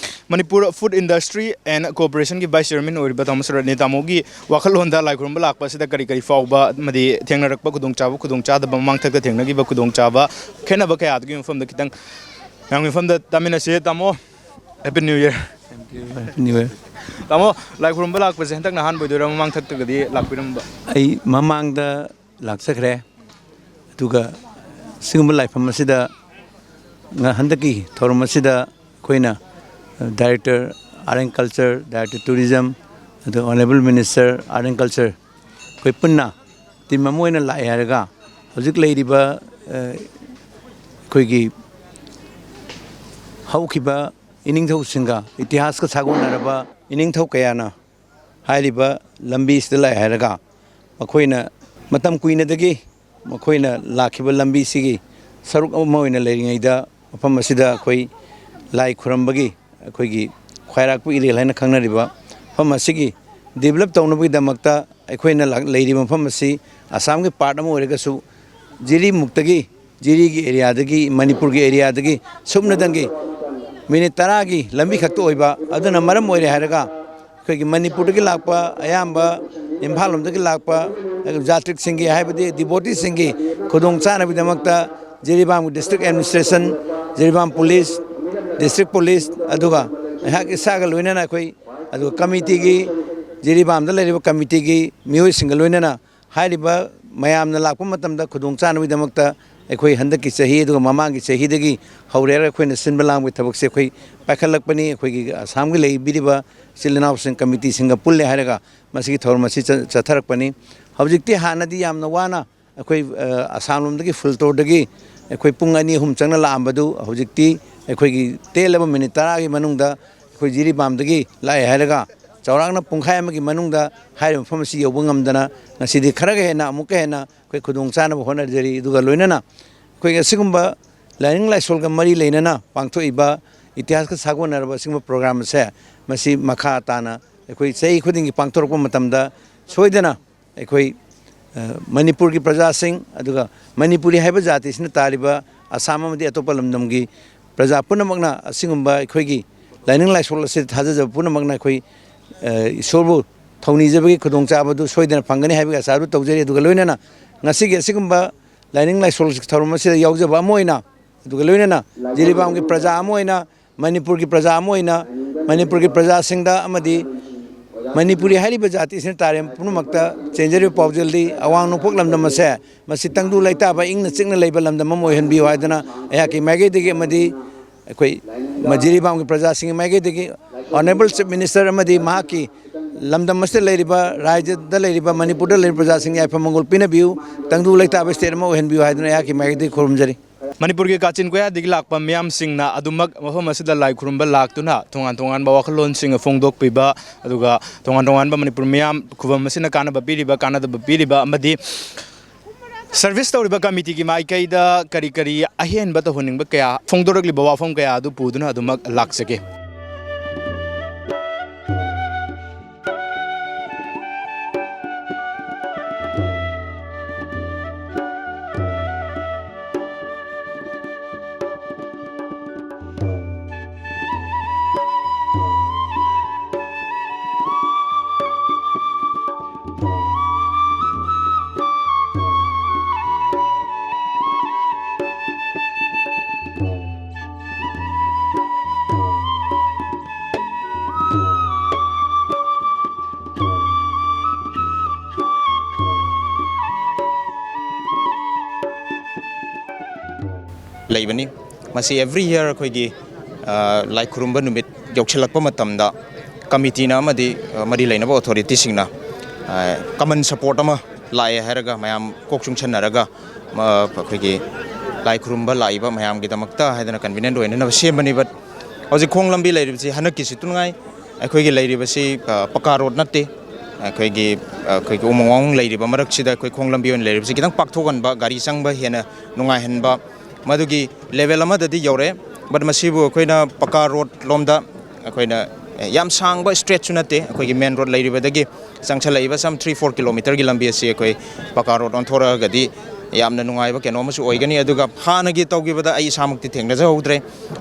Manipur Food Industry and Corporation ꯒꯤ Vice Chairman ꯑꯣꯏꯔꯤꯕ ꯇꯥꯃꯣ ꯁꯨꯔꯠꯅꯤ꯫ ꯇꯥꯃꯣꯒꯤ ꯋꯥꯈꯜꯂꯣꯟꯗ ꯂꯥꯏ ꯈꯨꯔꯨꯝꯕ ꯂꯥꯛꯄ ꯑꯁꯤꯗ ꯀꯔꯤ ꯀꯔꯤ ꯐꯥꯎꯕ ꯑꯃꯗꯤ ꯊꯦꯡꯅꯔꯛꯄ ꯈꯨꯗꯣꯡꯆꯥꯕ, ꯈꯨꯗꯣꯡꯆꯥꯗꯕ, ꯃꯃꯥꯡꯊꯛꯇ ꯊꯦꯡꯅꯈꯤꯕ ꯈꯨꯗꯣꯡꯆꯥꯕ, ꯈꯦꯠꯅꯕ ꯀꯌꯥꯗꯨꯒꯤ ꯃꯐꯝꯗ ꯈꯤꯇꯪ ꯃꯌꯥꯝꯒꯤ ꯃꯐꯝꯗ ꯇꯥꯃꯤꯟꯅꯁꯤ꯫ ꯇꯥꯃꯣ, Happy New Year꯫ New Year꯫ ꯇꯥꯃꯣ, ꯂꯥꯏ ꯈꯨꯔꯨꯝꯕ ꯂꯥꯛꯄꯁꯦ ꯍꯟꯗꯛꯅ ꯑꯍꯥꯟꯕ ꯑꯣꯏꯗꯣꯏꯔꯥ, ꯃꯃꯥꯡ ꯊꯛꯇꯒꯗꯤ ꯂꯥꯛꯄꯤꯔꯝꯕ? ꯑꯩ ꯃꯃꯥꯡꯗ ꯂꯥꯛꯆꯈ꯭ꯔꯦ꯫ ꯑꯗꯨꯒ ꯁꯤꯒꯨꯝꯕ ꯂꯥꯏꯐꯝ ꯑꯁꯤꯗ ꯉ-, ꯍꯟꯗꯛꯀꯤ ꯊꯧꯔꯝ ꯑꯁꯤꯗ ꯑꯩꯈꯣꯏꯅ, ꯑ, Director Art and Culture, Director Tourism, ꯑꯗꯨꯒ Honourable Minister Art and Culture, ꯑꯩꯈꯣꯏ ꯄꯨꯟꯅ team ꯑꯃ ꯑꯣꯏꯅ ꯂꯥꯛꯑꯦ ꯍꯥꯏꯔꯒ, ꯍꯧꯖꯤꯛ ꯂꯩꯔꯤꯕ, ꯑ, ꯑꯩꯈꯣꯏꯒꯤ ꯍꯧꯈꯤꯕ ꯏꯅꯤꯡꯊꯧꯁꯤꯡꯒ, ꯏꯇꯤꯍꯥꯁꯀ ꯁꯥꯒꯣꯟꯅꯔꯕ ꯏꯅꯤꯡꯊꯧ ꯀꯌꯥꯅ ꯍꯥꯏꯔꯤꯕ ꯂꯝꯕꯤꯁꯤꯗ ꯂꯥꯛꯑꯦ ꯍꯥꯏꯔꯒ, ꯃꯈꯣꯏꯅ ꯃꯇꯝ ꯀꯨꯏꯅꯗꯒꯤ ꯃꯈꯣꯏꯅ ꯂꯥꯛꯈꯤꯕ ꯂꯝꯕꯤꯁꯤꯒꯤ ꯁꯔꯨꯛ ꯑꯃ ꯑꯣꯏꯅ ꯂꯩꯔꯤꯉꯩꯗ, ꯃꯐꯝ ꯑꯁꯤꯗ ꯑꯩꯈꯣꯏ ꯂꯥꯏ ꯈꯨꯔꯝꯕꯒꯤ, ꯑꯩꯈꯣꯏꯒꯤ ꯈ꯭ꯋꯥꯏꯔꯥꯛꯄ ꯏꯔꯦꯜ ꯍꯥꯏꯅ ꯈꯪꯅꯔꯤꯕ ꯃꯐꯝ ꯑꯁꯤꯒꯤ develop ꯇꯧꯅꯕꯒꯤꯗꯃꯛꯇ ꯑꯩꯈꯣꯏꯅ ꯂꯥꯛ-, ꯂꯩꯔꯤꯕ ꯃꯐꯝ ꯑꯁꯤ ꯑꯁꯥꯝꯒꯤ part ꯑꯃ ꯑꯣꯏꯔꯒꯁꯨ, ꯖꯤꯔꯤꯃꯨꯛꯇꯒꯤ, ꯖꯤꯔꯤꯒꯤ areaꯗꯒꯤ, ꯃꯅꯤꯄꯨꯔꯒꯤ areaꯗꯒꯤ ꯁꯨꯞꯅꯗꯪꯒꯤ minute ꯇꯔꯥꯒꯤ ꯂꯝꯕꯤ ꯈꯛꯇ ꯑꯣꯏꯕ ꯑꯗꯨꯅ ꯃꯔꯝ ꯑꯣꯏꯔꯦ ꯍꯥꯏꯔꯒ, ꯑꯩꯈꯣꯏꯒꯤ ꯃꯅꯤꯄꯨꯔꯗꯒꯤ ꯂꯥꯛꯄ ꯑꯌꯥꯝꯕ, ꯏꯝꯐꯥꯜ ꯂꯣꯝꯗꯒꯤ ꯂꯥꯛꯄ ꯖꯥꯇ꯭ꯔꯤꯛꯁꯤꯡꯒꯤ, ꯍꯥꯏꯕꯗꯤ devoteeꯁꯤꯡꯒꯤ ꯈꯨꯗꯣꯡ ꯆꯥꯅꯕꯒꯤꯗꯃꯛꯇ ꯖꯤꯔꯤꯕꯥꯝꯒꯤ district administration, Jiribam police, district police, ꯑꯗꯨꯒ ꯑꯩꯍꯥꯛ ꯏꯁꯥꯒ ꯂꯣꯏꯅꯅ ꯑꯩꯈꯣꯏ, ꯑꯗꯨꯒ committeeꯒꯤ, ꯖꯤꯔꯤꯕꯥꯝꯗ ꯂꯩꯔꯤꯕ committeeꯒꯤ ꯃꯤꯑꯣꯏꯁꯤꯡꯒ ꯂꯣꯏꯅꯅ ꯍꯥꯏꯔꯤꯕ ꯃꯌꯥꯝꯅ ꯂꯥꯛꯄ ꯃꯇꯝꯗ ꯈꯨꯗꯣꯡ ꯆꯥꯅꯕꯒꯤꯗꯃꯛꯇ ꯑꯩꯈꯣꯏ ꯍꯟꯗꯛꯀꯤ ꯆꯍꯤ ꯑꯗꯨꯒ ꯃꯃꯥꯡꯒꯤ ꯆꯍꯤꯗꯒꯤ ꯍꯧꯔꯦ ꯍꯥꯏꯔꯒ ꯑꯩꯈꯣꯏꯅ ꯁꯤꯟꯕ ꯂꯥꯡꯕꯒꯤ ꯊꯕꯛꯁꯦ ꯑꯩꯈꯣꯏ ꯄꯥꯏꯈꯠꯂꯛꯄꯅꯤ꯫ ꯑꯩꯈꯣꯏꯒꯤ ꯑꯁꯥꯝꯒꯤ ꯂꯩꯕꯤꯔꯤꯕ ꯏꯆꯤꯜ ꯏꯅꯥꯎꯁꯤꯡ committeeꯁꯤꯡꯒ ꯄꯨꯜꯂꯦ ꯍꯥꯏꯔꯒ ꯃꯁꯤꯒꯤ ꯊꯧꯔꯝ ꯑꯁꯤ ꯆ-, ꯆꯠꯊꯔꯛꯄꯅꯤ꯫ ꯍꯧꯖꯤꯛꯇꯤ ꯍꯥꯟꯅꯗꯤ ꯌꯥꯝꯅ ꯋꯥꯅ ꯑꯩꯈꯣꯏ, ꯑ, ꯑꯁꯥꯝ ꯂꯣꯝꯗꯒꯤ full tourꯗꯒꯤ ꯑꯩꯈꯣꯏ ꯄꯨꯡ ꯑꯅꯤ ꯑꯍꯨꯝ ꯆꯪꯅ ꯂꯥꯛꯑꯝꯕꯗꯨ ꯍꯧꯖꯤꯛꯇꯤ ꯑꯩꯈꯣꯏꯒꯤ ꯇꯦꯜꯂꯕ minute ꯇꯔꯥꯒꯤ ꯃꯅꯨꯡꯗ ꯑꯩꯈꯣꯏ ꯖꯤꯔꯤꯕꯥꯝꯗꯒꯤ ꯂꯥꯛꯑꯦ ꯍꯥꯏꯔꯒ ꯆꯥꯎꯔꯥꯛꯅ ꯄꯨꯡꯈꯥꯏ ꯑꯃꯒꯤ ꯃꯅꯨꯡꯗ ꯍꯥꯏꯔꯤꯕ ꯃꯐꯝ ꯑꯁꯤ ꯌꯧꯕ ꯉꯝꯗꯅ ꯉꯁꯤꯗꯤ ꯈꯔꯒ ꯍꯦꯟꯅ, ꯑꯃꯨꯛꯀ ꯍꯦꯟꯅ ꯑꯩꯈꯣꯏ ꯈꯨꯗꯣꯡ ꯆꯥꯅꯕ ꯍꯣꯠꯅꯖꯔꯤ꯫ ꯑꯗꯨꯒ ꯂꯣꯏꯅꯅ ꯑꯩꯈꯣꯏꯒꯤ ꯑꯁꯤꯒꯨꯝꯕ ꯂꯥꯏꯅꯤꯡ ꯂꯥꯏꯁꯣꯜꯒ ꯃꯔꯤ ꯂꯩꯅꯅ ꯄꯥꯡꯊꯣꯛꯏꯕ, ꯏꯇꯤꯍꯥꯁꯀ ꯁꯥꯒꯣꯟꯅꯔꯕ ꯑꯁꯤꯒꯨꯝꯕ program ꯑꯁꯦ ꯃꯁꯤ ꯃꯈꯥ ꯇꯥꯅ ꯑꯩꯈꯣꯏ ꯆꯍꯤ ꯈꯨꯗꯤꯡꯒꯤ ꯄꯥꯡꯊꯣꯔꯛꯄ ꯃꯇꯝꯗ ꯁꯣꯏꯗꯅ ꯑꯩꯈꯣꯏ, ꯑ, ꯃꯅꯤꯄꯨꯔꯒꯤ ꯄ꯭ꯔꯖꯥꯁꯤꯡ, ꯑꯗꯨꯒ ꯃꯅꯤꯄꯨꯔꯤ ꯍꯥꯏꯕ ꯖꯥꯇꯤꯁꯤꯅ ꯇꯥꯔꯤꯕ ꯑꯁꯥꯝ ꯑꯃꯗꯤ ꯑꯇꯣꯞꯄ ꯂꯝꯗꯝꯒꯤ ꯄ꯭ꯔꯖꯥ ꯄꯨꯝꯅꯃꯛꯅ ꯑꯁꯤꯒꯨꯝꯕ ꯑꯩꯈꯣꯏꯒꯤ ꯂꯥꯏꯅꯤꯡ ꯂꯥꯏꯁꯣꯜ ꯑꯁꯤꯗ ꯊꯥꯖꯖꯕ ꯄꯨꯝꯅꯃꯛꯅ ꯑꯩꯈꯣꯏ, ꯑ, ꯏꯁꯣꯔꯕꯨ ꯊꯧꯅꯤꯖꯕꯒꯤ ꯈꯨꯗꯣꯡꯆꯥꯕꯗꯨ ꯁꯣꯏꯗꯅ ꯐꯪꯒꯅꯤ ꯍꯥꯏꯕꯒꯤ ꯑꯥꯁꯥꯗꯨ ꯇꯧꯖꯔꯤ꯫ ꯑꯗꯨꯒ ꯂꯣꯏꯅꯅ ꯉꯁꯤꯒꯤ ꯑꯁꯤꯒꯨꯝꯕ ꯂꯥꯏꯅꯤꯡ ꯂꯥꯏꯁꯣꯜ ꯊꯧꯔꯝ ꯑꯁꯤꯗ ꯌꯥꯎꯖꯕ ꯑꯃ ꯑꯣꯏꯅ, ꯑꯗꯨꯒ ꯂꯣꯏꯅꯅ ꯖꯤꯔꯤꯕꯥꯝꯒꯤ ꯄ꯭ꯔꯖꯥ ꯑꯃ ꯑꯣꯏꯅ, ꯃꯅꯤꯄꯨꯔꯒꯤ ꯄ꯭ꯔꯖꯥ ꯑꯃ ꯑꯣꯏꯅ, ꯃꯅꯤꯄꯨꯔꯒꯤ ꯄ꯭ꯔꯖꯥꯁꯤꯡꯗ ꯑꯃꯗꯤ ꯃꯅꯤꯄꯨꯔꯤ ꯍꯥꯏꯔꯤꯕ ꯖꯥꯇꯤꯁꯤꯅ ꯇꯥꯔꯦꯝ ꯄꯨꯝꯅꯃꯛꯇ ꯆꯦꯟꯖꯔꯤꯕ ꯄꯥꯎꯖꯦꯜꯗꯤ, ꯑꯋꯥꯡ ꯅꯣꯡꯄꯣꯛ ꯂꯝꯗꯝ ꯑꯁꯦ ꯃꯁꯤ ꯇꯪꯗꯨ ꯂꯩꯇꯥꯕ, ꯏꯪꯅ ꯆꯤꯛꯅ ꯂꯩꯕ ꯂꯝꯗꯝ ꯑꯃ ꯑꯣꯏꯍꯟꯕꯤꯌꯨ ꯍꯥꯏꯗꯅ ꯑꯩꯍꯥꯛꯀꯤ ꯃꯥꯏꯀꯩꯗꯒꯤ ꯑꯃꯗꯤ ꯑꯩꯈꯣꯏ ꯃ-, ꯖꯤꯔꯤꯕꯥꯝꯒꯤ ꯄ꯭ꯔꯖꯥꯁꯤꯡꯒꯤ ꯃꯥꯏꯀꯩꯗꯒꯤ Honourable Chief Minister ꯑꯃꯗꯤ ꯃꯍꯥꯛꯀꯤ ꯂꯝꯗꯝ ꯑꯁꯤꯗ ꯂꯩꯔꯤꯕ, ꯔꯥꯖ꯭ꯌꯗ ꯂꯩꯔꯤꯕ, ꯃꯅꯤꯄꯨꯔꯗ ꯂꯩꯔꯤꯕ ꯄ꯭ꯔꯖꯥꯁꯤꯡ ꯌꯥꯏꯐ ꯃꯪꯒꯣꯜ ꯄꯤꯅꯕꯤꯌꯨ, ꯇꯪꯗꯨ ꯂꯩꯇꯥꯕ state ꯑꯃ ꯑꯣꯏꯍꯟꯕꯤꯌꯨ ꯍꯥꯏꯗꯨꯅ ꯑꯩꯍꯥꯛꯀꯤ ꯃꯥꯏꯀꯩꯗꯒꯤ ꯈꯨꯔꯨꯝꯖꯔꯤ꯫ ꯃꯅꯤꯄꯨꯔꯒꯤ ꯀꯥꯆꯤꯟ ꯀꯣꯌꯥꯗꯒꯤ ꯂꯥꯛꯄ ꯃꯤꯌꯥꯝꯁꯤꯡꯅ ꯑꯗꯨꯃꯛ ꯃꯐꯝ ꯑꯁꯤꯗ ꯂꯥꯏ ꯈꯨꯔꯨꯝꯕ ꯂꯥꯛꯇꯨꯅ ꯇꯣꯉꯥꯟ ꯇꯣꯉꯥꯟꯕ ꯋꯥꯈꯜꯂꯣꯟꯁꯤꯡ ꯐꯣꯡꯗꯣꯛꯄꯤꯕ, ꯑꯗꯨꯒ ꯇꯣꯉꯥꯟ ꯇꯣꯉꯥꯟꯕ ꯃꯅꯤꯄꯨꯔ ꯃꯤꯌꯥꯝ ꯈꯨꯕꯝ ꯑꯁꯤꯅ ꯀꯥꯟꯅꯕ ꯄꯤꯔꯤꯕ, ꯀꯥꯟꯅꯗꯕ ꯄꯤꯔꯤꯕ ꯑꯃꯗꯤ service ꯇꯧꯔꯤꯕ committeeꯒꯤ ꯃꯥꯏꯀꯩꯗ ꯀꯔꯤ ꯀꯔꯤ ꯑꯍꯦꯟꯕ ꯇꯧꯍꯟꯅꯤꯡꯕ ꯀꯌꯥ ꯐꯣꯡꯗꯣꯔꯛꯂꯤꯕ ꯋꯥꯐꯝ ꯀꯌꯥ ꯑꯗꯨ ꯄꯨꯗꯨꯅ ꯑꯗꯨꯃꯛ ꯂꯥꯛꯆꯒꯦ꯫ ꯂꯩꯕꯅꯤ꯫ ꯃꯁꯤ every year ꯑꯩꯈꯣꯏꯒꯤ, ꯑ, ꯂꯥꯏ ꯈꯨꯔꯨꯝꯕ ꯅꯨꯃꯤꯠ ꯌꯧꯁꯤꯜꯂꯛꯄ ꯃꯇꯝꯗ committeeꯅ ꯑꯃꯗꯤ, ꯑ, ꯃꯔꯤ ꯂꯩꯅꯕ authorityꯁꯤꯡꯅ, ꯑ, common support ꯑꯃ ꯂꯥꯛꯑꯦ ꯍꯥꯏꯔꯒ ꯃꯌꯥꯝ ꯀꯣꯛ ꯆꯨꯡꯁꯟꯅꯔꯒ, ꯃ-, ꯑꯩꯈꯣꯏꯒꯤ ꯂꯥꯏ ꯈꯨꯔꯨꯝꯕ ꯂꯥꯛꯏꯕ ꯃꯌꯥꯝꯒꯤꯗꯃꯛꯇ ꯍꯥꯏꯗꯅ convenient ꯑꯣꯏꯅꯅꯕ ꯁꯦꯝꯕꯅꯤ꯫ But ꯍꯧꯖꯤꯛ ꯈꯣꯡ ꯂꯝꯕꯤ ꯂꯩꯔꯤꯕꯁꯤ ꯍꯟꯗꯛꯀꯤꯁꯤ ꯇꯨꯅꯉꯥꯏ꯫ ꯑꯩꯈꯣꯏꯒꯤ ꯂꯩꯔꯤꯕꯁꯤ, ꯑ, ꯄꯀꯥ road ꯅꯠꯇꯦ꯫ ꯑꯩꯈꯣꯏꯒꯤ, ꯑ, ꯑꯩꯈꯣꯏꯒꯤ ꯎꯃꯪ ꯋꯥꯃꯪ ꯂꯩꯔꯤꯕ ꯃꯔꯛꯁꯤꯗ ꯑꯩꯈꯣꯏ ꯈꯣꯡ ꯂꯝꯕꯤ ꯑꯣꯏꯅ ꯂꯩꯔꯤꯕꯁꯤ ꯈꯤꯇꯪ ꯄꯥꯛꯊꯣꯛꯍꯟꯕ, ꯒꯥꯔꯤ ꯆꯪꯕ ꯍꯦꯟꯅ ꯅꯨꯡꯉꯥꯏꯍꯟꯕ, ꯃꯗꯨꯒꯤ level ꯑꯃꯗꯗꯤ ꯌꯧꯔꯦ꯫ But ꯃꯁꯤꯕꯨ ꯑꯩꯈꯣꯏꯅ ꯄꯀꯥ road ꯂꯣꯝꯗ ꯑꯩꯈꯣꯏꯅ ꯑꯦ, ꯌꯥꯝ ꯁꯥꯡꯕ ꯁ꯭ꯇ꯭ꯔꯦꯠꯁꯨ ꯅꯠꯇꯦ꯫ ꯑꯩꯈꯣꯏꯒꯤ ꯃꯦꯟ ꯔꯣꯗ ꯂꯩꯔꯤꯕꯗꯒꯤ ꯆꯪꯁꯜꯂꯛꯏꯕ some three four kilometerꯒꯤ ꯂꯝꯕꯤ ꯑꯁꯤ ꯑꯩꯈꯣꯏ ꯄꯀꯥ ꯔꯣꯗ ꯑꯣꯟꯊꯣꯔꯛꯑꯒꯗꯤ ꯌꯥꯝꯅ ꯅꯨꯡꯉꯥꯏꯕ ꯀꯩꯅꯣ ꯑꯃꯁꯨ ꯑꯣꯏꯒꯅꯤ꯫ ꯑꯗꯨꯒ ꯍꯥꯟꯅꯒꯤ ꯇꯧꯈꯤꯕꯗ ꯑꯩ ꯏꯁꯥꯃꯛꯇꯤ ꯊꯦꯡꯅꯖꯍꯧꯗ꯭ꯔꯦ꯫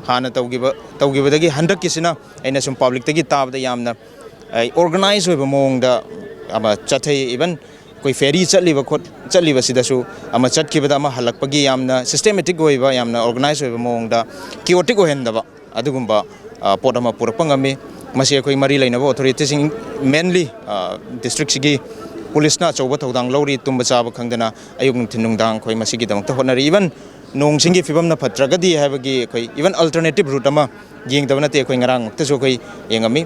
ꯍꯥꯟꯅ ꯇꯧꯈꯤꯕ, ꯇꯧꯈꯤꯕꯗꯒꯤ ꯍꯟꯗꯛꯀꯤꯁꯤꯅ ꯑꯩꯅ ꯁꯨꯝ ꯄꯕ꯭ꯂꯤꯛꯇꯒꯤ ꯇꯥꯕꯗ ꯌꯥꯝꯅ, ꯑ, ꯑꯣꯔꯒꯅꯥꯏꯖ ꯑꯣꯏꯕ ꯃꯑꯣꯡꯗ ꯑꯃ ꯆꯠꯊꯩ꯫ ꯏꯚꯟ ꯑꯩꯈꯣꯏ ꯐꯦꯔꯤ ꯆꯠꯂꯤꯕ ꯈꯣꯠ-, ꯆꯠꯂꯤꯕꯁꯤꯗꯁꯨ ꯑꯃ ꯆꯠꯈꯤꯕꯗ ꯑꯃ ꯍꯜꯂꯛꯄꯒꯤ ꯌꯥꯝꯅ ꯁꯤꯁꯇꯦꯃꯦꯇꯤꯛ ꯑꯣꯏꯕ, ꯌꯥꯝꯅ ꯑꯣꯔꯒꯅꯥꯏꯖ ꯑꯣꯏꯕ ꯃꯑꯣꯡꯗ, ꯀꯤꯑꯣꯇꯤꯛ ꯑꯣꯏꯍꯟꯗꯕ ꯑꯗꯨꯒꯨꯝꯕ, ꯑ, ꯄꯣꯠ ꯑꯃ ꯄꯨꯔꯛꯄ ꯉꯝꯃꯤ꯫ ꯃꯁꯤ ꯑꯩꯈꯣꯏ ꯃꯔꯤ ꯂꯩꯅꯕ ꯑꯣꯊꯣꯔꯤꯇꯤꯁꯤꯡ, ꯃꯦꯟꯂꯤ, ꯑ, ꯗꯤꯁꯇ꯭ꯔꯤꯛꯁꯤꯒꯤ ꯄꯨꯂꯤꯁꯅ ꯑꯆꯧꯕ ꯊꯧꯗꯥꯡ ꯂꯧꯔꯤ꯫ ꯇꯨꯝꯕ ꯆꯥꯕ ꯈꯪꯗꯅ ꯑꯌꯨꯛ ꯅꯨꯡꯊꯤꯟ ꯅꯨꯡꯗꯥꯡ ꯑꯩꯈꯣꯏ ꯃꯁꯤꯒꯤꯗꯃꯛꯇ ꯍꯣꯠꯅꯔꯤ꯫ ꯏꯚꯟ ꯅꯣꯡꯁꯤꯡꯒꯤ ꯐꯤꯕꯝꯅ ꯐꯠꯇ꯭ꯔꯒꯗꯤ ꯍꯥꯏꯕꯒꯤ ꯑꯩꯈꯣꯏ ꯏꯚꯟ ꯑꯜꯇꯔꯅꯦꯇꯤꯞ ꯔꯨꯠ ꯑꯃ ꯌꯦꯡꯗꯕ ꯅꯠꯇꯦ꯫ ꯑꯩꯈꯣꯏ ꯉꯔꯥꯡꯃꯛꯇꯁꯨ ꯑꯩꯈꯣꯏ ꯌꯦꯡꯉꯝꯃꯤ꯫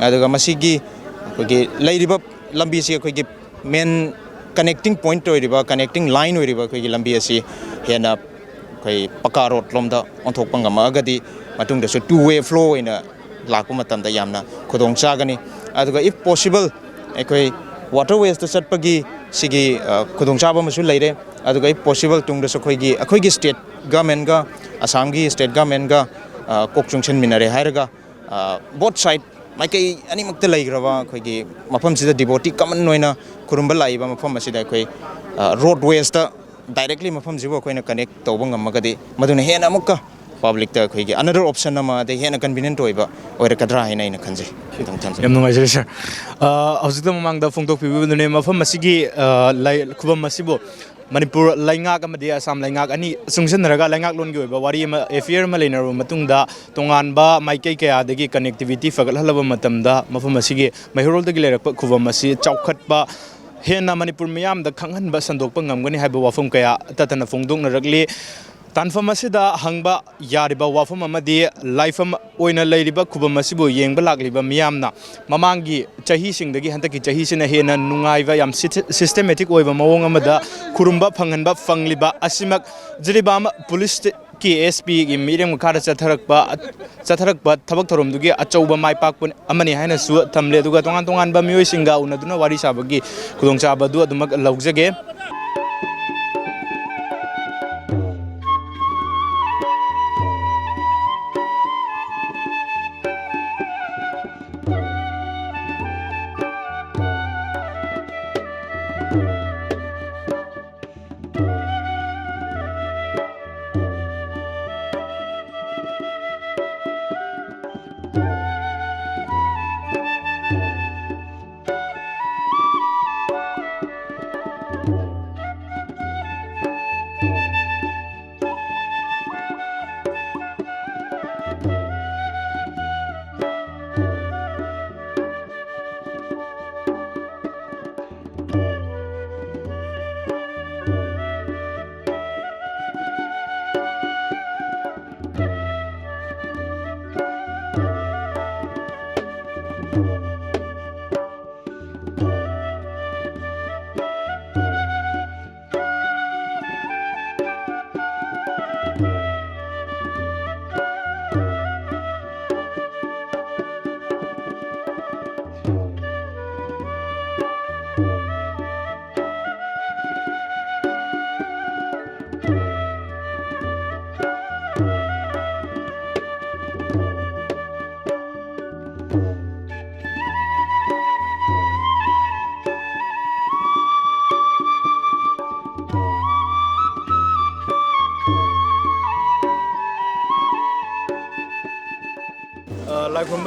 ꯑꯗꯨꯒ ꯃꯁꯤꯒꯤ ꯑꯩꯈꯣꯏꯒꯤ ꯂꯩꯔꯤꯕ ꯂꯝꯕꯤꯁꯤ ꯑꯩꯈꯣꯏꯒꯤ ꯃꯦꯟ ꯀꯅꯦꯛꯇꯤꯡ ꯄꯣꯏꯟꯠ ꯑꯣꯏꯔꯤꯕ, ꯀꯅꯦꯛꯇꯤꯡ ꯂꯥꯏꯟ ꯑꯣꯏꯔꯤꯕ ꯑꯩꯈꯣꯏꯒꯤ ꯂꯝꯕꯤ ꯑꯁꯤ ꯍꯦꯟꯅ ꯑꯩꯈꯣꯏ ꯄꯀꯥ ꯔꯣꯗ ꯂꯣꯝꯗ ꯑꯣꯟꯊꯣꯛꯄ ꯉꯝꯃꯛꯑꯒꯗꯤ ꯃꯇꯨꯡꯗꯁꯨ ꯇꯨ ꯋꯦ ꯐ꯭ꯂꯣ ꯑꯣꯏꯅ ꯂꯥꯛꯄ ꯃꯇꯝꯗ ꯌꯥꯝꯅ ꯈꯨꯗꯣꯡ ꯆꯥꯒꯅꯤ꯫ ꯑꯗꯨꯒ if possible ꯑꯩꯈꯣꯏ ꯋꯥꯇꯔ ꯋꯦꯁꯇ ꯆꯠꯄꯒꯤ ꯁꯤꯒꯤ, ꯑ, ꯈꯨꯗꯣꯡꯆꯥꯕ ꯑꯃꯁꯨ ꯂꯩꯔꯦ꯫ ꯑꯗꯨꯒ if possible ꯇꯨꯡꯗꯁꯨ ꯑꯩꯈꯣꯏꯒꯤ, ꯑꯩꯈꯣꯏꯒꯤ ꯁ꯭ꯇꯦꯠ ꯒꯃꯦꯟꯒ, ꯑꯁꯥꯝꯒꯤ ꯁ꯭ꯇꯦꯠ ꯒꯃꯦꯟꯒ, ꯑ, ꯀꯣꯛ ꯆꯨꯡꯁꯤꯟꯃꯤꯟꯅꯔꯦ ꯍꯥꯏꯔꯒ, ꯑ, ꯕꯣꯠ ꯁꯥꯏꯠ ꯃꯥꯏꯀꯩ ꯑꯅꯤꯃꯛꯇ ꯂꯩꯈ꯭ꯔꯕ ꯑꯩꯈꯣꯏꯒꯤ ꯃꯐꯝꯁꯤꯗ ꯗꯤꯕꯣꯇꯤ ꯀꯃꯟ ꯑꯣꯏꯅ ꯈꯨꯔꯨꯝꯕ ꯂꯥꯛꯏꯕ ꯃꯐꯝ ꯑꯁꯤꯗ ꯑꯩꯈꯣꯏ, ꯑ, ꯔꯣꯗ ꯋꯦꯁꯇ ꯗꯥꯏꯔꯦꯛꯂꯤ ꯃꯐꯝꯁꯤꯕꯨ ꯑꯩꯈꯣꯏꯅ ꯀꯅꯦꯛ ꯇꯧꯕ ꯉꯝꯃꯒꯗꯤ ꯃꯗꯨꯅ ꯍꯦꯟꯅ ꯑꯃꯨꯛꯀ ꯄꯕ꯭ꯂꯤꯛꯇ ꯑꯩꯈꯣꯏꯒꯤ ꯑꯅꯗꯔ ꯑꯣꯞꯁꯟ ꯑꯃ, ꯑꯗꯩ ꯍꯦꯟꯅ ꯀꯟꯚꯤꯅꯤꯌꯦꯟꯠ ꯑꯣꯏꯕ ꯑꯣꯏꯔꯛꯀꯗ꯭ꯔꯥ ꯍꯥꯏꯅ ꯑꯩꯅ ꯈꯟꯖꯩ꯫ ꯈꯤꯇꯪ ꯊꯝꯖꯒꯦ꯫ ꯌꯥꯝ ꯅꯨꯡꯉꯥꯏꯖꯔꯦ, ꯁꯥꯔ꯫ ꯑ, ꯍꯧꯖꯤꯛꯇ ꯃꯃꯥꯡꯗ ꯐꯣꯡꯗꯣꯛꯄꯤꯕꯗꯨꯅꯦ, ꯃꯐꯝ ꯑꯁꯤꯒꯤ, ꯑ, ꯂꯩ-, ꯈꯨꯕꯝ ꯑꯁꯤꯕꯨ ꯃꯅꯤꯄꯨꯔ ꯂꯩꯉꯥꯛ ꯑꯃꯗꯤ ꯑꯁꯥꯝ ꯂꯩꯉꯥꯛ ꯑꯅꯤ ꯆꯨꯡꯁꯤꯟꯅꯔꯒ ꯂꯩꯉꯥꯛꯂꯣꯟꯒꯤ ꯑꯣꯏꯕ ꯋꯥꯔꯤ ꯑꯃ, ꯑꯦꯐꯤꯌꯔ ꯑꯃ ꯂꯩꯅꯔꯕ ꯃꯇꯨꯡꯗ, ꯇꯣꯉꯥꯟꯕ ꯃꯥꯏꯀꯩ ꯀꯌꯥꯗꯒꯤ ꯀꯅꯦꯛꯇꯤꯚꯤꯇꯤ ꯐꯒꯠꯍꯜꯂꯕ ꯃꯇꯝꯗ, ꯃꯐꯝ ꯑꯁꯤꯒꯤ ꯃꯩꯍꯧꯔꯣꯜꯗꯒꯤ ꯂꯩꯔꯛꯄ ꯈꯨꯕꯝ ꯑꯁꯤ ꯆꯥꯎꯈꯠꯄ, ꯍꯦꯟꯅ ꯃꯅꯤꯄꯨꯔ ꯃꯤꯌꯥꯝꯗ ꯈꯪꯍꯟꯕ, ꯁꯟꯗꯣꯛꯄ ꯉꯝꯒꯅꯤ ꯍꯥꯏꯕ ꯋꯥꯐꯝ ꯀꯌꯥ ꯇꯠꯇꯅ ꯐꯣꯡꯗꯣꯛꯅꯔꯛꯂꯤ꯫ ꯇꯥꯟꯐꯝ ꯑꯁꯤꯗ ꯍꯪꯕ ꯌꯥꯔꯤꯕ ꯋꯥꯐꯝ ꯑꯃꯗꯤ ꯂꯥꯏꯐꯝ ꯑꯣꯏꯅ ꯂꯩꯔꯤꯕ ꯈꯨꯕꯝ ꯑꯁꯤꯕꯨ ꯌꯦꯡꯕ ꯂꯥꯛꯂꯤꯕ ꯃꯤꯌꯥꯝꯅ ꯃꯃꯥꯡꯒꯤ ꯆꯍꯤꯁꯤꯡꯗꯒꯤ ꯍꯟꯗꯛꯀꯤ ꯆꯍꯤꯁꯤꯅ ꯍꯦꯟꯅ ꯅꯨꯡꯉꯥꯏꯕ, ꯌꯥꯝ ꯁꯤꯁ-, ꯁꯤꯁꯇꯦꯃꯦꯇꯤꯛ ꯑꯣꯏꯕ ꯃꯑꯣꯡ ꯑꯃꯗ ꯈꯨꯔꯨꯝꯕ ꯐꯪꯍꯟꯕ ꯐꯪꯂꯤꯕ ꯑꯁꯤꯃꯛ ꯖꯤꯔꯤꯕꯥꯝ ꯄꯨꯂꯤꯁꯀꯤ ꯑꯦꯁ ꯄꯤꯒꯤ ꯃꯤꯠꯌꯦꯡ ꯃꯈꯥꯗ ꯆꯠꯊꯔꯛꯄ, ꯆꯠꯊꯔꯛꯄ ꯊꯕꯛ ꯊꯧꯔꯝꯗꯨꯒꯤ ꯑꯆꯧꯕ ꯃꯥꯏ ꯄꯥꯛꯄ ꯑꯃꯅꯤ ꯍꯥꯏꯅꯁꯨ ꯊꯝꯂꯦ꯫ ꯑꯗꯨꯒ ꯇꯣꯉꯥꯟ ꯇꯣꯉꯥꯟꯕ ꯃꯤꯑꯣꯏꯁꯤꯡꯒ ꯎꯅꯗꯨꯅ ꯋꯥꯔꯤ ꯁꯥꯕꯒꯤ ꯈꯨꯗꯣꯡꯆꯥꯕꯗꯨ ꯑꯗꯨꯃꯛ ꯂꯧꯖꯒꯦ꯫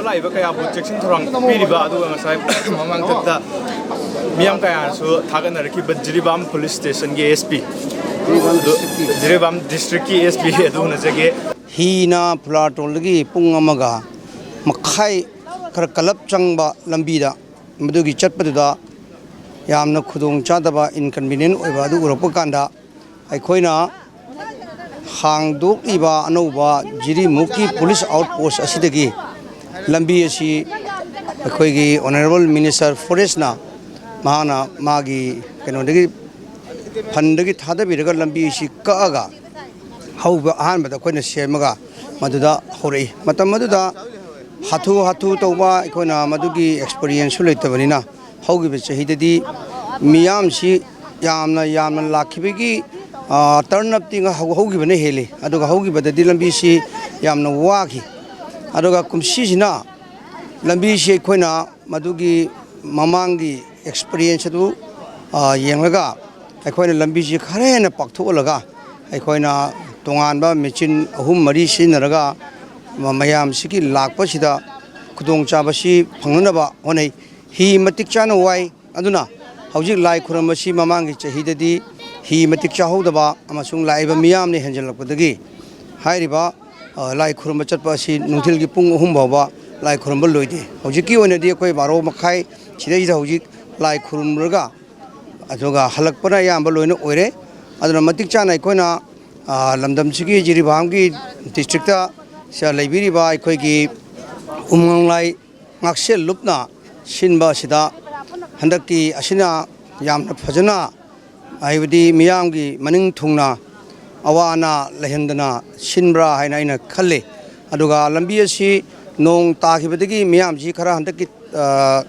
ꯂꯥꯛꯏꯕ ꯀꯌꯥꯕꯨ ꯆꯦꯛꯁꯤꯟ ꯊꯧꯔꯥꯡ ꯄꯤꯔꯤꯕ, ꯑꯗꯨꯒ ꯉꯁꯥꯏ ꯃꯃꯥꯡꯊꯛꯇ ꯃꯤꯌꯥꯝ ꯀꯌꯥꯅꯁꯨ ꯊꯥꯒꯠꯅꯔꯛꯈꯤꯕ ꯖꯤꯔꯤꯕꯥꯝ ꯄꯨꯂꯤꯁ ꯁ꯭ꯇꯦꯁꯟꯒꯤ ꯑꯦꯁ ꯄꯤ, ꯑꯗꯨ ꯖꯤꯔꯤꯕꯥꯝ ꯗꯤꯁꯇ꯭ꯔꯤꯛꯀꯤ ꯑꯦꯁ ꯄꯤ ꯑꯗꯨ ꯎꯅꯖꯒꯦ꯫ ꯍꯤꯅ ꯐꯨꯂꯥꯇꯣꯜꯗꯒꯤ ꯄꯨꯡ ꯑꯃꯒ ꯃꯈꯥꯏ ꯈꯔ ꯀꯜꯂꯞ ꯆꯪꯕ ꯂꯝꯕꯤꯗ, ꯃꯗꯨꯒꯤ ꯆꯠꯄꯗꯨꯗ ꯌꯥꯝꯅ ꯈꯨꯗꯣꯡ ꯆꯥꯗꯕ, inconvenient ꯑꯣꯏꯕ ꯑꯗꯨ ꯎꯔꯛꯄ ꯀꯥꯟꯗ, ꯑꯩꯈꯣꯏꯅ ꯍꯥꯡꯗꯣꯛꯂꯤꯕ ꯑꯅꯧꯕ ꯖꯤꯔꯤꯃꯨꯛꯀꯤ ꯄꯨꯂꯤꯁ ꯑꯥꯎꯠ ꯄꯣꯁ ꯑꯁꯤꯗꯒꯤ ꯂꯝꯕꯤ ꯑꯁꯤ ꯑꯩꯈꯣꯏꯒꯤ ꯑꯣꯅꯔꯦꯕꯜ ꯃꯤꯅꯤꯁꯇꯔ ꯐꯣꯔꯦꯁꯅ, ꯃꯍꯥꯛꯅ ꯃꯥꯒꯤ ꯀꯩꯅꯣꯗꯒꯤ, ꯐꯟꯗꯒꯤ ꯊꯥꯗꯕꯤꯔꯒ ꯂꯝꯕꯤ ꯑꯁꯤ ꯀꯛꯑꯒ ꯍꯧꯕ ꯑꯍꯥꯟꯕꯗ ꯑꯩꯈꯣꯏꯅ ꯁꯦꯝꯃꯒ ꯃꯗꯨꯗ ꯍꯧꯔꯛꯏ꯫ ꯃꯇꯝ ꯑꯗꯨꯗ ꯍꯥꯊꯨ ꯍꯥꯊꯨ ꯇꯧꯕ, ꯑꯩꯈꯣꯏꯅ ꯃꯗꯨꯒꯤ ꯑꯦꯛꯁꯄꯔꯤꯌꯦꯟꯁꯁꯨ ꯂꯩꯇꯕꯅꯤꯅ, ꯍꯧꯈꯤꯕ ꯆꯍꯤꯗꯗꯤ ꯃꯤꯌꯥꯝꯁꯤ ꯌꯥꯝꯅ, ꯌꯥꯝꯅ ꯂꯥꯛꯈꯤꯕꯒꯤ, ꯑ, ꯇꯔꯟ ꯑꯞꯇꯤ ꯍꯧ-, ꯍꯧꯈꯤꯕꯅ ꯍꯦꯜꯂꯤ꯫ ꯑꯗꯨꯒ ꯍꯧꯈꯤꯕꯗꯗꯤ ꯂꯝꯕꯤꯁꯤ ꯌꯥꯝꯅ ꯋꯥꯈꯤ꯫ ꯑꯗꯨꯒ ꯀꯨꯝꯁꯤꯁꯤꯅ ꯂꯝꯕꯤꯁꯤ ꯑꯩꯈꯣꯏꯅ ꯃꯗꯨꯒꯤ ꯃꯃꯥꯡꯒꯤ ꯑꯦꯛꯁꯄꯔꯤꯌꯦꯟꯁ ꯑꯗꯨ, ꯑ, ꯌꯦꯡꯂꯒ, ꯑꯩꯈꯣꯏꯅ ꯂꯝꯕꯤꯁꯤ ꯈꯔ ꯍꯦꯟꯅ ꯄꯥꯛꯊꯣꯛꯍꯜꯂꯒ, ꯑꯩꯈꯣꯏꯅ ꯇꯣꯉꯥꯟꯕ ꯃꯦꯆꯤꯟ ꯑꯍꯨꯝ ꯃꯔꯤ ꯁꯤꯖꯤꯟꯅꯔꯒ ꯃ-, ꯃꯌꯥꯝꯁꯤꯒꯤ ꯂꯥꯛꯄꯁꯤꯗ ꯈꯨꯗꯣꯡꯆꯥꯕꯁꯤ ꯐꯪꯅꯅꯕ ꯍꯣꯠꯅꯩ꯫ ꯍꯤ ꯃꯇꯤꯛ ꯆꯥꯅ ꯋꯥꯏ꯫ ꯑꯗꯨꯅ ꯍꯧꯖꯤꯛ ꯂꯥꯏ ꯈꯨꯔꯨꯝꯕꯁꯤ ꯃꯃꯥꯡꯒꯤ ꯆꯍꯤꯗꯗꯤ ꯍꯤ ꯃꯇꯤꯛ ꯆꯥꯍꯧꯗꯕ ꯑꯃꯁꯨꯡ ꯂꯥꯛꯏꯕ ꯃꯤꯌꯥꯝꯅ ꯍꯦꯟꯖꯜꯂꯛꯄꯗꯒꯤ ꯍꯥꯏꯔꯤꯕ, ꯑ, ꯂꯥꯏ ꯈꯨꯔꯨꯝꯕ ꯆꯠꯄ ꯑꯁꯤ ꯅꯨꯡꯊꯤꯜꯒꯤ ꯄꯨꯡ ꯑꯍꯨꯝ ꯐꯥꯎꯕ ꯂꯥꯏ ꯈꯨꯔꯨꯝꯕ ꯂꯣꯏꯗꯦ꯫ ꯍꯧꯖꯤꯛꯀꯤ ꯑꯣꯏꯅꯗꯤ ꯑꯩꯈꯣꯏ ꯕꯥꯔꯣ ꯃꯈꯥꯏ ꯁꯤꯗꯩꯁꯤꯗ ꯍꯧꯖꯤꯛ ꯂꯥꯏ ꯈꯨꯔꯨꯝꯂꯒ, ꯑꯗꯨꯒ ꯍꯜꯂꯛꯄꯅ ꯑꯌꯥꯝꯕ ꯂꯣꯏꯅ ꯑꯣꯏꯔꯦ꯫ ꯑꯗꯨꯅ ꯃꯇꯤꯛ ꯆꯥꯅ ꯑꯩꯈꯣꯏꯅ, ꯑ, ꯂꯝꯗꯝꯁꯤꯒꯤ ꯖꯤꯔꯤꯕꯥꯝꯒꯤ ꯗꯤꯁꯇ꯭ꯔꯤꯛꯇ ꯁ-, ꯂꯩꯕꯤꯔꯤꯕ ꯑꯩꯈꯣꯏꯒꯤ ꯎꯃꯪ ꯂꯥꯏ ꯉꯥꯛꯁꯦꯜ ꯂꯨꯞꯅ ꯁꯤꯟꯕ ꯑꯁꯤꯗ ꯍꯟꯗꯛꯀꯤ ꯑꯁꯤꯅ ꯌꯥꯝꯅ ꯐꯖꯅ, ꯍꯥꯏꯕꯗꯤ ꯃꯤꯌꯥꯝꯒꯤ ꯃꯅꯤꯡ ꯊꯨꯡꯅ ꯑꯋꯥ ꯑꯅꯥ ꯂꯩꯍꯟꯗꯅ ꯁꯤꯟꯕ꯭ꯔꯥ ꯍꯥꯏꯅ ꯑꯩꯅ ꯈꯜꯂꯤ꯫ ꯑꯗꯨꯒ ꯂꯝꯕꯤ ꯑꯁꯤ ꯅꯣꯡ ꯇꯥꯈꯤꯕꯗꯒꯤ ꯃꯤꯌꯥꯝꯁꯤ ꯈꯔ ꯍꯟꯗꯛꯀꯤ, ꯑ,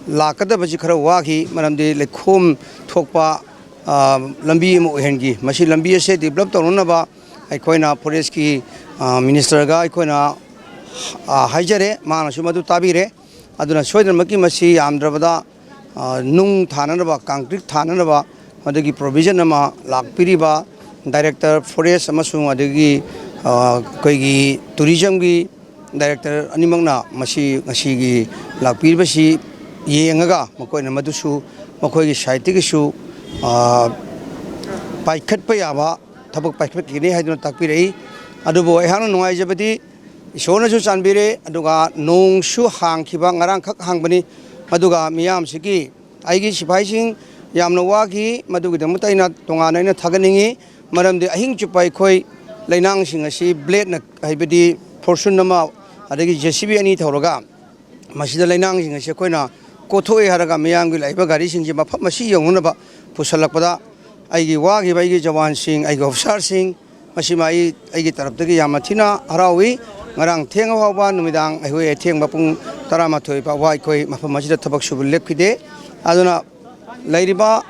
ꯂꯥꯛꯀꯗꯕꯁꯤ ꯈꯔ ꯋꯥꯈꯤ, ꯃꯔꯝꯗꯤ ꯂꯩꯈꯣꯝ ꯊꯣꯛꯄ, ꯑ, ꯂꯝꯕꯤ ꯑꯃ ꯑꯣꯏꯍꯟꯈꯤ꯫ ꯃꯁꯤ ꯂꯝꯕꯤ ꯑꯁꯦ ꯗꯤꯕꯂꯞ ꯇꯧꯅꯅꯕ ꯑꯩꯈꯣꯏꯅ ꯐꯣꯔꯦꯁꯀꯤ, ꯑ, ꯃꯤꯅꯤꯁꯇꯔꯒ ꯑꯩꯈꯣꯏꯅ, ꯑ, ꯍꯥꯏꯖꯔꯦ, ꯃꯥꯅꯁꯨ ꯃꯗꯨ ꯇꯥꯕꯤꯔꯦ꯫ ꯑꯗꯨꯅ ꯁꯣꯏꯗꯅꯃꯛꯀꯤ ꯃꯁꯤ ꯌꯥꯝꯗ꯭ꯔꯕꯗ, ꯑ, ꯅꯨꯡ ꯊꯥꯅꯅꯕ, ꯀꯪꯀ꯭ꯔꯤꯠ ꯊꯥꯅꯅꯕ ꯃꯗꯨꯒꯤ ꯄ꯭ꯔꯣꯕꯤꯖꯟ ꯑꯃ ꯂꯥꯛꯄꯤꯔꯤꯕ ꯗꯥꯏꯔꯦꯛꯇꯔ ꯐꯣꯔꯦꯁ ꯑꯃꯁꯨꯡ ꯑꯗꯒꯤ, ꯑ, ꯑꯩꯈꯣꯏꯒꯤ ꯇꯨꯔꯤꯖꯝꯒꯤ ꯗꯥꯏꯔꯦꯛꯇꯔ ꯑꯅꯤꯃꯛꯅ ꯃꯁꯤ ꯉꯁꯤꯒꯤ ꯂꯥꯛꯄꯤꯔꯤꯕꯁꯤ ꯌꯦꯡꯉꯒ ꯃꯈꯣꯏꯅ ꯃꯗꯨꯁꯨ ꯃꯈꯣꯏꯒꯤ ꯁꯥꯏꯠꯇꯒꯤꯁꯨ, ꯑ, ꯄꯥꯏꯈꯠꯄ ꯌꯥꯕ ꯊꯕꯛ ꯄꯥꯏꯈꯠꯀꯅꯤ ꯍꯥꯏꯗꯨꯅ ꯇꯥꯛꯄꯤꯔꯛꯏ꯫ ꯑꯗꯨꯕꯨ ꯑꯩꯍꯥꯛꯅ ꯅꯨꯡꯉꯥꯏꯖꯕꯗꯤ ꯏꯁꯣꯔꯅꯁꯨ ꯆꯥꯟꯕꯤꯔꯦ, ꯑꯗꯨꯒ ꯅꯣꯡꯁꯨ ꯍꯥꯡꯈꯤꯕ, ꯉꯔꯥꯡꯈꯛ ꯍꯥꯡꯕꯅꯤ꯫ ꯑꯗꯨꯒ ꯃꯤꯌꯥꯝꯁꯤꯒꯤ, ꯑꯩꯒꯤ ꯁꯤꯐꯥꯏꯁꯤꯡ ꯌꯥꯝꯅ ꯋꯥꯈꯤ, ꯃꯗꯨꯒꯤꯗꯃꯛꯇ ꯑꯩꯅ ꯇꯣꯉꯥꯟꯅ ꯑꯩꯅ ꯊꯥꯒꯠꯅꯤꯡꯉꯤ꯫ ꯃꯔꯝꯗꯤ ꯑꯍꯤꯡ ꯆꯨꯞꯄ ꯑꯩꯈꯣꯏ ꯂꯩꯅꯥꯡꯁꯤꯡ ꯑꯁꯤ ꯕ꯭ꯂꯦꯗꯅ, ꯍꯥꯏꯕꯗꯤ ꯐꯣꯔꯆꯨꯟ ꯑꯃ, ꯑꯗꯒꯤ ꯖꯦ ꯁꯤ ꯕꯤ ꯑꯅꯤ ꯊꯧꯔꯒ ꯃꯁꯤꯗ ꯂꯩꯅꯥꯡꯁꯤꯡ ꯑꯁꯤ ꯑꯩꯈꯣꯏꯅ ꯀꯣꯊꯣꯛꯑꯦ ꯍꯥꯏꯔꯒ ꯃꯤꯌꯥꯝꯒꯤ ꯂꯥꯛꯏꯕ ꯒꯥꯔꯤꯁꯤꯡꯁꯦ ꯃꯐꯝ ꯑꯁꯤ ꯌꯧꯅꯅꯕ ꯄꯨꯁꯜꯂꯛꯄꯗ, ꯑꯩꯒꯤ ꯋꯥꯈꯤꯕ ꯑꯩꯒꯤ ꯖꯋꯥꯟꯁꯤꯡ, ꯑꯩꯒꯤ ꯑꯣꯐꯤꯁꯥꯔꯁꯤꯡ, ꯃꯁꯤꯃ ꯑꯩ, ꯑꯩꯒꯤ ꯇꯔꯞꯇꯒꯤ ꯌꯥꯝꯅ ꯊꯤꯅ ꯍꯔꯥꯎꯏ꯫ ꯉꯔꯥꯡ ꯊꯦꯡꯉ ꯐꯥꯎꯕ, ꯅꯨꯃꯤꯗꯥꯡ ꯑꯩꯈꯣꯏ ꯑꯊꯦꯡꯕ ꯄꯨꯡ ꯇꯔꯥꯃꯥꯊꯣꯏ ꯐꯥꯎꯕ ꯑꯩꯈꯣꯏ ꯃꯐꯝ ꯑꯁꯤꯗ ꯊꯕꯛ ꯁꯨꯕ ꯂꯦꯞꯈꯤꯗꯦ꯫ ꯑꯗꯨꯅ ꯂꯩꯔꯤꯕ,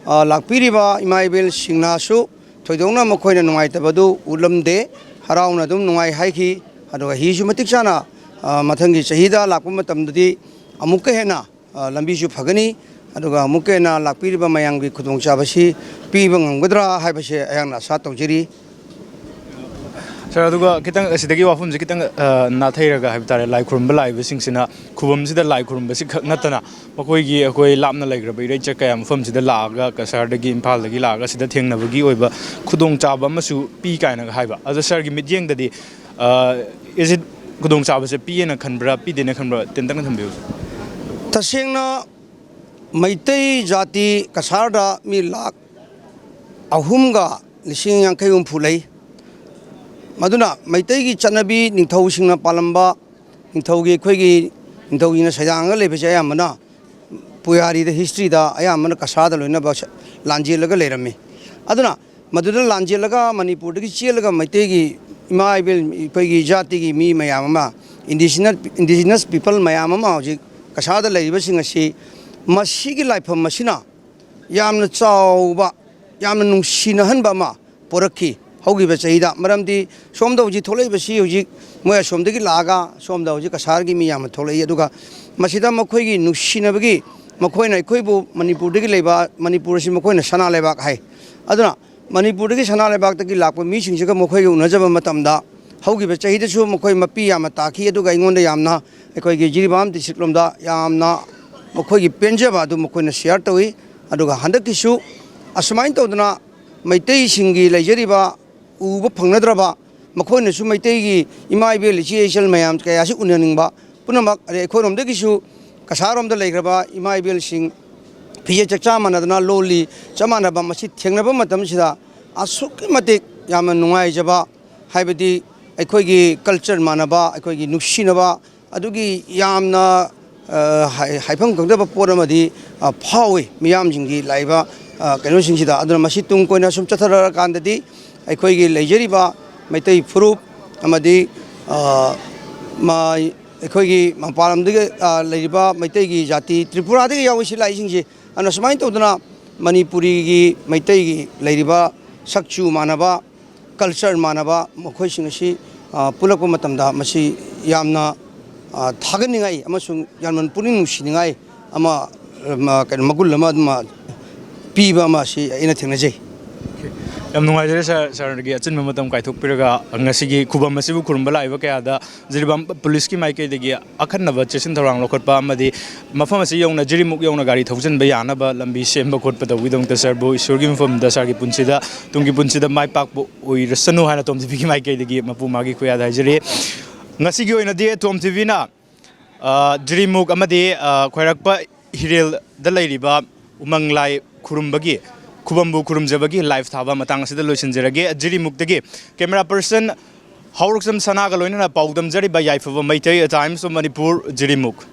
ꯑ, ꯂꯥꯛꯄꯤꯔꯤꯕ ꯏꯃꯥ ꯏꯕꯦꯜꯁꯤꯡꯅꯁꯨ ꯊꯣꯏꯗꯣꯛꯅ ꯃꯈꯣꯏꯅ ꯅꯨꯡꯉꯥꯏꯇꯕꯗꯨ ꯎꯠꯂꯝꯗꯦ, ꯍꯔꯥꯎꯅ ꯑꯗꯨꯝ ꯅꯨꯡꯉꯥꯏ ꯍꯥꯏꯈꯤ꯫ ꯑꯗꯨꯒ ꯍꯤꯁꯨ ꯃꯇꯤꯛ ꯆꯥꯅ, ꯑ, ꯃꯊꯪꯒꯤ ꯆꯍꯤꯗ ꯂꯥꯛꯄ ꯃꯇꯝꯗꯗꯤ ꯑꯃꯨꯛꯀ ꯍꯦꯟꯅ, ꯑ, ꯂꯝꯕꯤꯁꯨ ꯐꯒꯅꯤ, ꯑꯗꯨꯒ ꯑꯃꯨꯛꯀ ꯍꯦꯟꯅ ꯂꯥꯛꯄꯤꯔꯤꯕ ꯃꯌꯥꯝꯒꯤ ꯈꯨꯗꯣꯡꯆꯥꯕꯁꯤ ꯄꯤꯕ ꯉꯝꯒꯗ꯭ꯔꯥ ꯍꯥꯏꯕꯁꯦ ꯑꯩꯍꯥꯛꯅ ꯑꯁꯥ ꯇꯧꯖꯔꯤ꯫ ꯁꯥꯔ, ꯑꯗꯨꯒ ꯈꯤꯇꯪ ꯑꯁꯤꯗꯒꯤ ꯋꯥꯐꯝꯁꯦ ꯈꯤꯇꯪ, ꯑ, ꯅꯥꯊꯩꯔꯒ ꯍꯥꯏꯕ ꯇꯥꯔꯦ, ꯂꯥꯏ ꯈꯨꯔꯨꯝꯕ ꯂꯥꯛꯏꯕꯁꯤꯡꯁꯤꯅ ꯈꯨꯕꯝꯁꯤꯗ ꯂꯥꯏ ꯈꯨꯔꯨꯝꯕꯁꯤ ꯈꯛ ꯅꯠꯇꯅ ꯃꯈꯣꯏꯒꯤ, ꯑꯩꯈꯣꯏ ꯂꯥꯞꯅ ꯂꯩꯈ꯭ꯔꯕ ꯏꯔꯩꯆ ꯀꯌꯥ ꯃꯐꯝꯁꯤꯗ ꯂꯥꯛꯑꯒ, ꯀꯁꯥꯔꯗꯒꯤ, ꯏꯝꯐꯥꯜꯗꯒꯤ ꯂꯥꯛꯑꯒ ꯁꯤꯗ ꯊꯦꯡꯅꯕꯒꯤ ꯑꯣꯏꯕ ꯈꯨꯗꯣꯡꯆꯥꯕ ꯑꯃꯁꯨ ꯄꯤ ꯀꯥꯏꯅꯒ ꯍꯥꯏꯕ꯫ ꯑꯗꯣ ꯁꯥꯔꯒꯤ ꯃꯤꯠꯌꯦꯡꯗꯗꯤ, ꯑ, is it, ꯈꯨꯗꯣꯡꯆꯥꯕꯁꯦ ꯄꯤꯌꯦꯅ ꯈꯟꯕ꯭ꯔꯥ, ꯄꯤꯗꯦꯅ ꯈꯟꯕ꯭ꯔꯥ, ꯇꯦꯟꯇꯛꯅ ꯊꯝꯕꯤꯌꯨ꯫ ꯇꯁꯦꯡꯅ ꯃꯩꯇꯩ ꯖꯥꯇꯤ ꯀꯁꯥꯔꯗ ꯃꯤ ꯂꯥꯈ ꯑꯍꯨꯝꯒ ꯂꯤꯁꯤꯡ ꯌꯥꯡꯈꯩ ꯍꯨꯝꯐꯨ ꯂꯩ꯫ ꯃꯗꯨꯅ ꯃꯩꯇꯩꯒꯤ ꯆꯠꯅꯕꯤ, ꯅꯤꯡꯊꯧꯁꯤꯡꯅ ꯄꯥꯜꯂꯝꯕ, ꯅꯤꯡꯊꯧꯒꯤ, ꯑꯩꯈꯣꯏꯒꯤ ꯅꯤꯡꯊꯧꯁꯤꯡꯅ ꯁꯩꯗꯥꯡꯉꯒ ꯂꯩꯕꯁꯦ ꯑꯌꯥꯝꯕꯅ ꯄꯨꯋꯥꯔꯤꯗ, ꯍꯤꯁꯇ꯭ꯔꯤꯗ ꯑꯌꯥꯝꯕꯅ ꯀꯁꯥꯔꯗ ꯂꯣꯏꯅꯃꯛ ꯂꯥꯟꯖꯦꯜꯂꯒ ꯂꯩꯔꯝꯃꯤ꯫ ꯑꯗꯨꯅ ꯃꯗꯨꯗ ꯂꯥꯟꯖꯦꯜꯂꯒ ꯃꯅꯤꯄꯨꯔꯗꯒꯤ ꯆꯦꯜꯂꯒ ꯃꯩꯇꯩꯒꯤ ꯏꯃꯥ ꯏꯕꯦꯜ, ꯑꯩꯈꯣꯏꯒꯤ ꯖꯥꯇꯤꯒꯤ ꯃꯤ ꯃꯌꯥꯝ ꯑꯃ, indigenous, indigenous people ꯃꯌꯥꯝ ꯑꯃ ꯍꯧꯖꯤꯛ ꯀꯁꯥꯔꯗ ꯂꯩꯔꯤꯕꯁꯤꯡ ꯑꯁꯤ ꯃꯁꯤꯒꯤ ꯂꯥꯏꯐꯝ ꯑꯁꯤꯅ ꯌꯥꯝꯅ ꯆꯥꯎꯕ, ꯌꯥꯝꯅ ꯅꯨꯡꯁꯤꯅꯍꯟꯕ ꯑꯃ ꯄꯣꯔꯛꯈꯤ ꯍꯧꯈꯤꯕ ꯆꯍꯤꯗ꯫ ꯃꯔꯝꯗꯤ ꯁꯣꯝꯗ ꯍꯧꯖꯤꯛ ꯊꯣꯛꯂꯛꯏꯕꯁꯤ, ꯍꯧꯖꯤꯛ ꯃꯣꯏ ꯑꯁꯣꯝꯗꯒꯤ ꯂꯥꯛꯑꯒ ꯁꯣꯝꯗ ꯍꯧꯖꯤꯛ ꯀꯁꯥꯔꯒꯤ ꯃꯤ ꯌꯥꯝꯅ ꯊꯣꯛꯂꯛꯏ꯫ ꯑꯗꯨꯒ ꯃꯁꯤꯗ ꯃꯈꯣꯏꯒꯤ ꯅꯨꯡꯁꯤꯅꯕꯒꯤ, ꯃꯈꯣꯏꯅ ꯑꯩꯈꯣꯏꯕꯨ ꯃꯅꯤꯄꯨꯔꯗꯒꯤ ꯂꯩꯕ, ꯃꯅꯤꯄꯨꯔ ꯑꯁꯤ ꯃꯈꯣꯏꯅ ꯁꯅꯥ ꯂꯩꯕꯥꯛ ꯍꯥꯏ꯫ ꯑꯗꯨꯅ ꯃꯅꯤꯄꯨꯔꯗꯒꯤ ꯁꯅꯥ ꯂꯩꯕꯥꯛꯇꯒꯤ ꯂꯥꯛꯄ ꯃꯤꯁꯤꯡꯁꯤꯒ ꯃꯈꯣꯏꯒ ꯎꯅꯖꯕ ꯃꯇꯝꯗ ꯍꯧꯈꯤꯕ ꯆꯍꯤꯗꯁꯨ ꯃꯈꯣꯏ ꯃꯄꯤ ꯌꯥꯝꯅ ꯇꯥꯈꯤ, ꯑꯗꯨꯒ ꯑꯩꯉꯣꯟꯗ ꯌꯥꯝꯅ ꯑꯩꯈꯣꯏꯒꯤ ꯖꯤꯔꯤꯕꯥꯝ ꯗꯤꯁꯇ꯭ꯔꯤꯛ ꯂꯣꯝꯗ ꯌꯥꯝꯅ ꯃꯈꯣꯏꯒꯤ ꯄꯦꯟꯖꯕ ꯑꯗꯨ ꯃꯈꯣꯏꯅ ꯁꯤꯌꯥꯔ ꯇꯧꯏ꯫ ꯑꯗꯨꯒ ꯍꯟꯗꯛꯀꯤꯁꯨ ꯑꯁꯨꯃꯥꯏꯅ ꯇꯧꯗꯅ ꯃꯩꯇꯩꯁꯤꯡꯒꯤ ꯂꯩꯖꯔꯤꯕ ꯎꯕ ꯐꯪꯅꯗ꯭ꯔꯕ, ꯃꯈꯣꯏꯅꯁꯨ ꯃꯩꯇꯩꯒꯤ ꯏꯃꯥ ꯏꯕꯦꯜ ꯏꯆꯦ ꯏꯆꯜ ꯃꯌꯥꯝ ꯀꯌꯥꯁꯤ ꯎꯅꯅꯤꯡꯕ ꯄꯨꯝꯅꯃꯛ, ꯑꯗꯩ ꯑꯩꯈꯣꯏꯔꯣꯝꯗꯒꯤꯁꯨ ꯀꯁꯥꯔꯣꯝꯗ ꯂꯩꯈ꯭ꯔꯕ ꯏꯃꯥ ꯏꯕꯦꯜꯁꯤꯡ ꯐꯤꯖꯦꯠ ꯆꯛꯆꯥ ꯃꯥꯟꯅꯗꯅ ꯂꯣꯜꯂꯤ, ꯆꯞ ꯃꯥꯟꯅꯕ, ꯃꯁꯤ ꯊꯦꯡꯅꯕ ꯃꯇꯝꯁꯤꯗ ꯑꯁꯨꯛꯀꯤ ꯃꯇꯤꯛ ꯌꯥꯝꯅ ꯅꯨꯡꯉꯥꯏꯖꯕ, ꯍꯥꯏꯕꯗꯤ ꯑꯩꯈꯣꯏꯒꯤ ꯀꯜꯆꯔ ꯃꯥꯟꯅꯕ, ꯑꯩꯈꯣꯏꯒꯤ ꯅꯨꯡꯁꯤꯅꯕ, ꯑꯗꯨꯒꯤ ꯌꯥꯝꯅ, ꯑ, ꯍꯥꯏ-, ꯍꯥꯏꯐꯝ ꯈꯪꯗꯕ ꯄꯣꯠ ꯑꯃꯗꯤ, ꯑ, ꯐꯥꯎꯏ ꯃꯤꯌꯥꯝꯁꯤꯡꯒꯤ ꯂꯥꯛꯏꯕ, ꯑ, ꯀꯩꯅꯣꯁꯤꯡꯁꯤꯗ꯫ ꯑꯗꯨꯅ ꯃꯁꯤ ꯇꯨꯡ ꯀꯣꯏꯅ ꯁꯨꯝ ꯆꯠꯊꯔꯛꯑꯀꯥꯟꯗꯗꯤ ꯑꯩꯈꯣꯏꯒꯤ ꯂꯩꯖꯔꯤꯕ ꯃꯩꯇꯩ ꯐꯨꯔꯨꯞ ꯑꯃꯗꯤ, ꯑ, ꯃ-, ꯑꯩꯈꯣꯏꯒꯤ ꯃꯄꯥꯟ ꯂꯝꯗꯒꯤ, ꯑ, ꯂꯩꯔꯤꯕ ꯃꯩꯇꯩꯒꯤ ꯖꯥꯇꯤ ꯇ꯭ꯔꯤꯄꯨꯔꯥꯗꯒꯤ ꯌꯥꯎꯏ ꯁꯤ ꯂꯥꯛꯏꯁꯤꯡꯁꯤ꯫ ꯑꯗꯨꯅ ꯁꯨꯃꯥꯏꯅ ꯇꯧꯗꯅ ꯃꯅꯤꯄꯨꯔꯤꯒꯤ ꯃꯩꯇꯩꯒꯤ ꯂꯩꯔꯤꯕ ꯁꯛꯆꯨ ꯃꯥꯟꯅꯕ, ꯀꯜꯆꯔ ꯃꯥꯟꯅꯕ ꯃꯈꯣꯏꯁꯤꯡ ꯑꯁꯤ, ꯑ, ꯄꯨꯜꯂꯛꯄ ꯃꯇꯝꯗ ꯃꯁꯤ ꯌꯥꯝꯅ, ꯑ, ꯊꯥꯒꯠꯅꯤꯡꯉꯥꯏ ꯑꯃꯁꯨꯡ ꯌꯥꯝꯅ ꯄꯨꯛꯅꯤꯡ ꯅꯨꯡꯁꯤꯅꯤꯡꯉꯥꯏ ꯑꯃ, ꯑꯃ, ꯀꯩꯅꯣ, ꯃꯒꯨꯟ ꯑꯃ ꯑꯗꯨꯃ ꯄꯤꯕ ꯑꯃ ꯑꯁꯤ ꯑꯩꯅ ꯊꯦꯡꯅꯖꯩ꯫ ꯌꯥꯝ ꯅꯨꯡꯉꯥꯏꯖꯔꯦ ꯁꯥꯔ, ꯁꯥꯔꯒꯤ ꯑꯆꯤꯟꯕ ꯃꯇꯝ ꯀꯥꯏꯊꯣꯛꯄꯤꯔꯒ ꯉꯁꯤꯒꯤ ꯈꯨꯕꯝ ꯑꯁꯤꯕꯨ ꯈꯨꯔꯨꯝꯕ ꯂꯥꯛꯏꯕ ꯀꯌꯥꯗ ꯖꯤꯔꯤꯕꯥꯝ ꯄꯨꯂꯤꯁꯀꯤ ꯃꯥꯏꯀꯩꯗꯒꯤ ꯑꯈꯟꯅꯕ ꯆꯦꯛꯁꯤꯟ ꯊꯧꯔꯥꯡ ꯂꯧꯈꯠꯄ ꯑꯃꯗꯤ ꯃꯐꯝ ꯑꯁꯤ ꯌꯧꯅ, ꯖꯤꯔꯤꯃꯨꯛ ꯌꯧꯅ ꯒꯥꯔꯤ ꯊꯧꯖꯤꯟꯕ ꯌꯥꯅꯕ ꯂꯝꯕꯤ ꯁꯦꯝꯕ ꯈꯣꯠꯄ ꯇꯧꯕꯒꯤꯗꯃꯛꯇ ꯁꯥꯔꯕꯨ ꯏꯁꯣꯔꯒꯤ ꯃꯐꯝꯗ ꯁꯥꯔꯒꯤ ꯄꯨꯟꯁꯤꯗ, ꯇꯨꯡꯒꯤ ꯄꯨꯟꯁꯤꯗ ꯃꯥꯏ ꯄꯥꯛꯄ ꯑꯣꯏꯔꯁꯅꯨ ꯍꯥꯏꯅ ꯇꯣꯝ ꯇꯤꯚꯤꯒꯤ ꯃꯥꯏꯀꯩꯗꯒꯤ ꯃꯄꯨ ꯃꯥꯒꯤ ꯈꯨꯌꯥꯗ ꯍꯥꯏꯖꯔꯤ꯫ ꯉꯁꯤꯒꯤ ꯑꯣꯏꯅꯗꯤ ꯇꯣꯝ ꯇꯤꯚꯤꯅ, ꯑ, ꯖꯤꯔꯤꯃꯨꯛ ꯑꯃꯗꯤ, ꯑ, ꯈ꯭ꯋꯥꯏꯔꯛꯄ ꯍꯤꯔꯦꯜꯗ ꯂꯩꯔꯤꯕ ꯎꯃꯪ ꯂꯥꯏ ꯈꯨꯔꯨꯝꯕꯒꯤ, ꯈꯨꯕꯝꯕꯨ ꯈꯨꯔꯨꯝꯖꯕꯒꯤ ꯂꯥꯏꯚ ꯊꯥꯕ ꯃꯇꯥꯡ ꯑꯁꯤꯗ ꯂꯣꯏꯁꯤꯟꯖꯔꯒꯦ꯫ ꯖꯤꯔꯤꯃꯨꯛꯇꯒꯤ ꯀꯦꯃꯦꯔꯥ ꯄꯔꯁꯟ ꯍꯥꯎꯔꯛꯆꯝ ꯁꯅꯥꯒ ꯂꯣꯏꯅꯅ ꯄꯥꯎꯗꯝꯖꯔꯤꯕ ꯌꯥꯏꯐꯕ ꯃꯩꯇꯩ ꯇꯥꯏꯝꯁ ꯑꯣꯐ ꯃꯅꯤꯄꯨꯔ, ꯖꯤꯔꯤꯃꯨꯛ꯫